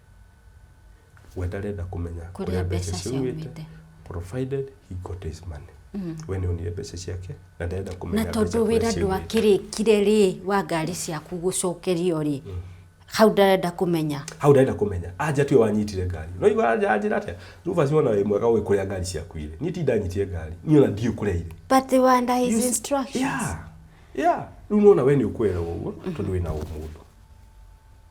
We ndarenda kũmenya kũrĩa mbeca ciumĩte. Provided he got his money. We nĩ onire mbeca ciake na ndarenda kũmenya Na mbeca tondũ kũrĩa wĩra ciumĩte. ndwakĩrĩkire rĩ wa ngari ciaku gũcokerio rĩ, hau ndarenda kũmenya. Hau ndarenda kũmenya. Anja tiwe wanyitire ngari. No igua anja anjĩra atĩa? Rufus wona wĩ mwega ũĩ kũrĩa ngari ciaku irĩ. Niĩ ti ndanyitire ngari. Niĩ ona ndiũĩ kũrĩa irĩ. But they were under his You see- instructions. Yeah. Yeah. Rĩu nona we nĩ ũkwĩrwo ũguo tondũ wĩna ũmũndũ.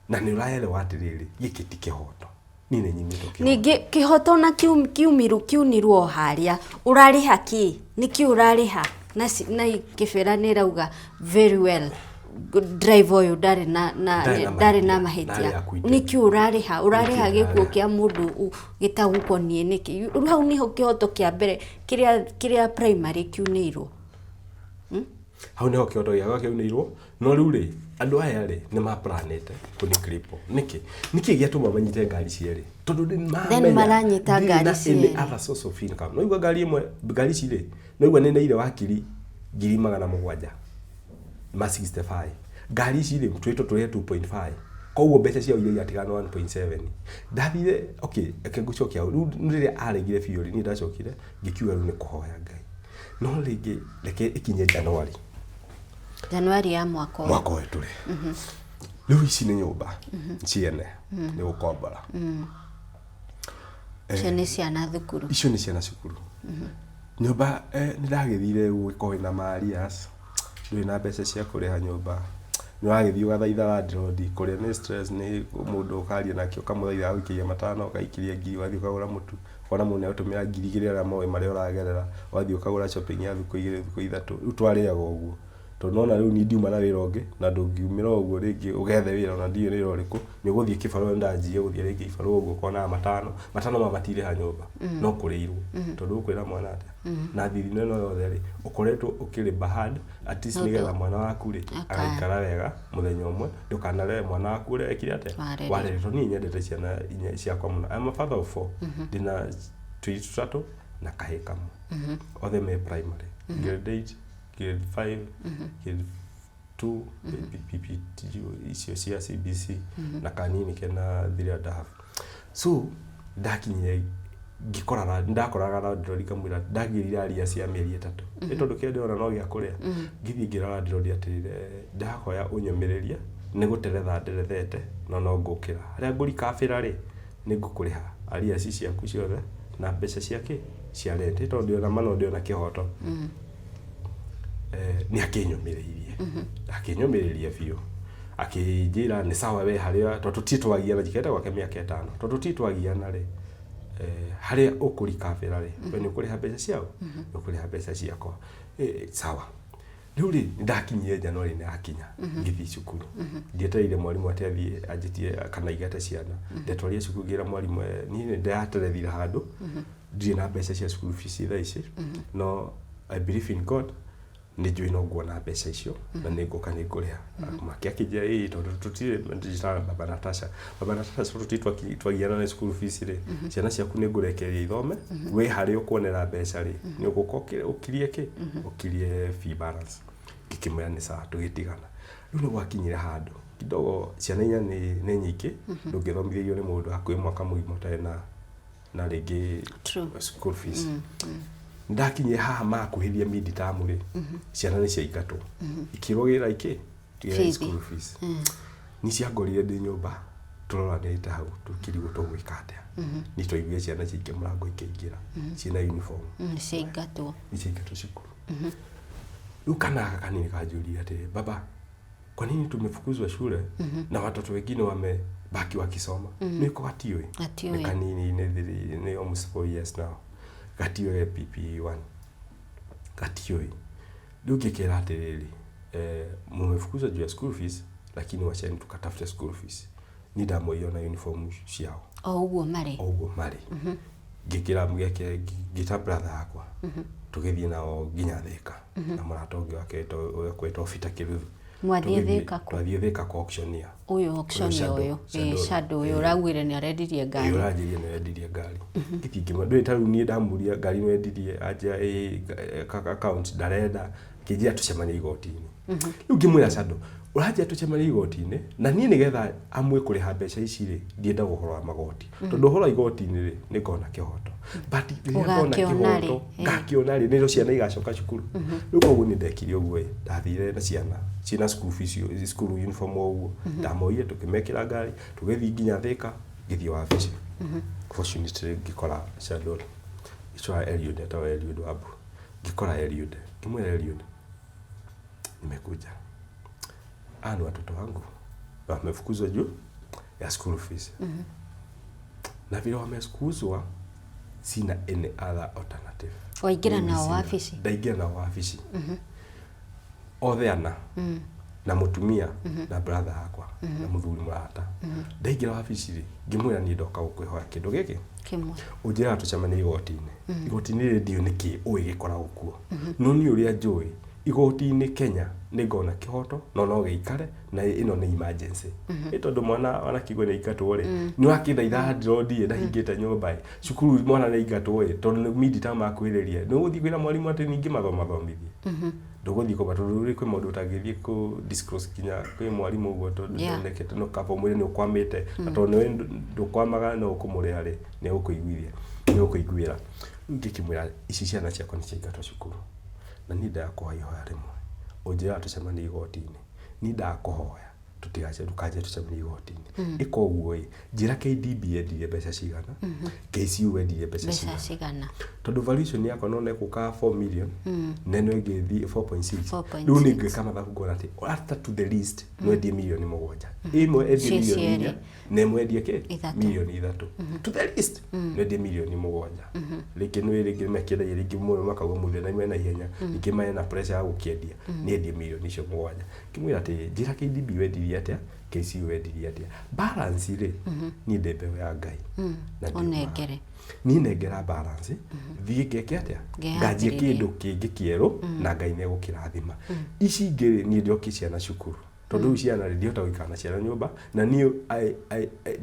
Na nĩ ũraelewa atĩrĩrĩ, gĩkĩ ti kĩhoto. Niĩ nĩ nyimĩtwo kĩhoto. Ningĩ kĩhoto na kiumirwo kiunirwo o harĩa, ũrarĩha kĩ? Nĩkĩ ũrarĩha? Na na kĩbera nĩ ĩrauga very well driver ũyũ ndarĩ na na Ndarĩ na ndarĩ na mahĩtia. mahĩtia. Ndarĩ akuĩte. Nĩkĩ ũrarĩha? Ũrarĩha Nĩkĩ gĩkuũ ũrarĩha? kĩa mũndũ gĩtagũkoniĩ nĩkĩ? Rĩu hau nĩho kĩhoto kĩa mbere kĩrĩa kĩrĩa primary kiunĩirwo. Hau nĩho kĩhoto gĩakwa kĩaunĩirwo, no rĩu rĩ, andũ aya rĩ, nĩ maplanĩte kũni cripple. Nĩkĩ? Nĩkĩ gĩatũma manyite ngari cierĩ? Tondũ nĩ mamenya Then maranyita ndirĩ ngari na any cierĩ. other source of income. No igua ngari ĩmwe, ngari ici rĩ, no igua nĩ neire wakiri ngiri 700 ma 65. Ngari ici rĩ, twĩtwo tũrĩhe 2.5. Koguo mbeca ciao iria iratigana 1.7. Ndathire, okay, reke ngũcokia hau. Rĩu rĩrĩa aregire biũ rĩ, niĩ ndacokire ngĩkiuga rĩu nĩ kũhoya Ngai. No rĩngĩ reke ĩkinye January. January ya mwaka ũyũ. Mwaka ũyũ tũrĩ. Rĩu ici nĩ nyũmba ciene nĩ gũkombora. Icio nĩ ciana thukuru. Icio nĩ ciana cukuru. Nyũmba nĩ ndagĩthire gũgĩkorwo ĩna Marias, ndũrĩ na mbeca cia kũrĩha nyũmba. Nĩ ũragĩthiĩ ũgathaitha landlord, kũrĩa nĩ stress, nĩ mũndũ ũkaria nake ũkamũthaitha agũikĩria matano, ũgaikĩria ngiri, ũgathiĩ ũkagũra mũtu, ũkona mũndũ nĩ agũtũmĩra 2000 arĩa moĩ marĩa ũragerera, ũgathiĩ ũkagũra shopping ya thikũ igĩrĩ, thikũ ithatũ, rĩu twarĩaga ũguo. Tondũ nĩwona rĩu niĩ ndiuma na wĩra ũngĩ, na ndũngiumĩra ũguo rĩngĩ ũgethe wĩra ona ndiũĩ nĩ wĩra ũrĩkũ, nĩ ũgũthiĩ kĩbarũa nĩndanjirie gũthiĩ rĩngĩ ibarũa ũguo ũkonaga matano, matano maya matirĩha nyũmba, no kũrĩirwo. Tondũ ũkwĩra mwana atĩa? Na thirino ĩno yothe rĩ, ũkoretwo ũkĩ labour hard at least nĩgetha mwana waku rĩ, agaikara wega mũthenya ũmwe, ndũkanarere mwana waku ũrĩa wekire atĩa? Warerirwo. Warerirwo. Niĩ nyendete ciana inya ciakwa mũno. I'm a father of four. Ndĩna tũirĩtu tũtatũ na kahĩĩ kamwe. Othe me primary. Grade 8, grade 5, grade 2, PPT icio cia CBC na kanini kena 3.5. So ndakinyire ngĩkora ndakoraga landlord ngamwĩra ndagĩrire aria cia mĩeri ĩtatũ nĩ tondũ kĩrĩa ndĩrona no gĩa kũrĩa. Ngĩthiĩ ngĩra landlord atĩrĩrĩ, ndahoya ũnyũmĩrĩrie, nĩ gũteretha nderethete no no ngũkĩra harĩa ngũrikabĩra rĩ, nĩ ngũkũrĩha arrears ciaku ciothe na mbeca cia kĩ cia rent, tondũ ndĩona ma no ndĩona kĩhoto. Nĩ akĩnyũmĩrĩirie, akĩnyũmĩrĩria biũ, akĩnjĩra nĩ sawa we harĩa tondũ tũtirĩ twagiana, njikarĩte gwake mĩaka ĩtano, tondũ tũtirĩ twagiana rĩ, harĩa ũkũrikabĩra rĩ, we nĩ ũkũrĩha mbeca ciao, nĩ ũkũrĩha mbeca ciakwa. Sawa. Rĩu rĩ, nĩ ndakinyire January nĩ yakinya, ngĩthiĩ cukuru. Ndietereire mwarimũ atĩ athiĩ anjĩtie kana aingate ciana. Ndetwarire cukuru ngĩra mwarimũ, niĩ nĩ ndĩraterethire handũ, ndirĩ na mbeca cia school fees thaa ici, no I believe in God, nĩ njũĩ no nguona mbeca icio na nĩ ngũka nĩ ngũrĩha. Make akĩnjĩra ĩĩ, tondũ tũtirĩ njĩtaga baba Natasha, baba Natasha, tondũ tũtirĩ twagiana na school fees rĩ, ciana ciaku nĩ ngũrekereria ithome, wĩ harĩa ũkuonera mbeca rĩ, nĩ ũgũka ũkirie kĩ ũkirie fee balance. Ngĩkĩmwĩra nĩ sawa, tũgĩtigana. Rĩu nĩ gwakinyire handũ kidogo ciana inya nĩ nyingĩ, ndũngĩthomithĩrio nĩ mũndũ hakuhĩ mwaka mũgima ũtarĩ na rĩngĩ school fees. Ndakinyire haha makuhĩria mid term rĩ, ciana nĩ ciaingatwo, ikĩrwo gĩra ikĩ gĩra Bithi. School fees nĩ ciangorire ndĩ nyũmba, tũroranĩte hau tũkĩrigwo tũgwĩka atĩa. Nĩ twaiguire ciana ciaikia mũrango ikĩingĩra ciĩna uniform. Ciaingatwo. Nĩ ciaingatwo cukuru. Rĩu kana gaka kanini kanjũria atĩrĩ, "Baba, kwa nini tumefukuzwa shule na watoto wengine wamebaki wakisoma?" Nĩko gatiũĩ. Gatiũĩ. Nĩ kanini, nĩ almost 4 years now, gatiũĩ PP1, gatiũĩ. Rĩu ngĩkĩra atĩrĩrĩ, mumefukuzwa juu ya school fees, lakini wacheni tukatafute school fees. Ni ndamoire na uniform ciao. O ũguo marĩ. O ũguo marĩ. Ngĩkĩra gĩake, ngĩta brother yakwa, tũgĩthiĩ nao nginya Thĩka na mũrata ũngĩ wake ũrĩa kwĩtwo Peter Kĩruthu. Mwathiĩ Thĩka kũ? Twathiĩ Thĩka kwa auctioneer. Ũyũ auctioneer? Shadow, Ũyũ ĩ Shadow. Shadow ũyũ ũraugire nĩ arendirie ngari. Ngari. Ũranjĩria nĩ wendirie ngari. Ngĩthiĩ ngĩmwĩra ndũĩ ta rĩu niĩ ndamũria ngari nĩ wendirie, anjĩra ĩ account ndarenda, akĩnjĩra tũcemanie igoti-inĩ. Rĩu ngĩmwĩra, "Shadow, ũranjĩra tũcemanie igoti-inĩ na niĩ nĩgetha amue kũrĩha mbeca ici rĩ, ndiendaga ũhoro wa magoti, tondũ ũhoro wa igoti-inĩ rĩ, nĩ ngona kĩhoto, but rĩrĩa ngona Ũgakĩona rĩ, kĩhoto ngakĩona rĩ, nĩrĩo ciana igacoka cukuru." Rĩu koguo nĩ ndekire ũguo ĩ, ndathire na ciana ciĩna school fees, school uniform o ũguo, ndamoire tũkĩmekĩra ngari, tũgĩthiĩ nginya Thĩka, ngĩthiĩ wabici. Fortunately ngĩkora Shadow icora Eliud, etagwo Eliud Wambu. Ngĩkora Eliud, ngĩmwĩra, "Eliud, nimekuja, hawa ni watoto wangu na wamefukuzwa juu ya school fees, na vile wamefukuzwa sina any other alternative." Waingĩra Mimi nao sina. wabici? Ndaingĩra nao wabici othe ana, na mũtumia na brother yakwa na mũthuri mũrata. Ndaingĩra wabici rĩ, ngĩmwĩra, "Niĩ ndoka gũkwĩhoya kĩndũ gĩkĩ kĩmwe. Ũnjĩraga tũcemanie igoti-inĩ. Igoti-inĩ rĩ, ndiũĩ nĩkĩ ũĩ gĩkoragwo kuo, no niĩ ũrĩa njũĩ igoti-inĩ Kenya nĩ ngona kĩhoto no gĩikare na ĩno nĩ emergency ĩ, tondũ mwana wanakigwo nĩ aingatwo rĩ, nĩ wakĩthaitha landlord ĩ, ndahingĩte nyũmba ĩ, cukuru mwana nĩ aingatwo ĩ, tondũ nĩ mid-term akuhĩrĩria, nĩ ũgũthiĩ kwĩra mwarimũ atĩ ningĩ mathomathomithie? Ndũgũthiĩ kũma, tondũ rĩ kwĩ maũndũ ũtangĩthiĩ kũ disclose nginya kwĩ mwarimũ ũguo, tondũ ndonekete no kaba ũmwĩre nĩ ũkwamĩte, na tondũ nĩwe ndũkwamaga no ũkũmũrĩra rĩ, nĩ ũkũiguithia, nĩ ũkũiguĩra. Rĩu ngĩkĩmwĩra, "Ici ciana ciakwa nĩ ciaingatwo cukuru na niĩ ndakũhoya ihoya rĩmwe. Ũnjĩraga tũcemanie igoti-inĩ, niĩ ndakũhoya Tũtigace ndũkanjĩre tũcemanie igoti-inĩ. Ĩka ũguo ĩ, njĩra KDB yendirie mbeca cigana, KCU wendirie mbeca mbeca cigana, cigana. Tondũ valuation yakwa nona ĩgũka 4 million na ĩno ĩngĩ ĩthiĩ 4.6. 4.6. Rĩu nĩ ngwĩka mathabu ngona atĩ after to the least no endie 7 milioni. Ĩmwe endie Cio milioni cierĩ. 4 na ĩmwe endie kĩ? 3. 3 milioni. To the least no endie 7 milioni. Rĩngĩ nĩ rĩngĩ makĩendagia, rĩngĩ mũno makauga mũndũ ena mena ihenya, rĩngĩ mena pressure ya gũkĩendia, nĩ endie milioni icio 7. Ngĩmwĩra atĩ njĩra KDB wendirie atĩa, KCU wendirie atĩa. Balance rĩ, niĩ ndĩ mbeũ ya Ngai na ndiumaga. Ũnengere. Niĩ nengera balance, thiĩ ngeke atĩa? Nganjie Ngeyambĩrĩrie. Kĩndũ kĩngĩ kĩerũ na Ngai nĩ egũkĩrathima. Ici ingĩ rĩ, niĩ ndĩrokie ciana cukuru, tondũ rĩu ciana rĩ, ndihota gũikara na ciana nyũmba. Na niĩ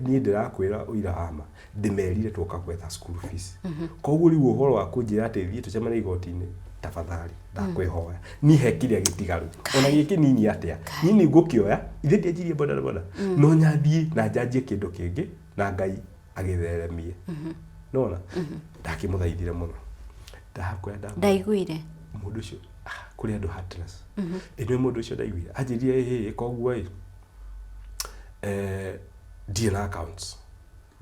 niĩ ndĩrakwĩra ũira wa ma, ndĩmerire twoka gwetha school fees. Koguo rĩu ũhoro wa kũnjĩra atĩ thiĩ tũcemanie igoti-inĩ, tafadhali ndakwĩhoya, niĩ he kĩrĩa gĩtigaru ona gĩ kĩnini atĩa, niĩ nĩ ngũkĩoya. Ithe ndianjirie boda boda, no nyathiĩ na njanjie kĩndũ kĩngĩ na Ngai agĩtheremie. Nona ndakĩmũthaithire mũno, ndakwĩra Ndaiguire. Mũndũ ũcio, kũrĩ andũ heartless. Ĩnĩ mũndũ ũcio ndaiguire anjĩrire ĩhĩ koguo ĩ ndirĩ na accounts.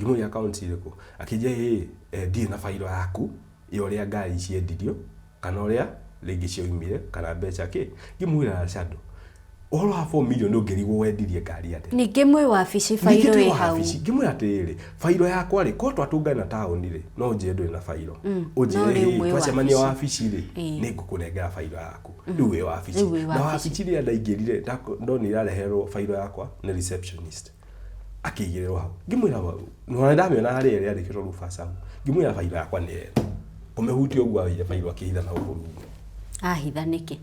Ngĩmũria accounts irĩkũ? Akĩnjĩra ĩhĩ ndirĩ na bairo yaku ya ũrĩa ngari ciendirio kana ũrĩa rĩngĩ cioimire kana mbeca kĩ. Ngĩmwĩra, Shadow, ũhoro wa 4 million ũngĩrigwo wendirie ngari atĩa? Ningĩ mwĩ wabici, Ningĩ bairo twĩ ĩ hau. Wabici. Ngĩmwĩra atĩrĩrĩ, bairo yakwa rĩ, korwo twatũngana taũni rĩ, no ũnjĩre ndũrĩ na bairo, No ũnjĩre rĩu "Hĩ, mwĩ twacemania wabici." wabici rĩ, nĩ ngũkũnengera bairo yaku. Rĩu wĩ wabici. Rĩu wĩ Na wabici. wabici rĩrĩa ndaingĩrire, ndonire irareherwo bairo yakwa nĩ receptionist, akĩigĩrĩrwo hau. Ngĩmwĩra nona ndamĩona harĩa ĩrĩa yandĩkĩtwo Rufus hau. Ngĩmwĩra bairo yakwa nĩ ĩno. Kũmĩhutia ũguo, aoire bairo akĩhitha na gũkũ rungu. Ahitha nĩkĩ?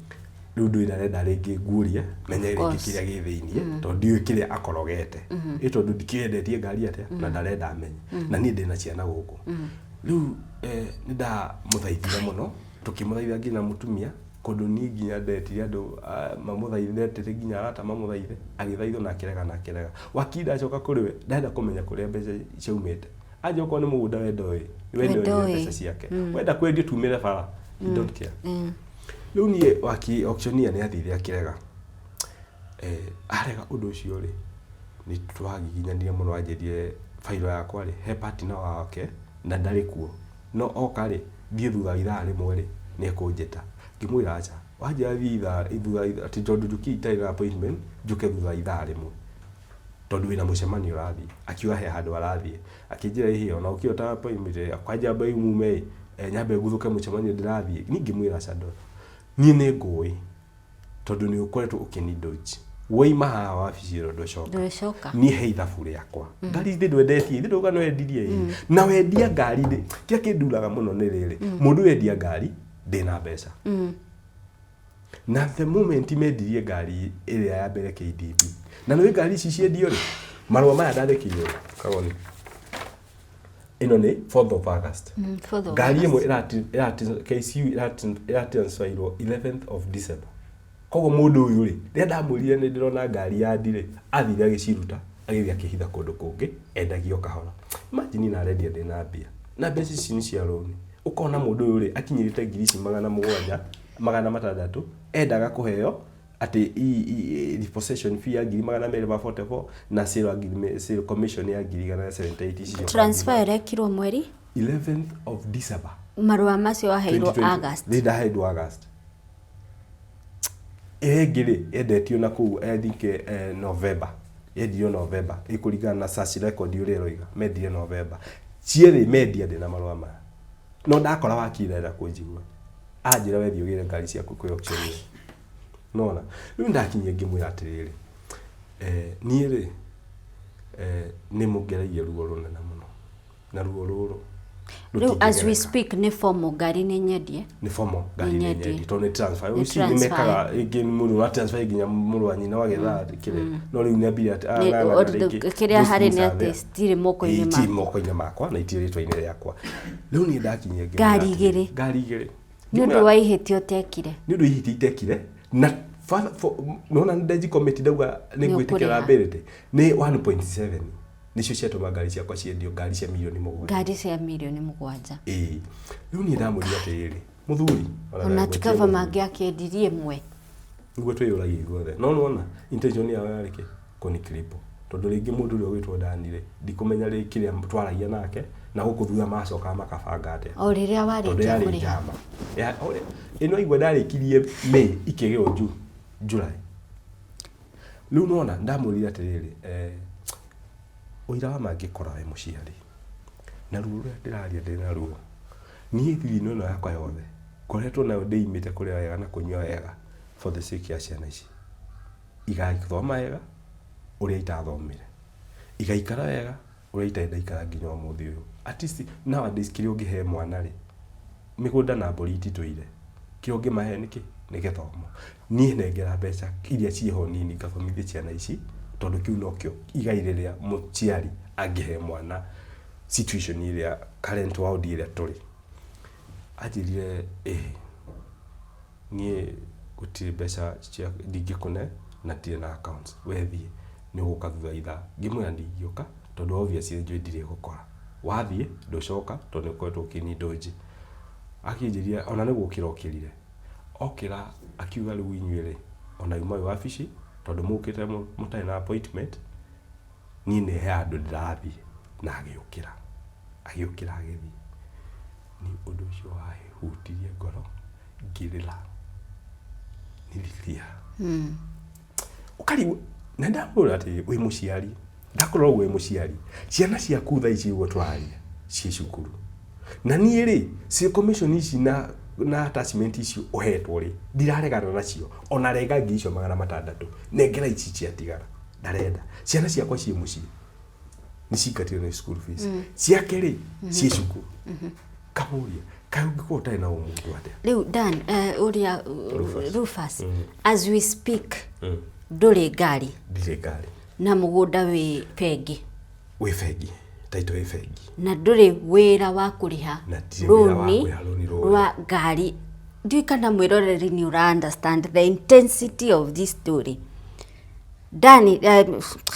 Rĩu ndũĩ arenda rĩngĩ ngurie menye rĩngĩ Course. kĩrĩa gĩ thĩiniĩ, tondũ ndiũĩ kĩrĩa akorogete ĩ, tondũ ndikĩendetie ngari atĩa na ndarenda menye na niĩ ndĩna ciana gũkũ. Rĩu nĩ ndamũthaithire mũno, tũkĩmũthaitha nginya mũtumia kũndũ niĩ nginya ndetire andũ mamũthaithe, ndetire nginya arata mamũthaithe, agĩthaithwo na akĩrega na akĩrega. Wakiri ndacoka kũrĩ we, ndarenda kũmenya kũrĩa mbeca ciaumĩte. Anja okorwo nĩ mũgũnda wenda ĩ, wenda Wenda ĩ ĩ. mbeca ciake, wenda kwendio tumĩre bara, he don't care. Rĩu niĩ waki auctioneer nĩ athire akĩrega. Arega ũndũ ũcio rĩ, nĩ twagiginyanire mũno. Anjĩrire bairo yakwa rĩ, he partner wake na ndarĩ kuo, no oka rĩ, thiĩ thutha wa ithaa 1 rĩ, nĩ ekũnjĩta. Ngĩmwĩra aca, wanjĩra thiĩ ithaa thutha wa atĩ tondũ njũkire itarĩ na appointment, njũke thutha wa ithaa 1 tondũ wĩna mũcemanio ũrathiĩ. Akiuga he handũ arathiĩ. Akĩnjĩra ĩhĩ ona ũkĩũra ta appointment kwanja mbe mume ĩ nyambe nguthũke mũcemanio ndĩrathiĩ. Niĩ ngĩmwĩra, Shadow, niĩ nĩ ngũĩ tondũ nĩ ũkoretwo ũkĩni-dodge. Woima haha wabici ĩno ndũcoka. Ndũcoka. Niĩ he ithabu rĩakwa, ngari ithe ndwendetie, ithe ndauga nĩwendirie ĩ na wendia ngari ndĩ kĩrĩa kĩnduraga mũno nĩ rĩrĩ, mũndũ wendia ngari ndĩna mbeca na the moment mendirie ngari ĩrĩa ya mbere KDB, na nĩ ngari ici ciendio rĩ, marũa maya ndandĩkĩirwo kagoni ĩno nĩ 4th of August. 4th of Ngari ĩmwe August. KCU ĩratransferirwo 11th of December. Koguo mũndũ ũyũ rĩ, rĩrĩa ndamwĩrire nĩ ndĩrona ngari ya ndirĩ, athire agĩciruta, agĩthiĩ akĩhitha kũndũ kũngĩ endagio kahora. Imagine, na arendia ndĩna mbia na mbeca ici nĩ cia rũni. Ũkona mũndũ ũyũ rĩ, akinyĩrĩte ngiri ici 700 600, endaga kũheo atĩ repossession fee ya ngiri 244 na sale ya sale commission ya ngiri 178 icio. Transfer ĩrekirwo mweri? 11th of December. Marũa macio waheirwo 2020. August. Nĩ ndaheirwo August. Ĩrĩa ĩngĩ rĩ, yendetio na kũu, I think November, yendirio November, ĩkũringana na search record ũrĩa ĩroiga, mendirie November. Cierĩ mendia ndĩna marũa maya, no ndakora wakiri ndarenda kũnjigua, anjĩra wethiĩ ũgĩre ngari ciaku kwĩ auctioneer. Nona rĩu ndakinyie ngĩmwĩra atĩrĩrĩ, niĩ rĩ, nĩ mũngereirie ruo rũnene mũno na ruo rũrũ Rĩu as we rũtingĩgereka. speak nĩ formal, ngari nĩ nyendie. Nĩ formal, ngari Nĩ nĩ nyendie. nyendie tondũ nĩ transfer. Nĩ Ici nĩ transfer. mekaga ĩngĩ, mũndũ wa transfer nginya mũrũ wa nyina wagetha kĩrĩa, no rĩu nĩ ambire atĩ ng'ang'ana rĩngĩ. Kĩrĩa Those harĩ things nĩ are atĩ there. citirĩ moko-inĩ Itirĩ maku. moko-inĩ makwa na itirĩ rĩtwa-inĩ rĩakwa. Rĩu niĩ ndakinyia ngĩmwĩra Ngari atĩrĩrĩ, igĩrĩ. Ngari igĩrĩ. Nĩ ũndũ wa ihĩtia ũtekire. Nĩ ũndũ ihĩtia itekire na nona nĩ ndenji committee ndauga nĩ Nĩ ngwĩtĩkĩra ũkũrĩha. liability nĩ 1.7 nĩcio ciatũma ngari ciakwa ciendio, ngari cia 7 milioni. Ngari cia 7 milioni. Ĩĩ, rĩu niĩ ndamwĩrire atĩrĩrĩ, mũthuri, ona Ona ti ndagwĩtie kaba mũthuri. mangĩakĩendirie ĩmwe. Nĩguo twĩyũragia ithuothe, no nĩwona intention yao yarĩ kĩ? Kũni cripple, tondũ rĩngĩ mũndũ ũrĩa ũgwĩtwo Dani rĩ, ndikũmenya rĩ kĩrĩa twaragia nake na gũkũ thutha macokaga makabanga atĩa. O rĩrĩa Tondũ warĩkia yarĩ kũrĩha. Njama. Ĩno igua ndarĩkirie May, ikĩgĩrwo July. Rĩu nona ndamwĩrire atĩrĩrĩ, ũira wa mangĩkora we mũciari na ruo rũrĩa ndĩraria ndĩ naruo, niĩ thirino ĩno yakwa yothe ngoretwo nayo ndĩimĩte kũrĩa wega na kũnyua wega for the sake ya ciana ici, igathoma wega ũrĩa itathomire, igaikara wega ũrĩa itarĩ ndaikara nginya ũmũthĩ ũyũ. At least nowadays kĩrĩa ũngĩhe mwana rĩ, mĩgũnda na mbũri ititũire, kĩrĩa ũngĩmahe nĩkĩ? Nĩ gĩthomo. Niĩ nengera mbeca iria ciĩho nini ngathomithie ciana ici, tondũ kĩu nokĩo igai rĩrĩa mũciari angĩhe mwana situation ĩrĩa current world ĩrĩa tũrĩ. Anjĩrire ĩĩ, niĩ gũtirĩ mbeca cia ndingĩkũne na ndirĩ na accounts, we thiĩ nĩ ũgũka thutha ithaa. Ngĩmwĩra ndingĩũka tondũ obviously njũĩ ndirĩgũkora, wathiĩ ndũcoka tondũ nĩ ũkoretwo ũkĩnindũnji. Akĩnjĩrire ona nĩ gũkĩra okĩrire, okĩra akiuga rĩu inyuĩ rĩ, ona yuma wĩ wabici tondũ mũkĩte mũtarĩ na appointment, niĩ nĩ he handũ ndĩrathiĩ. Na agĩũkĩra, agĩũkĩra agĩthiĩ. Niĩ ũndũ ũcio wahutirie ngoro ngĩrĩra nĩrĩria ũkarigwo. Na ndamwĩra atĩ wĩ mũciari, ndakorwo ũguo wĩ mũciari, ciana ciaku thaa ici ũguo tũraria ciĩ cukuru, na niĩ rĩ ciĩ commission ici na attachment icio ũhetwo rĩ, ndiraregana nacio. Ona renga ngiri icio 600, nengera ici ciatigara. Ndarenda ciana ciakwa ciĩ mũciĩ nĩ cingatirwo nĩ school fees, ciake rĩ ciĩ cukuru. Kamũria kaĩ ũngĩkorwo ũtarĩ na ũmũndũ atĩa? Rĩu Dan, ũrĩa Rufus. Rufus, as we speak ndũrĩ ngari? Ndirĩ ngari. Na mũgũnda wĩ bengi? Wĩ bengi, taito wĩ bengi. Na ndũrĩ wĩra wa kũrĩha? Na ndirĩ wĩra wa rũni kũrĩha rũni rũrĩa. Rwa ngari. Ndiũĩ kana mwĩroreri nĩ ũra understand the intensity of this story. Dani,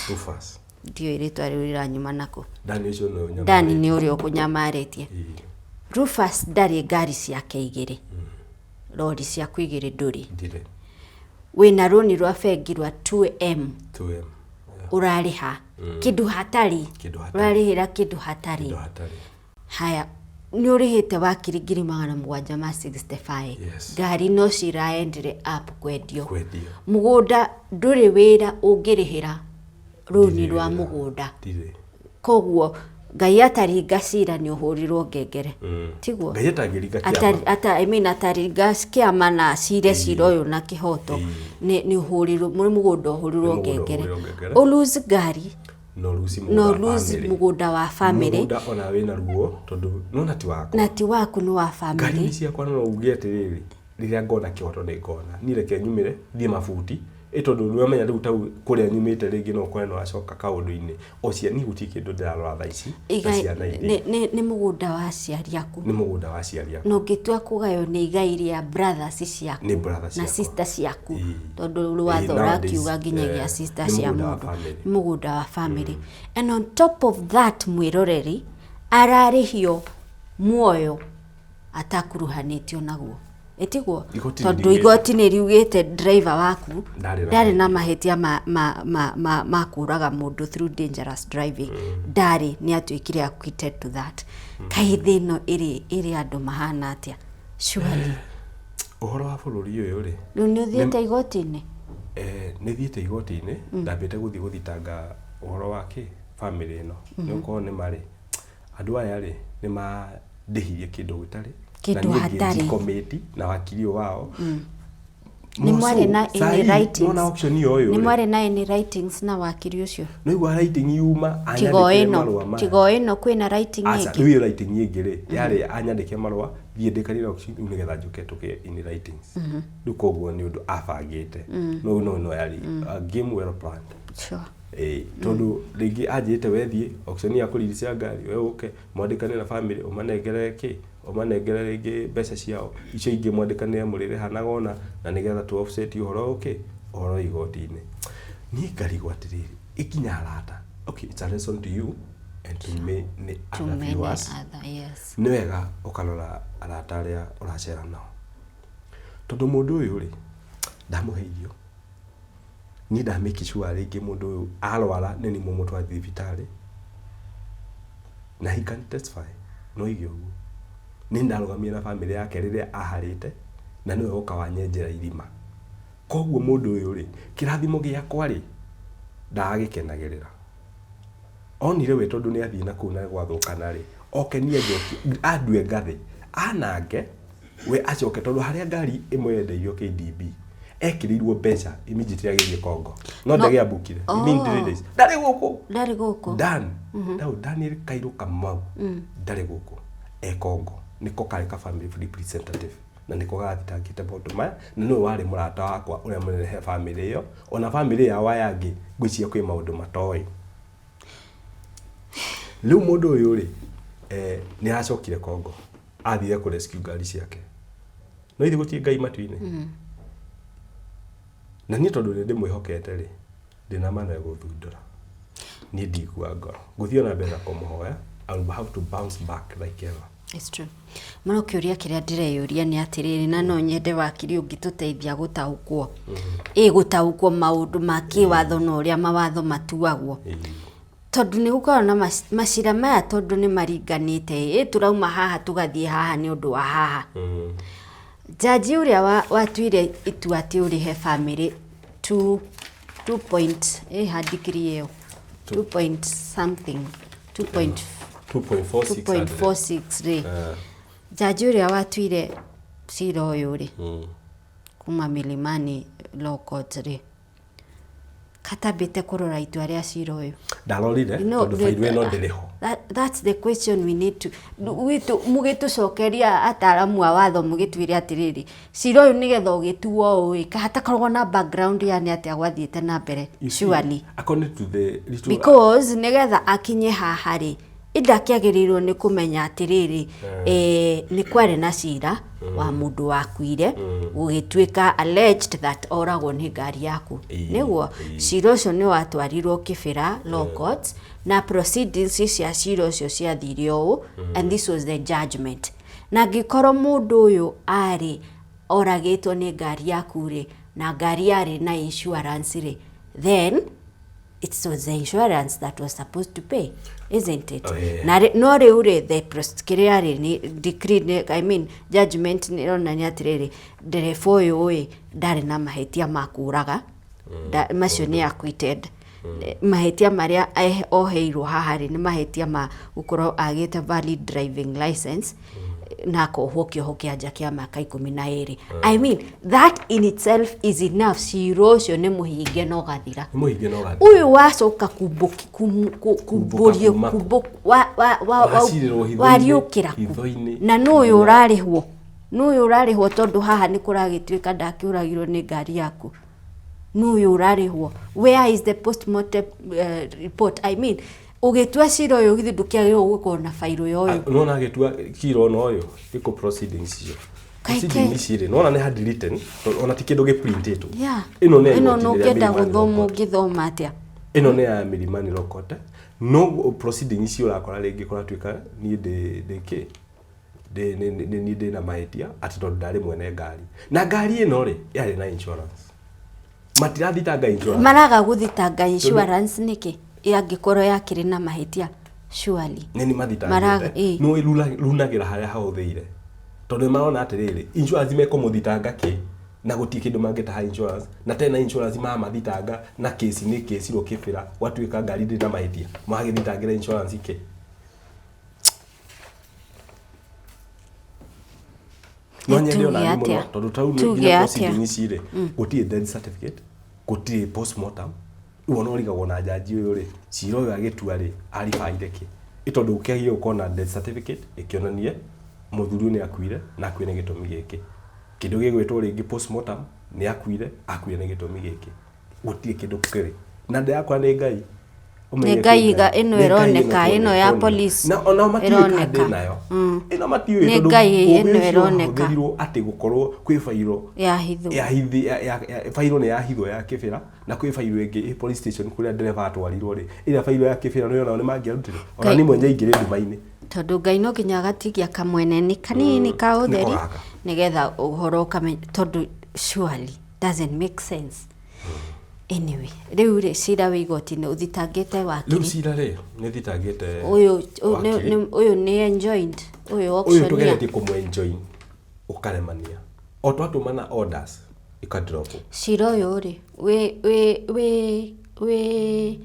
Rufus. Ndiũĩ rĩtwa rĩu rĩranyuma nako. Dani ũcio nĩwe ũnyamarĩtie. Dani nĩ ũrĩa ũkũnyamarĩtie. Ĩĩ. Rufus ndarĩ ngari ciake igĩrĩ, rori ciaku igĩrĩ ndũrĩ. Ndirĩ. Wĩna rũni rwa bengi rwa 2M. 2M. Ũrarĩha kĩndũ hatarĩ. Kĩndũ hatarĩ. Ũrarĩhĩra kĩndũ hatarĩ. Kĩndũ hatarĩ. Haya, nĩ ũrĩhĩte wakiri 765,000. Yes. Ngari no ciraendire up kwendio. Kwendio. Mũgũnda ndũrĩ wĩra ũngĩrĩhĩra rũni Ndirĩ rwa wĩra. mũgũnda. Ndirĩ. Koguo Ngai ataringa cira nĩ ũhũrirwo ngengere, tiguo? Ngai atangĩringa Atari, kĩama. ata, I mean, ataringa kĩama na cire cira ũyũ na kĩhoto, nĩ ũhũrirwo nĩ mũgũnda ũhũrirwo Nĩ mũgũnda ngengere. ũhũrirwo ngengere. Ũ lose ngari, no lose no mũgũnda wa lose family. Mũgũnda wa family. Mũgũnda ona wĩna ruo tondũ nona ti wakwa. Na ti waku, nĩ wa Ngari family. nĩ ciakwa, no uge atĩrĩrĩ, rĩrĩa ngona kĩhoto nĩ ngona niĩ reke nyumĩre thiĩ mabuti ĩ, tondũ nĩ wamenya rĩu tau kũrĩa nyumĩte rĩngĩ no ũkore nĩ wacoka kaũndũ-inĩ o cia niĩ gũtirĩ kĩndũ ndĩrarora thaa ici na ciana iria Nĩ mũgũnda wa aciari aku. Nĩ mũgũnda wa aciari akwa. Na ũngĩtua kũgaywo nĩ igai rĩa brothers ciaku Nĩ brothers na ciakwa. sister ciaku, Ĩĩ. tondũ rwatho Ĩĩ, nowadays, ũrakiuga nginyagia sister nĩ cia mũgũnda wa mũndũ. family. Nĩ mũgũnda wa family. And on top of that, mwĩroreri, ararĩhio muoyo atakuruhanĩtio naguo, ĩtiguo? Igoti nĩ Tondũ riugĩte. igoti nĩ riugĩte driver waku Ndarĩ na ndarĩ na mahĩtia ma kũraga mũndũ through dangerous driving, ndarĩ, nĩ atuĩkire acquitted to that. Kaĩ thĩ ĩno ĩrĩ andũ mahana atĩa, surely? Ũhoro wa bũrũri ũyũ rĩ, Rĩu nĩ ũthiĩte igoti-inĩ? Nĩ thiĩte igoti-inĩ. Ndambĩte gũthiĩ gũthitanga ũhoro wa kĩ family ĩno, nĩ gũkorwo nĩ marĩ andũ aya rĩ, nĩ mandĩhirie kĩndũ gĩtarĩ Kĩndũ na niĩ hatarĩ. ngĩnjikomĩti na wakiri ũyũ wao. Nĩ mwarĩ na any writings? Nona auction ĩyo ũyũ Nĩ rĩ, mwarĩ na any writings na wakiri ũcio? No igua writing yuma Tigo anyandĩkĩre ĩno marũa maya. Tigo ĩno kwĩna writing Aca, ĩngĩ? rĩu ĩyo writing ĩngĩ rĩ, yarĩ anyandĩke marũa thiĩ ndĩkanĩre auction rĩu nĩgetha njũke tũke in writings. Rĩu koguo nĩ ũndũ abangĩte, no yarĩ a game well planned. Ĩĩ, tondũ rĩngĩ anjĩrĩte we thiĩ auction ya kũriricia ngari, we ũke mwandĩkane na family, ũmanengere kĩ, ũmanengere rĩngĩ mbeca ciao icio ingĩ, mwandĩkanĩre mũrĩrĩhanaga ona na nĩgetha tu offset ũhoro ũkĩ ũhoro wa igoti-inĩ. Niĩ ngarigwo atĩrĩrĩ, ĩkinya arata. Okay, it's a lesson to you and to many To other many viewers. other, yes. Nĩ wega ũkarora arata arĩa ũracera nao, tondũ mũndũ ũyũ rĩ, ndamũhe irio. Niĩ nda make sure rĩngĩ mũndũ ũyũ arwara nĩ niĩ mũmũtware thibitarĩ, na he can testify, no oige ũguo. Niĩ ndarũgamire na bamĩrĩ yake rĩrĩa aharĩte, na nĩwe woka wanyenjera irima. Koguo mũndũ ũyũ rĩ, kĩrathimo gĩakwa rĩ, ndagagĩkenagĩrĩra. Onire we tondũ nĩ athiĩ na kũu na gwathũkana rĩ, oke niĩ anjokie, andue ngathĩ, anange, we acoke tondũ harĩa ngari ĩmwe yendeirio KDB, ekĩrĩirwo mbeca immediately agĩthiĩ Congo. No ndege yambukire, within 3 days. Ndarĩ gũkũ. Ndarĩ gũkũ. Dan, mm Daniel Kairũ Kamau ndarĩ gũkũ, e Congo. Nĩko karĩ ka family representative na nĩko gathitangĩte maũndũ maya, na nĩwe warĩ mũrata wakwa ũrĩa mũnene he family ĩyo, ona family yao aya angĩ ngwĩciria kwĩ maũndũ matoĩ. Rĩu mũndũ ũyũ rĩ, nĩ aracokire Congo, athire kũ rescue ngari ciake. No ithuĩ gũtirĩ Ngai matu-inĩ. Na niĩ tondũ nĩ ndĩmwĩhokete rĩ, ndĩna ma no egũthundũra. Niĩ ndikua ngoro. Ngũthiĩ ona mbere na kũmũhoya, I will have to bounce back like ever. It's true. Mũno kĩũria kĩrĩa ndĩreyũria nĩ atĩrĩrĩ, na no nyende wakiri ũngĩtũteithia gũtaũkwo, ĩ gũtaũkwo maũndũ ma kĩwatho na ũrĩa mawatho matuagwo, tondũ nĩ gũkoragwo na macira maya, tondũ nĩ maringanĩte, ĩ tũrauma haha tũgathiĩ haha nĩ ũndũ wa haha. Jaji ũrĩa watuire itua atĩ ũrĩhe bamĩrĩ 2 point, ĩ ha degree ĩyo 2 point something, 2 point 2.46. 2.46 rĩ, jaji ũrĩa watuire cira ũyũ rĩ, kuma Milimani Law Court rĩ, katambĩte kũrora itua rĩa cira ũyũ? Ndarorire tondũ bairũ ĩno ndĩrĩ ho. That's the question we need to mũgĩtũcokeria ataramu a watho, mũgĩtwĩre atĩrĩrĩ, cira ũyũ nĩgetha ũgĩtuo ũũ ĩ, hatakoragwo na background ya nĩ atĩa gwathiĩte na mbere? You see, Surely. According to the little Because nĩgetha akinye haha rĩ, ĩndakĩagĩrĩirwo nĩ kũmenya atĩrĩrĩ, nĩ kwarĩ na cira wa mũndũ wakuire, gũgĩtuĩka alleged that oragwo nĩ ngari yaku. Nĩguo cira ũcio nĩ watwarirwo Kibera Law Courts, na proceedings cia cira ũcio ciathire ũũ, and this was the judgment. Na angĩkorwo mũndũ ũyũ arĩ oragĩtwo nĩ ngari yaku rĩ, na ngari yarĩ na insurance rĩ, then it was the insurance that was supposed to pay, isn't it? Oh, yeah. Na no rĩu rĩ, the kĩrĩa rĩ, nĩ decree nĩ, I mean judgment, nĩ ĩronania atĩrĩrĩ, ndereba ũyũ ĩ ndarĩ na mahĩtia ma kũraga. Macio nĩ acquitted. Mahĩtia marĩa oheirwo haha rĩ, nĩ mahĩtia ma gũkorwo agĩte valid driving license na akohwo kĩoho kĩa nja kĩa mĩaka 12. I mean, that in itself is enough. Cira ũcio nĩ mũhinge na ũgathira. Nĩ mũhinge na ũgathira. Ũyũ wacoka kumbũrio kuma kũ? Kumbu- wa Wacirĩrwo hitho-inĩ, wariũkĩra kũ? hitho-inĩ. Na nũ ũyũ ũrarĩhwo, nũ ũyũ ũrarĩhwo? Tondũ haha nĩ kũragĩtuĩka ndakĩũragirwo nĩ ngari yaku, nũ ũyũ ũrarĩhwo? Where is the postmortem report? I mean, ũgĩtua cira ũyũ, githĩ ndũkĩagĩrĩirwo gũkorwo na bairũ ya ũyũ? Nona agĩtua cira ona ũyũ gĩkũ proceedings icio, Kaĩ proceedings ici rĩ, nona nĩ handwritten, tondũ ona ti kĩndũ gĩprintĩtwo. Ĩno nĩ ya Ĩno igoti no rĩrĩa ũkĩenda Milimani gũthoma, Law Court. ũngĩthoma atĩa? Ĩno nĩ ya Milimani Law Court. No proceeding ici ũrakora rĩngĩ kũratuĩka niĩ ndĩ kĩ ndĩ nĩ nĩ niĩ ndĩ na mahĩtia, atĩ tondũ ndarĩ mwene ngari, na ngari ĩno rĩ, yarĩ na insurance, matirathitanga insurance. Maraga gũthitanga insurance nĩkĩ angĩkorwo yakĩrĩ na mahĩtia, surely? Nĩ mathitangĩte. Ĩ. Nĩ runagĩra harĩa hahũthĩire, tondũ nĩ marona atĩrĩrĩ, insurance mekũmũthitanga kĩ na gũtirĩ kĩndũ mangĩtaha insurance, na tena insurance mamathitanga na kesi nĩ kesirwo Kĩbĩra, gwatuĩka ngari ndĩrĩ na mahĩtia, magĩthitangĩra insurance kĩ? No nyende Tuge ona niĩ mũno atĩa? tondũ tau nĩ Tuge nginya atĩa? proceeding ici rĩ, gũtirĩ death certificate, gũtirĩ postmortem. Rĩu ona ũrigagwo na jaji ũyũ rĩ, cira ũyũ agĩtua rĩ, aribaire kĩ? Ĩ tondũ ũkĩagĩrĩire gũkorwo na death certificate ĩkĩonanie mũthuri ũyũ nĩ akuire na akuire nĩ gĩtũmi gĩkĩ, kĩndũ gĩgwĩtwo rĩngĩ postmortem, nĩ akuire, akuire nĩ gĩtũmi gĩkĩ. Gũtirĩ kĩndũ kĩrĩ na ndĩrakora nĩ Ngai. Ũmenye Nĩ Ngai kwĩ ĩno Nĩ Ngai. ĩroneka, ĩno ĩno ya tuoneka. police Na onao matiũĩ kana ĩroneka. ndĩ nayo ĩno, matiũĩ, Nĩ tondũ Ngai ũgĩ ĩno ũcio ĩroneka. wahũthĩrirwo atĩ gũkorwo kwĩ bairo ya hitho. Ya hithi ya bairo nĩ ya hitho ya Kĩbĩra, na kwĩ bairo ĩngĩ ĩ police station kũrĩa ndereba atwarirwo rĩ, ĩrĩa bairo ya Kĩbĩra nĩ onao nĩ mangĩarutire ona Ngai. niĩ mwenye ingĩrĩ nduma-inĩ. Tondũ Ngai no nginya agatigia kamwene kanini ka ũtheri Nĩko gaka. Nĩgetha ũhoro ũkamenya, tondũ surely doesn't make sense. Anyway, rĩu rĩ, cira wĩ igoti-inĩ, ũthitangĩte Rĩu wakiri? Cira rĩ, nĩ thitangĩte Ũyũ wakiri. Ũyũ nĩ enjoined ũyũ? Ũyũ Auctioneer. Tũgeretie kũmũ-enjoin, ũkaremania, o twatũmana orders ikadrop. Cira ũyũ rĩ, wĩ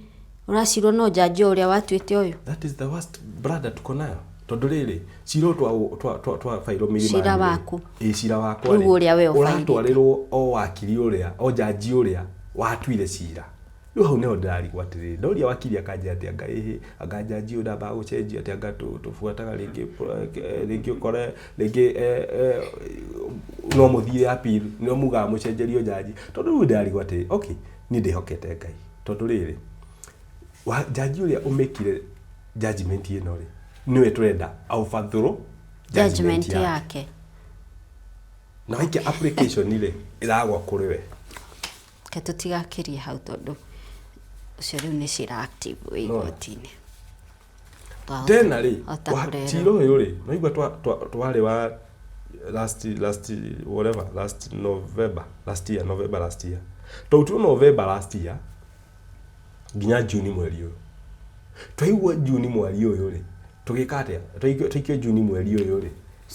ũracirwo no jaji o ũrĩa watuĩte ũyũ? That is the worst brother tuko nayo, tondũ rĩrĩ, cira ũyũ twa fairwo Milimani Cira rĩ, waku. Ĩ, cira wakwa Rĩu rĩ, ũrĩa we ũbairĩte. Ũratwarĩrwo o wakiri ũrĩa, o jaji ũrĩa watuire cira. Rĩu hau nĩho ndĩrarigwo atĩrĩrĩ, ndoria wakiri akanjĩra atĩ anga ĩhĩ, anga jaji ũyũ ndambaga gũcenjia, atĩ anga tũbuataga rĩngĩ, rĩngĩ ũkore rĩngĩ no mũthiĩ appeal, no mugaga mũcenjerio jaji. Tondũ rĩu ndĩrarigwo atĩrĩ, okay, niĩ ndĩhokete Ngai, tondũ rĩrĩ, jaji ũrĩa ũmĩkire judgment ĩno rĩ, nĩwe tũrenda overthrow judgment yake. Na waikia application rĩ, ĩragwa kũrĩ we. Ke tũtigakĩrie hau, tondũ ũcio rĩu nĩ cira active wĩ No. igoti-inĩ. Tena rĩ, Hota kũrerwo. Cira ũyũ rĩ, naigua twarĩ wa last whatever, last November last year, November last year, twautirwo November last year nginya Juni mweri ũyũ. Twaigua Juni mweri ũyũ rĩ, tũgĩka atĩa? Twaikio Juni mweri ũyũ rĩ,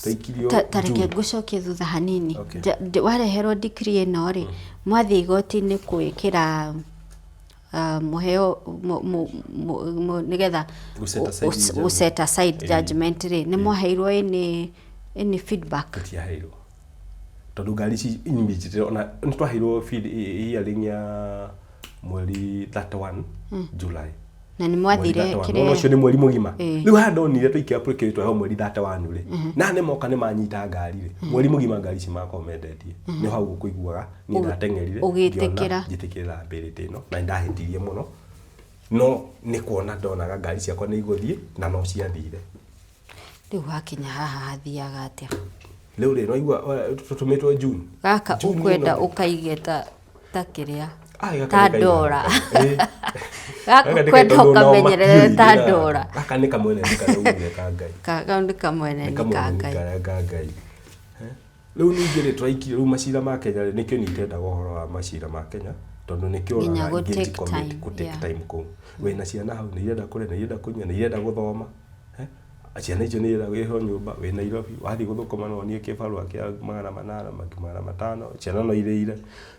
twaikirio Ta reke June. Ngũcokie thutha hanini. Okay. Wareherwo decree ĩno rĩ, mwathiĩ igoti-inĩ gwĩkĩra mũheo nĩgetha Gũ set aside judgment. Gũ set aside judgment rĩ, nĩ mwaheirwo any feedback? Tũtiaheirwo, tondũ ngari ici immediately, ona nĩ twaheirwo feed hearing ya mweri 31 July. Na nĩ mwathire Mweri 31. kĩrĩa? Nona ũcio nĩ mweri mũgima. Rĩu haha ndonire twaikia application, twaheo mweri 31 rĩ, na nĩ moka nĩ manyita ngari rĩ, mweri mũgima ngari ici makorwo mendetie. Nĩ hau ũkũiguaga niĩ ndateng'erire Ũgĩtĩkĩra. Ngĩona njĩtĩkĩre liability ĩno, na nĩ ndahĩtirie mũno, no nĩ kuona ndonaga ngari ciakwa nĩ igũthiĩ, na no ciathire. Rĩu hakinya haha hathiaga atĩa? Rĩu rĩ, naigua tũtũmĩtwo June. Gaka June ũkwenda ĩno. ũkaige ta kĩrĩa, Ah, gaka ta nĩ kaigana. ndora. Ĩ. Gaka Gaka nĩ ũkwenda tondũ nao ũkamenyerere ta matiũĩ, ndora. Gaka nĩ kamwene karĩa ugire ka Ngai. Kau nĩ kamwene Nĩ nĩ ka kamwene Ngai. karĩa ka Ngai. Eh? Rĩu ningĩ rĩ, tũraikirio rĩu macira ma Kenya rĩ, nĩkĩo niĩ itendaga ũhoro wa macira ma Kenya, tondũ nĩkĩo Nginya ũroraga gũ take ingĩji commit time, gũ take time kũu. Wĩna ciana hau, nĩ irenda kũrĩa, nĩ irenda kũnyua, nĩ irenda gũthoma. Eh? Ciana icio nĩ irenda wĩho nyũmba, wĩ Nairobi, wathiĩ gũthũkũma no wonie kĩbarũa kĩa 800, 500, ciana no irĩire.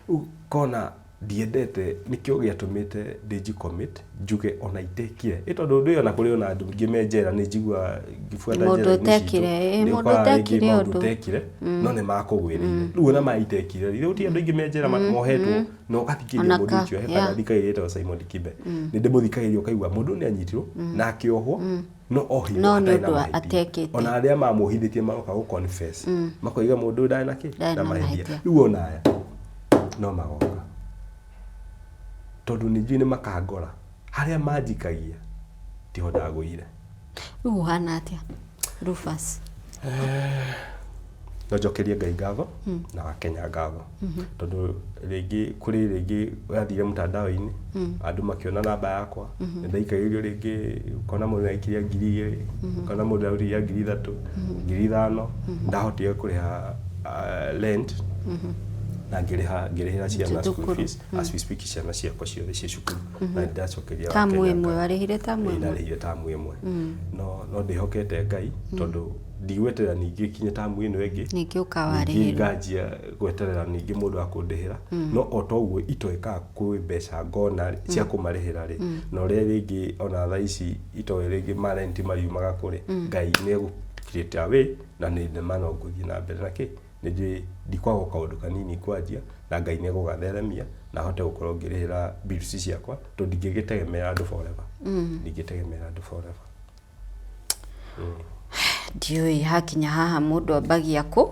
Rĩu kona ndiendete, nĩkĩo gĩatũmĩte ndĩnji commit, njuge ona itekire. Ĩ tondũ ũndũ ũyũ, ona kũrĩ ona andũ aingĩ me njera, nĩ njiguaga ngĩbuata Mũndũ njera-inĩ citũ, ũtekire, ĩ, nĩ mũndũ ũkoraga rĩngĩ ũtekire maũndũ ũndũ. ũtekire, no nĩ makũgwĩrĩire. Rĩu ona ma itekire rĩ, rĩu ti andũ aingĩ me njera mohetwo, na ũgathikĩrĩria Ona mũndũ ũcio, he kana thikagĩrĩria ĩtagwo Simon Kibe. Nĩ ndĩmũthikagĩrĩria, ũkaigua mũndũ nĩ anyitirwo na akĩohwo, no ohirwo No nĩ atarĩ na ũndũ mahĩtia. atekĩte. Ona arĩa mamũhithĩtie maroka gũ confess, makoiga mũndũ ũyũ ndarĩ na kĩ? Ndarĩ na mahĩtia. Rĩu ona aya no magoka, tondũ nĩ njũĩ nĩ makangora harĩa manjikagia tiho ndagũire. Rĩu ũhana atĩa, Rufus? No njokerie Ngai ngatho na Wakenya ngatho, tondũ rĩngĩ kũrĩ rĩngĩ wathire mtandao-inĩ, andũ makĩona namba yakwa, nĩ ndaikagĩrio rĩngĩ, ũkona mũndũ aikiria 2000, ũkona mũndũ arutiria 3000, 5000. Ndahotire kũrĩha rent na ngĩrĩha, ngĩrĩhĩra ciana school Thukuru. fees. As we speak, ciana ciakwa ciothe ciĩ cukuru, na nĩ ndacokeria Tamu Wakenya ĩmwe ngatho. warĩhire tamu Ĩĩ, ĩmwe? Ndarĩhire tamu ĩmwe, no ndĩhokete Ngai, tondũ ndigweterera ningĩ kinye tamu ĩno ĩngĩ. Ningĩ Ningĩ ũkawarĩhĩrwo. Nganjia gweterera ningĩ mũndũ wa kũndĩhĩra. No o toguo itoĩkaga kwĩ mbeca ngona cia kũmarĩhĩra rĩ, na ũrĩa rĩngĩ ona thaa ici itoĩ rĩngĩ marenti mariumaga kũrĩ Ngai, nĩ egũ create a way, na nĩ ndĩma no ngũthiĩ na mbere na kĩ, nĩ njũĩ ndikwaga kaũndũ kanini kwanjia, na Ngai nĩ egũgatheremia na hote gũkorwo ngĩrĩhĩra bills ciakwa, tondũ ndingĩgĩtegemera andũ forever, ndingĩtegemera andũ forever. Ndiũĩ hakinya haha mũndũ ambagia kũ,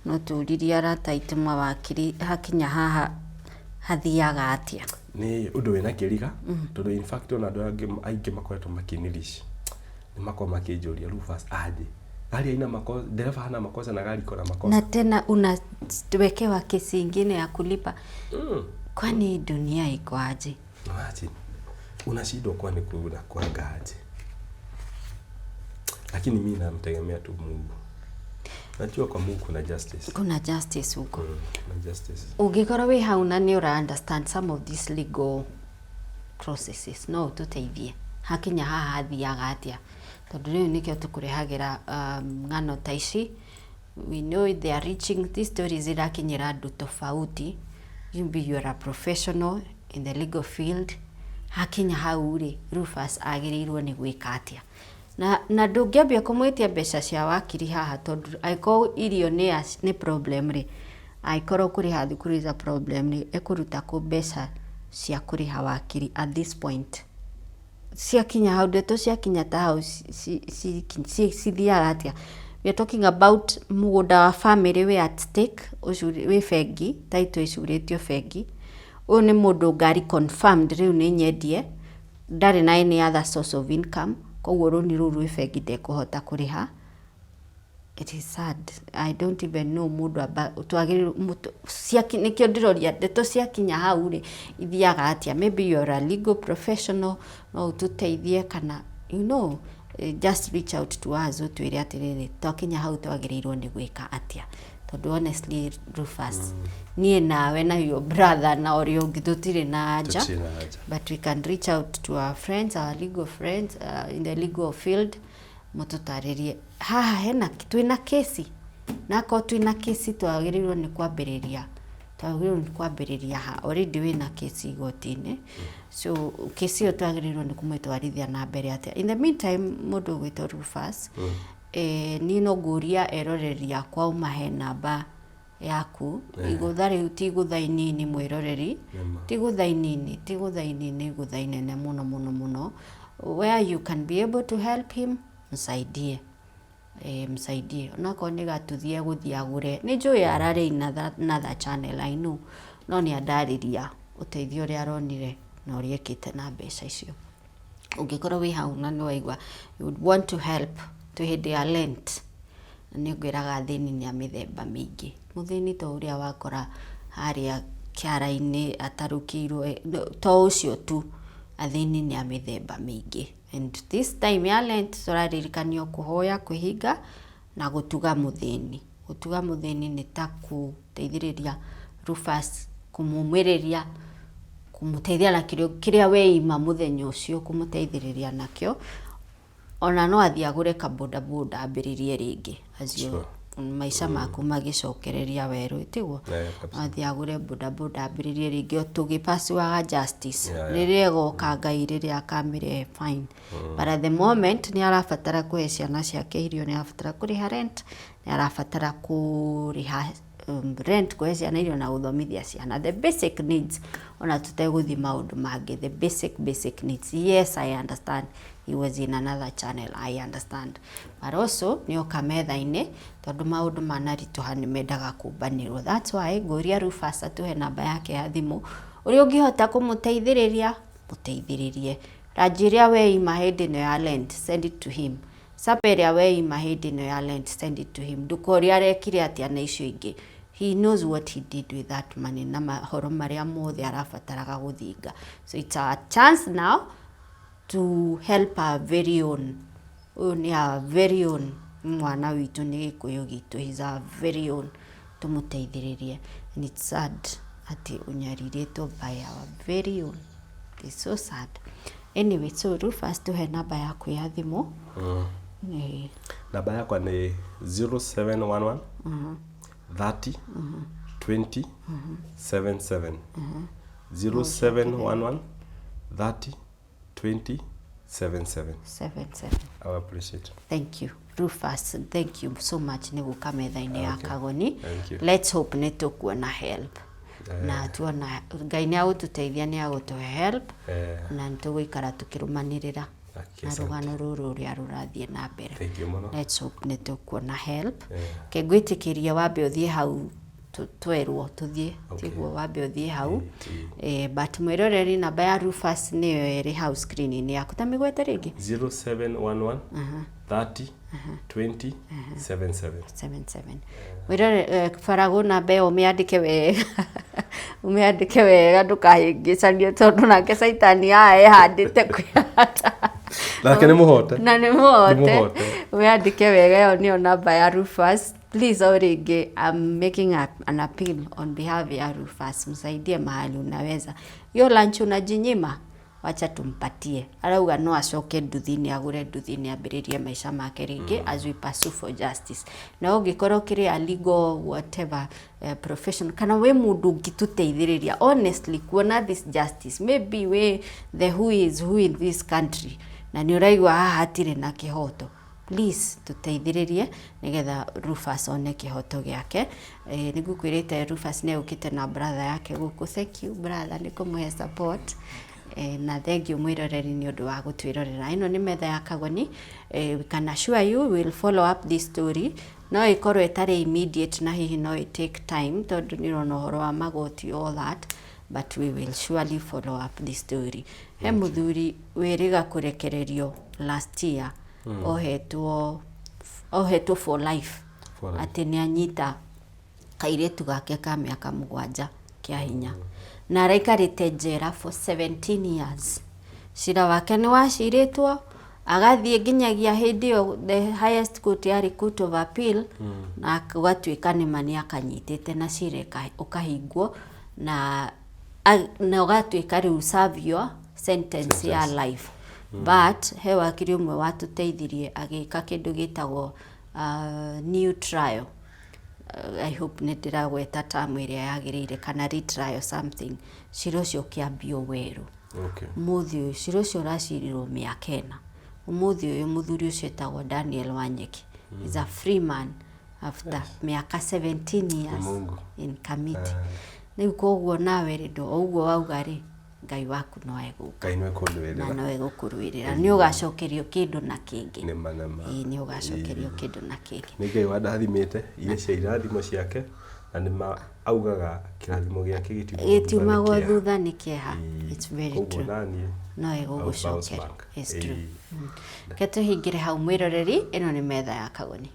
no tũririe arata aitũ mawakiri, hakinya haha hathiaga atĩa? Nĩ ũndũ wĩna kĩriga, tondũ in fact ona andũ angĩ aingĩ makoretwo makĩnirish, nĩ makorwo makĩnjũria, "Rufus, aje gari haina makosa, dereva hana makosa na gari iko na makosa?" Na tena unawekewa kesi ingine ya kulipa. Kwani dunia iko aje? Imagine, unashindwa kwani kuna kuanga aje, lakini mi namtegemea tu Mungu. Najua kwa Mungu kuna justice. Kuna justice huko. Kuna justice. Ũngĩkorwo wĩ hau na nĩ ũra understand some of these legal processes, no ũtũteithie hakinya haha hathiaga atĩa, tondũ rĩu nĩkĩo tũkũrehagĩra ng'ano ta ici. We know they are reaching, these stories irakinyĩra andũ tofauti. You be, you are a professional in the legal field. Hakinya hau rĩ, Rufus agĩrĩirwo nĩ gwĩka atĩa? Na ndũngĩambia kũmwĩtia mbeca cia wakiri haha, tondũ angĩkorwo irio nĩ problem rĩ, angĩkorwo kũrĩha thukuru is a problem rĩ, ekũruta kũ mbeca cia kũrĩha wakiri at this point? Ciakinya hau, ndeto ciakinya ta hau cithiaga atĩa? We are talking about mũgũnda wa family wĩ at stake, ũcio wĩ bengi, title ĩcurĩtio bengi. Ũyũ nĩ mũndũ ngari confirmed rĩu nĩ nyendie, ndarĩ na any other source of income, koguo rũni rũu rwĩ bengi ndekũhota kũrĩha. It is sad. I don't even know mũndũ amba twagĩrĩirwo nĩkĩo ndĩroria, ndeto ciakinya hau rĩ, ithiaga atĩa? Maybe you are a legal professional, no ũtũteithie, kana just reach out to us, ũtwĩre atĩrĩrĩ, twakinya hau twagĩrĩirwo nĩ gwĩka atĩa, tondũ honestly, Rufus, niĩ nawe na your brother na ũrĩa ũngĩ tũtirĩ na anja. Tũtirĩ na anja. But we can reach out to our friends, our legal friends in the legal field, mũtũtarĩrie haha hena twĩna kesi, na akorwo twĩna kesi twagĩrĩirwo nĩ kwambĩrĩria ha. Already wĩna kesi igoti-inĩ, so kesi ĩyo twagĩrĩirwo nĩ kũmĩtwarithia na mbere atĩa? In the meantime, mũndũ ũgwĩtwo Rufus, niĩ no ngũria eroreri akwa ũmahe namba yaku. Igũtha rĩu ti igũtha inini, mwĩroreri. Nĩma. Ti igũtha inini, ti igũtha inini, igũtha inene mũno mũno mũno. Where you can be able to help him, msaidie, msaidie, onakorwo nĩ gatuthie gũthiĩ agũre. Nĩ njũĩ ararĩ in another channel, I know, no nĩ andarĩria ũteithio ũrĩa aronire na ũrĩa ekĩte na mbeca icio. Ũngĩkorwo wĩ hau na nĩ waigua you would want to help, twĩ hĩndĩ ya Lent, na nĩ ngwĩraga athĩni nĩ a mĩthemba mĩingĩ. Mũthĩni to ũrĩa wakora harĩa kĩara-inĩ atarũkĩirwo, no, to ũcio tu. Athĩni nĩ a mĩthemba mĩingĩ, and this time ya Lent tũraririkanio kũhoya, kwĩhinga na gũtuga mũthĩni. Gũtuga mũthĩni nĩ ta kũteithĩrĩria Rufus, kũmũmĩrĩria, kũmũteithia na kĩrĩa kĩrĩa weima mũthenya ũcio, kũmũteithĩrĩria nakĩo. Ona no athiĩ agũre kabodaboda ambĩrĩrie rĩngĩ acio maica maku magĩcokereria werũ, tiguo? Eh, kabisa. Athiĩ agũre bodaboda ambĩrĩrie rĩngĩ o tũgĩpasuaga justice. Yeah. Rĩrĩa ĩgoka Ngai, rĩrĩa akamĩrehe, fine, but at the moment nĩ arabatara kũhe ciana ciake irio, nĩ arabatara kũrĩha rent, nĩ arabatara kũrĩha rent, kũhe ciana irio na gũthomithia ciana, the basic needs, ona tũtegũthiĩ maũndũ mangĩ, the basic needs. Yes, I understand he was in another channel, I understand, but also nĩ oka metha-inĩ, tondũ maũndũ manaritũha nĩ mendaga kũmbanĩrwo. That's why ngũria Rufus atũhe namba yake ya thimũ. Ũrĩa ũngĩhota kũmũteithĩrĩria, mũteithĩrĩrie. Ranji ĩrĩa weima hĩndĩ ĩno ya Lent, send it to him. Supper ĩrĩa weima hĩndĩ ĩno ya Lent, send it to him. Ndũkorie arekire atĩa na icio ingĩ. He knows what he did with that money na mahoro marĩa mothe arabataraga gũthinga. So it's our chance now to help our very own. Ũyũ nĩ our very own, mwana witũ, nĩ Gĩkũyũ gitũ. He's our very own, tũmũteithĩrĩrie. And it's sad atĩ ũnyarirĩtwo by our very own. It's so sad. Anyway, so Rufus, tũhe namba yaku ya thimũ. Namba yakwa nĩ 0711 30 20 77, 0711 30 20 77. 77. I appreciate. Thank you, Rufus, thank you so much nĩ gũka metha-inĩ ya Kagoni. Thank you. Let's hope nĩ tũkuona help, na tuona Ngai nĩ agũtũteithia, nĩ agũtũhe help, na nĩ tũgũikara tũkĩrũmanĩrĩra na Asante. rũgano rũrũ ũrĩa rũrathiĩ na mbere. Thank you mũno. Let's hope nĩ tũkuona help. Ke ngwĩtĩkĩrie wambe ũthiĩ hau, twerwo tũthiĩ. Tiguo, wambe ũthiĩ hau. But mwĩroreri, namba ya Rufus nĩyo ĩrĩ hau screen-inĩ yaku, ta mĩgwete rĩngĩ. 0711 30 20 77. 77. Mwĩrore, baragũ namba ĩyo ũmĩandĩke wega, ũmĩandĩke wega, ndũkahĩngĩcanie, tondũ nake caitani haha ehandĩte kwĩhanda. Nake nĩ mũhote. Na nĩ mũhote. Nĩ mũhote. Ũmĩandĩke wega, ĩyo nĩyo namba ya Rufus. Please, o rĩngĩ, I'm making an appeal on behalf ya Rufus, msaidie mahali unaweza. Hiyo lunch unajinyima, wacha tumpatie. Arauga no acoke nduthi-inĩ, agũre nduthi-inĩ, ambĩrĩrie maica make rĩngĩ as we pursue for justice. Na ũngĩkorwo ũkĩrĩ a legal whatever profession, kana wĩ mũndũ ũngĩtũteithĩrĩria honestly kuona this justice, maybe wĩ the who is who in this country na nĩ ũraigua haha hatirĩ na kĩhoto, please tũteithĩrĩrie nĩgetha Rufus one kĩhoto gĩake. Nĩ ngũkwĩrĩte Rufus nĩ egũkĩte na brother yake gũkũ. Thank you, brother, nĩ kũmũhe support. Na thank you, mwĩroreri, nĩ ũndũ wa gũtwĩrorera. Ĩno nĩ Metha ya Kagoni. We can assure you we will follow up this story. No ĩkorwo ĩtarĩ immediate na hihi no ĩ take time tondũ nĩ ũrona ũhoro wa magoti, all that, but we will surely follow up this story. He mũthuri wĩrĩga kũrekererio last year, ohetwo for life. For life. Atĩ nĩ anyita kairĩtu gake ka mĩaka 7 kĩa hinya na araikarĩte njera for 17 years. Cira wake nĩ wacirĩtwo agathiĩ nginyagia hĩndĩ ĩyo the highest court yarĩ Court of Appeal, na gũgatuĩka nĩma nĩ akanyitĩte na cira ũkahingwo na ũgatuĩka rĩu serve your sentence ya Sentence. life. But he wakiri ũmwe watũteithirie agĩka kĩndũ gĩtagwo new trial. I hope nĩ ndĩragweta term ĩrĩa yagĩrĩire, kana retrial something. Cira ũcio ũkĩambio werũ. Ũmũthĩ ũyũ cira ũcio ũracirirwo mĩaka 4. Ũmũthĩ ũyũ mũthuri ũcio etagwo Daniel Wanyeki is a free man after mĩaka 17 years Mungu. in Kamiti. Rĩu koguo nawe rĩ, ndo o ũguo wauga rĩ, Ngai waku no egũka. Ngai nĩ Na kũndũĩrĩra. No egũkũrũĩrĩra, nĩ ũgacokerio kĩndũ na kĩngĩ. Nĩma nĩma. Ĩĩ, nĩ ũgacokerio kĩndũ na kĩngĩ. Nĩ Ngai wandathimĩte iria cia irathimo ciake, na nĩma augaga kĩrathimo gĩake gĩtiumagwo gĩtiumagwo thutha nĩ kĩeha. Thutha nĩ kĩeha. Ĩĩ. It's very Koguo true. naniĩ No I will bounce ĩgũgũcokera. back. It's true. Ĩĩ. Reke tũhingĩre hau, mwĩroreri. Ĩno nĩ Metha ya Kagoni.